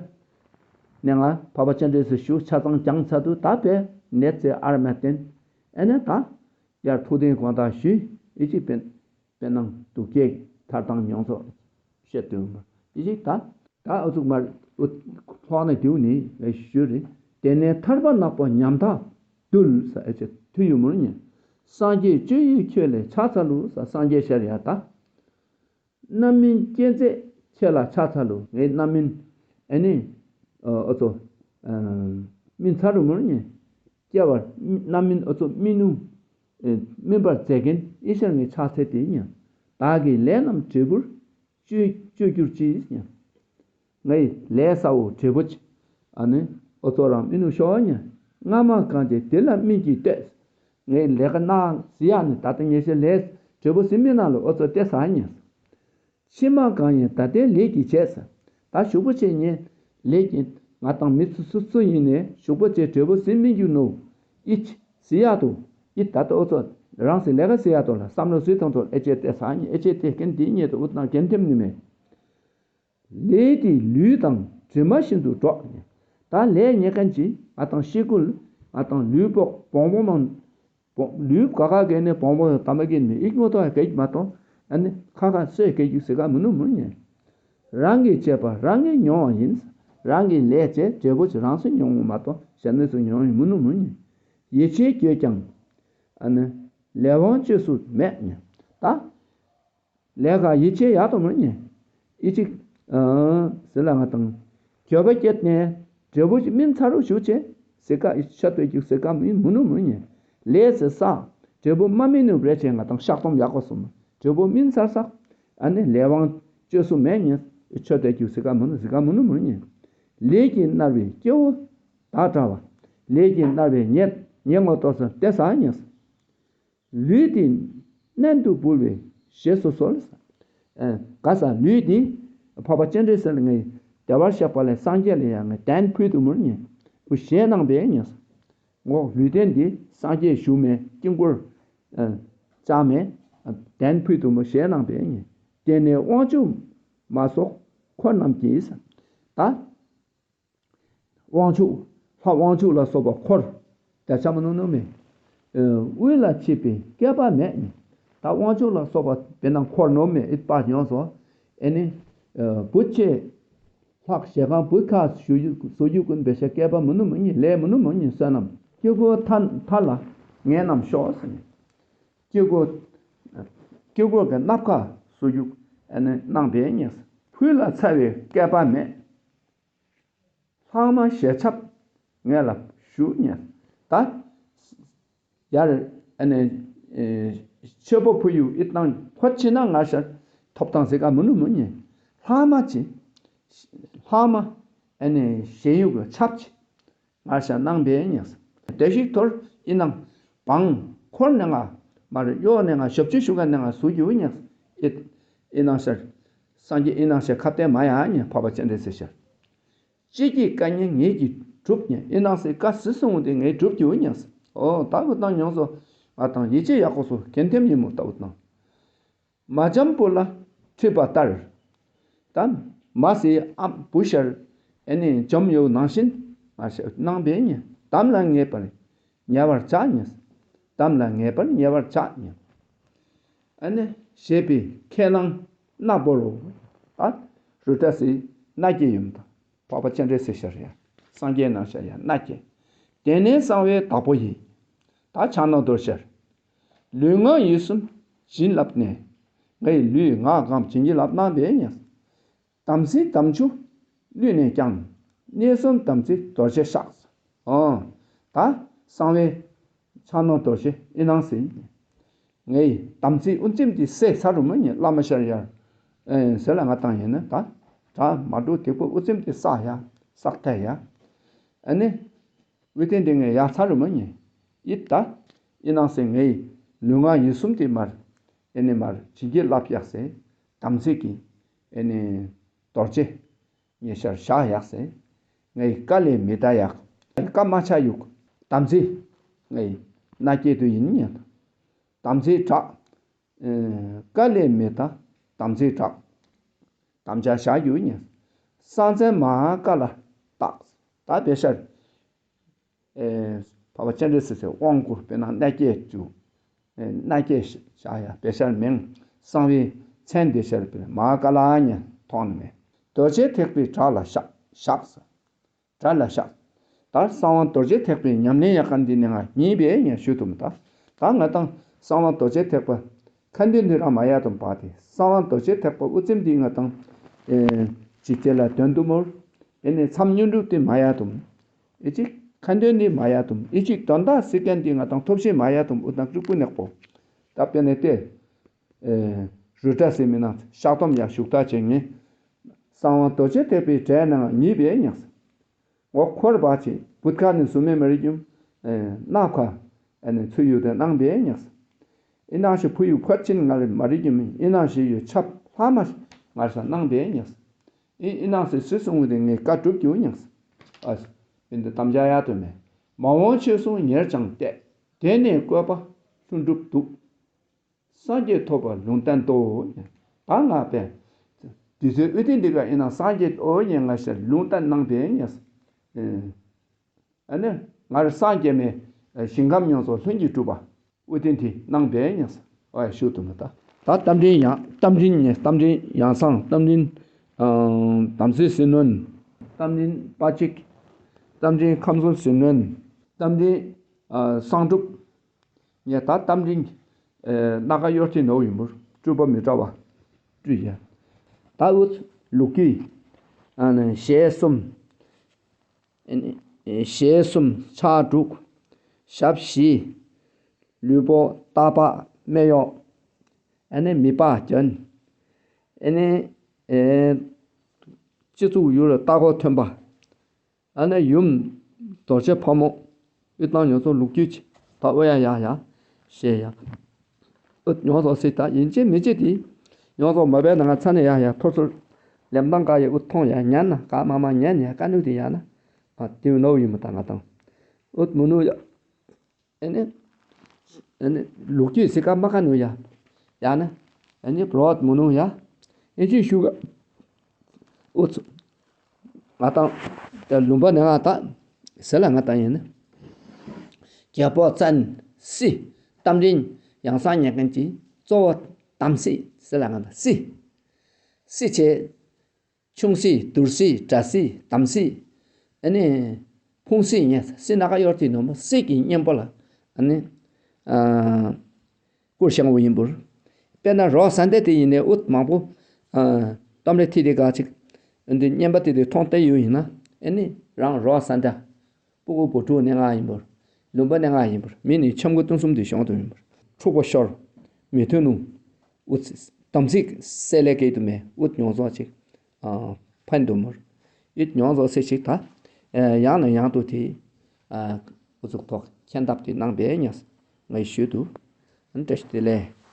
ནས་ང་འཕགས་པ་སྤྱན་རས་གཟིགས་ཞུ་ཆ་ཚང་བརྒྱངས་ཚར་དུས་ད་བས་ནད་ཚེ་ཨར་མ་བསྟན། ཨེ་ནས་ད། ཡར་ཐུགས་བདེན་དགོངས་དག་ཞུས་ཨི་ཅི་པེན། པེ་ནང་དུ་སྐྱེས་ཐར་དང་མྱོང་ཚོགས་བཤད་དོན་མ་ཨི་ཅི་ད། ད་ཨ་ཚུགས་མར་ཨུ་ཕོག་ནས་དེའུ་ནི་ཞུ་རེད། དེ་ནས་ཐར་པ་ནག་པོ་ཉམ་ཐག་བཏུལ་ས་ཨེ་ཅི་ཐུ་ཡུ་མུར་ཉན། སངས་རྒྱས་སྤྱོད་ཡུལ་ཁྱོད་ལས་ཕྱག་འཚལ་ལོ་ས་སངས་རྒྱས་ཤར་ཡ་ད། རྣམ་སྨིན་སྐྱེ་མཛད་ཁྱེད་ལ་ཕྱག་འཚལ་ལོ། ངའི་རྣམ་སྨིན་ཨེ་ནི་ཨོ་ཚོ་སྨིན་ཚར་རུ་མོར་ཉན། སྐྱེ་བར་རྣམ་སྨིན་ཨོ་ཚོ་སྨིན་ནུ་སྨིན་པར་མཛད་མཁན་ཨི་ཤར་ངའི་ཕྱག་འཚལ་དེ་ཉན། བདག་གི་ལས་རྣམས་འབྲས་བུར་སྤྱོད་སྤྱོད་གྱུར་ཅིག་ཉན། ངའི་ལས་ས་འོ་འབྲས་བུ་ཅི་ཨ་ནི་ཨོ་ཚོ་རང་སྨིན་ནུ་ཤོག་ཉན། སྔ་མ་གང་བྱས་དེ་ལ་སྨིན་གྱིས་ལྟོས། ངས་ལས་ཀ་གནང་ཟེར་ཡག་ནི་ད་ལྟ་ངས་བྱས་ལས་བགྲེས་པོ་ཟིན་མི་ནང་ལ་ཨོ་ཚོ་ལྟོས་ཟེར་ཉན། ཕྱི་མ་གང་ཡིན་ད་ལྟའི་ལས་ཀྱིས་བྱས་ཟེར། ད་ཞུགས་པོ་ཆེ་ཉིད་ལས་ཀྱིས་ང་དང་མི་སུ་སུ་སུ་ཡིན་ནས་ཞུགས་པོ་ཆེ་བགྲེས་པོ་ཟིན་མི་རྒྱུ་ནོ། ཨི་ཅི་ཟེར་ཡག་ཏོ། ཨི་ད་ལྟ་ཨོ་ཚོ་རང་སེ་ལས་ཀ་ཟེར་ཡག་ཏོ་ལ་བསམ་བློ་ཟིན་དང་ཚོ་ཨེ་ཅེ་ལྟོས་ཟེར་ཉན། ཨེ་ཅེ་ལྟོས་མཁན་དེ་ཉིད་དུ་ཨུ་དང་གན་ཐེམ་ནི་མེད། ལས་དེ་ལུས་དང་གྲིབ་མ་བཞིན་དུ་འགྲོགས། ད་ལས་ཉེས་མཁན་གྱིས་ང་དང་ཤི་ཀུན་ང་དང་ལུས་པོ་བོང་བོ་མང་། བོང་ལུས་ག་ག་གས་ནས་བོང་བོ་དམ་པ་གས་ནས་ཨིག་མོ་ཏོ་ཡ་གས་མ་གཏོང་། ཨ་ནི་ཁ་ཁ་སོས་གས་རྒྱུ་ཟེར་ག་མི་ནུ་མི་ཉན། རང་གིས་བྱས་པ་རང་གིས་མྱོང་བ་ཡིན། རང་གིས་ལས་བྱས་འབྲས་བུ་ཅིག་རང་སུ་མྱོང་བ་མ་གཏོང་གཞན་ནས་སུ་མྱོང་ཡིན་མི་ནུ་མི་ཉན། ཡིད་ཆེས་སྐྱོ་ཀྱང་ཨ་ནི་ལས་དབང་བཅོས་སུ་མེད་ཉན། ད། ལས་ཀ་ཡིད་ཆེས་ཡག་ཏུ་མི་ཉན། ཨི་ཅིག་ཟེར་ལ་ང་དང་། འགྱོད་པ་སྐྱེས་ནས་འབྲས་བུ་ཞིག་སྨིན་ཚར་རུ་ཞུ་བྱས། ཟེར་ཀ་ཆོ་ཏོ་རྒྱུག་ཟེར་ཀ་མི་མི་ནུ་མི་ཉན། ལས་ཟེར་ས། འབྲས་བུ་མ་སྨིན་ནུ་རེ་བྱས་ང་དང་བཤགས་སྡོམ་ཡག་པོ་སོང་། འབྲས་བུ་སྨིན་ཚར་ས། ཨ་ནི་ལས་དབང་བཅོས་སུ་མེད་ཉན། ཆོ་ཏོ་རྒྱུག་ཟེར་ཀ་མི་ནུ་ཟེར་ཀ་མི་ནུ་མི་ཉན། ལས་ཀྱིས་མནར་བའི་སྐྱེ་བོ་བདག་འདྲ་བ། ལས་ཀྱིས་མནར་བའི་ཉེ་ཉེ་ངོ་ཏོག་ཙམ་ལྟོས་ཟེར་ཉན། ལུས་འདི་གནོན་དུ་འབུལ་བའི་བཞེས་སུ་གསོལ། ག་ས་ལུས་འདི་འཕགས་པ་སྤྱན་རས་གཟིགས་ལ་ངས་བདེ་བར་གཤེགས་པ་ལས་སངས་རྒྱས་ལ་ཡང་ངས་གདན་ཕུལ་དུ་མི་ཉན། འུ་བཞེས་གནང་བའི་ཉན། ངོ་ལུས་རྟེན་འདི་སངས་རྒྱས་བཞུགས་མེད་དཀྱིལ་འཁོར་བཅག་མེད། གདན་ཕུལ་དུ་མི་བཞེས་གནང་བའི་ཉན། དེ་ནས་དབང་ཕྱུག་མ་སོགས་འཁོར་རྣམས་ཀྱིས། ད། དབང་ཕྱུག་ལྷ་དབང་ཕྱུག་ལ་སོགས་པ་འཁོར། དེ་ཆ་མ་ནོ་ནོ་མེད། དབུས་ལ་མཆིས་པའི་བསྐལ་པ་མེད། ད་དབང་ཕྱུག་ལ་སོགས་པ་དཔེར་ན་འཁོར་ནོ་མེད་ཨིད་པ་ཉོན་སོ། ཨེ་ནི། བུ་ཆེ། ལྷག་ཞལ་ཁང་བུ་ཁ་བཟོ་རྒྱུ་བཟོ་རྒྱུ་ཀུན་པེ་ཤ་བསྐལ་པ་མི་ནུ་མི་ཉན། ལས་མི་ནུ་མི་ཉན་བསོད་ནམས་དཀྱིལ་འཁོར་མཐའ་མཐའ་ལ་ངན་རྣམས་ཤོག་ཟེར་ནས། དཀྱིལ་འཁོར། དཀྱིལ་འཁོར་གྱི་སྣབས་ཁ་བཟོ་རྒྱུ་ཨེ་ནི་གནང་བའི་ཉན། ཕུད་ལ་ཚ་བའི་བསྐལ་པ་མེད། ལྷག་མ་ཞལ་ཆབ་ངས་ལ་ཞུ་ཉན། ད། ཡར་ཨ་ནི། ཆོས་པོ་ཕུ་ཡུ་ཨི་ཏང་ཁོ་ཆེ་ན་ང་ཤ་ཐོབ་ཐང་ཟེར་ཀ་མི་ནུ་མི་ཉན། ལྷག་མ་ཅི། ལྷག་མ། ཨ་ནི་ཞལ་ཡུ་གི་ཆབ་ཅི། ང་ཤ་གནང་བའི་ཉན། དེ་ཞིག་ཐོར་ཨི་ནང་། བང་འཁོར་ནས་ང་། མར་གཡོག་ནས་ང་ཞབས་ཕྱི་ཞུ་ག་ནས་ང་བཟོ་རྒྱུ་ཉན། ཨི། ཨི་ནང་ཤར། སངས་རྒྱས་ཨི་ནང་ཤར་ཁ་གཏད་མ་ཡ་ཉན། འཕགས་པ་སྤྱན་རས་གཟིགས་ཤར། ཅི་སྐྱེས་བཀའ་ཉན་ངེད་ཀྱིས་སྒྲུབ་ཉན། ཨི་ནང་སེ་བཀའ་ཟི་སོང་དེ་ངས་སྒྲུབ་རྒྱུ་ཉན། ཨོ་ད་བུ་དང་ཉོང་སོ། ང་དང་ཡིད་ཆེས་ཡག་པོ་སོ་གན་ཐེམ་ཡིན་མོ་ད་བུ་དང་། མ་འཇམ་པོ་ལ་ཁྲིད་པ་ལྟར། ད་མ་སེ་ཨམ་བུ་ཤར། ཨེ་ནི་འཇམ་ཡོད་ནང་བཞིན་མ་ཤར་གནང་བའི་ཉན། དམ་ལ་ངེས་པར་ཉེ་བར་བྱ་ཉན། དམ་ལ་ངེས་པར་ཉེ་བར་བྱ་ཉན། ཨ་ནི་ཞེས་པའི་ཁས་བླངས་སྣ་བོར་རོ། ཨ། རུ་ཏྲ་སི་མནའ་སྐྱེལ་ཡུམ་དང་འཕགས་པ་སྤྱན་རས་གཟིགས་ཤར་ཡ། སངས་རྒྱས་རྣམས་ཤར་ཡ་མནའ་སྐྱེལ། དེ་ནས་གསང་བའི་བདག་པོ་ཡིས། ད་ཕྱག་ན་རྡོ་ཤར། ལུས་ངག་ཡིད་གསུམ་བྱིན་བརླབས་ནས། ངའི་ལུས་ངག་གམ་བྱིན་གྱིས་བརླབས་གནང་བའི་ཉན། དམ་ཚིག་དམ་ཆུ་བླུད་ནས་ཀྱང་། གནས་གསུམ་དམ་ཚིག་རྡོ་རྗེ་བཤགས། ཨོ། ད་གསང་བའི་ཕྱག་ན་རྡོ་རྗེ་ཨི་ནང་སེ། ངའི་དམ་ཚིག་དབུ་འཛིན་དེ་སེལ་ཚར་རུ་མི་ཉན། བླ་མ་ཤར་ཡར། ཨེ་ཟེར་ལ་ང་དང་ཡིན་ན་ད། དགྲ་མ་འགྲོ་དེ་ཀོ་དབུ་འཛིན་དེ་བསགས་ཡ། བསགས་ཐལ་ཡ། ཨ་ནི། དབུ་རྟེན་དེ་ངས་ཡག་ཚར་རུ་མི་ཉན། ཨི་ད། ཨི་ནང་སེ་ངའི་ལུས་ངག་ཡིད་གསུམ་དེ་མར། ཨེ་ནི་མར་བྱིན་གྱིས་བརླབས་ཡག་སེ། དམ་ཚིག་གི། ཨེ་ནི། རྡོ་རྗེ། ཉེ་ཤར་བཞག་ཡག་སེ། ངའི་བཀའ་ལས་མི་འདའ་ཡག་བཀའ་མ་ཆག་ཡུག་དམ་ཚིག་ངའི་མནའ་སྐྱེལ་དུ་ཡིན་ཉན། དམ་ཚིག་དྲག་བཀའ་ལས་མི་འདའ། དམ་ཚིག་དྲག་དམ་བཅའ་བཞག་ཡུག་ཉན། གསང་མཚན་མ་ཧཱ་ཀཱ་ལ་བཏགས། ད་བེ་ཤར། ཨེ། འཕགས་པ་སྤྱན་རས་གཟིགས་སའི་དབང་བསྐུར་དཔེར་ན་མནའ་སྐྱེལ་བཅུག་ཨེ། མནའ་སྐྱེལ་བཞག་ཡ་བེ་ཤར་མིང་། གསང་བའི་མཚན་འདི་ཤར་བའི་མ་ཧཱ་ཀཱ་ལ་ཉན་མཐོང་ནི་མེད། རྡོ་རྗེ་ཐེག་པའི་བྲག་ལ་བཞག་བཞག་ཟེར། བྲག་ལ་བཞག་ད་གསང་བ་རྡོ་རྗེ་ཐེག་པའི་ཉམས་ལེན་ཡག་ག་འདི་ནི་ང་ཉིད་པའི་ཉན་ཞུ་དུམ་ད། ད་ང་དང་གསང་བ་རྡོ་རྗེ་ཐེག་པ། ཁ་འདོན་འདི་རང་མ་ཡ་དུམ་པ་དེ་གསང་བ་རྡོ་རྗེ་ཐེག་པ་དབུ་ཚེམ་འདི་ང་དང་། ཨེ། ཅི་བྱེད་ལ་དོན་དུ་མོར། ཨེ་ནི་མཚམས་སྙིང་སྒྲུབ་དེ་མ་ཡ་དུམ། ཨེ་ཅིག་ཁ་འདོན་འདི་མ་ཡ་དུམ། ཨེ་ཅིག་དོན་དག་སི་ཀན་འདི་ང་དང་ཐོབ་ཤེས་མ་ཡ་དུམ་འུ་དང་ཀྲུག་པུ་ནག་པོ། ད་དཔེ་ནས་ཏེ། ཨེ། རུ་ཏྲ་སེ་མི་ནང་བཤགས་སྡོམ་ཡ་བཞུགས་ཐག་བཅད་ངེས། གསང་བ་རྡོ་རྗེ་ཐེག་པའི་གྲས་ནང་ཉིད་པའི་ཉགས། ངོ་འཁོར་བ་ཆེ་བུད་ཁ་ནི་སུ་མེ་མ་རི་ཀྱུ། ཨེ་ནག་ཁ་ཨ་ནི་ཚུ་ཡུ་དེ་གནང་པའི་ཉགས། ཨི་ནང་ཞིག་ཕུ་ཡུ་ཕར་ཕྱིན་ང་ལ་མ་རིག་གི་མིན། ཨི་ནང་ཞིག་ཡུ་ཆབ་ལྷག་མ་ང་ས་གནང་པའི་ཉགས། ཨི་ཨི་ནང་སི་སི་གསུང་བ་དེ་ངས་བཀའ་སྒྲུབ་རྒྱུ་ཉགས། ཨ་ཨི་འདི་དམ་བཅའ་ཡག་ཏུ་མེད། མ་འོངས་ཆོས་སྲུང་ཉེར་བྱང་གཏད། དེ་ནས་བཀོད་པ་ལྷུན་གྲུབ་འདུག། སངས་རྒྱས་ཐོབ་པ་ལུང་བསྟན་ཏོ། ད་ང་པས། དུས་ཚོད་ཨུ་ཏི་འདི་ག་ཨི་ནང་སངས་རྒྱས་ཨོ་ཉེ་ང་ཞེས་ལུང་བསྟན་གནང་པའི་ཉགས། ཨ་ནི་ངར་སངས་རྒྱས་མའི་ཞིང་ཁམས་ཡོངས་སུ་ལྷུན་གྱིས་གྲུབ་པ་ཨུ་ཏི་འདི་གནང་པའི་ཉགས། ཨོ་ཡ་ཞུ་ཏུ་མ་ད། ད་རྟ་མགྲིན་ཡང་རྟ་མགྲིན་ཉེ་རྟ་མགྲིན་ཡང་སང་རྟ་མགྲིན་དམ་སྲི་ཟིལ་གནོན། རྟ་མགྲིན་དཔའ་གཅིག། རྟ་མགྲིན་ཁམས་གསུམ་ཟིལ་གནོན། རྟ་མགྲིན་གསང་སྒྲུབ། ངས་ད་རྟ་མགྲིན་སྣ་ཁ་གཡོར་ཐིག་ནོར་ཡིན་པར་སྤྲུལ་པ་མི་འདྲ་བ་སྤྲུལ་ཡ། ད་ཨུ་ལུག་རྒྱུད་ཞལ་གསུམ། ཞལ་གསུམ་ཕྱག་དྲུག། ཞབས་བཞི། ལུས་པོ་སྟག་ལྤགས་སྨད་གཡོགས། ཨ་ནི་མི་ལྤགས་གྱོན། ཨ་ནི་སྤྱི་གཙུག་ཡུལ་ལ་ལྟག་སྒོ་ཐོན་པ། ཨ་ནི་ཡུམ་རྡོ་རྗེ་ཕག་མོ། ཨི་ཏང་ཡོངས་སུ་ལུག་རྒྱུད་ཀྱི་ད་ཨོ་ཡ་ཡ་ཡ་ཞེས་ཡ། ཨུ་ཡོངས་སུ་སྲིད་ད་ཡིན་གཅིག་མིན་གཅིག་དེ། ཡོངས་སུ་མ་བས་ན་ང་ཚ་ནས་ཡ་ཡ་ཐོར་ཚུར། ལེམ་ཏང་ཀ་ཡ་ཨུ་ཐོང་ཡ་ཉན་ན་ག་མ་མ་ཉན་ཡ་ཀ་ནུ་དེ་ཡ་ན། ཨ་དེ་ནོ་ཡུམ་ད་ང་དང་། ཨུ་མུ་ནུ་ཡ། ཨེ་ནི། ཨེ་ནི་ལུག་རྒྱུད་སི་ཀ་མ་ཀ་ནུ་ཡ། ཡ་ན། ཨེ་ནི་བྲོ་བ་མུ་ནུ་ཡ། ཨེ་ཅི་ཤུ་ག་ཨུ་ཚུ། ང་དང་། ལུང་པ་ནས་ང་དང་། ཟེར་ལ་ང་དང་ཡིན་ན། རྒྱལ་པོ་བཙན་སྲིད་རྟ་མགྲིན་ཡང་སང་ཉན་མཁན་གྱི་གཙོ་བོ་དམ་སྲི་ཟེར་ལ་ང་དང་སྲི། སྲི་ཆེ། ཆུང་སྲི་བསྡུར་སྲི་དགྲ་སྲི་དམ་སྲི། ཨ་ནི། ཕུང་སྲི་ཉེ་སྲི་སྣ་ཁ་གཡོར་ཏེ་ནོ་མ་སྲི་གི་གཉེན་པོ་ལ། ཨ་ནི། ཨ། བཀུར་ཤང་བོ་ཡིན་པུར། དཔེར་ན་རོ་ས་འདས་དེ་ཡིན་ནས་ཨུད་མང་པོ། ཨ། གཏམ་རེ་ཐི་དེ་ག་ཅིག་འདི་གཉེན་པ་དེ་དེ་མཐོང་བལྟས་ཡོད་ཡིན་ན། ཨ་ནི་རང་རོ་ས་འདས། སྤུ་གུ་བུ་ཕྲུག་ནས་ང་ཡིན་པུར། ལུང་པ་ནས་ང་ཡིན་པུར། མི་ནི་ཆམ་གུ་སྟོང་གསུམ་དེ་བྱུང་དུ་ཡིན་པུར། འཁྲུག་པ་ཤོར། མི་མཐུན་ནུ། ཨུད། དམ་ཚིག་སེ་ལེ་གེ་དུ་མེ་ཨུད་ཉོ་ཚོགས་ཅིག་ཨ། ཕན་དུ་མུར། ཡིད་མྱོང་བཟོ་སེ་ཞིག་ད། ཡང་ནས་ཡང་དུ་དེ། ཨ། ཨུ་ཚུགས་ཐོག་ཁྱེན་ཐབས་དེ་གནང་པའི་ཉགས། ངའི་ཞུས་དུ། བཀྲ་ཤིས་བདེ་ལེགས།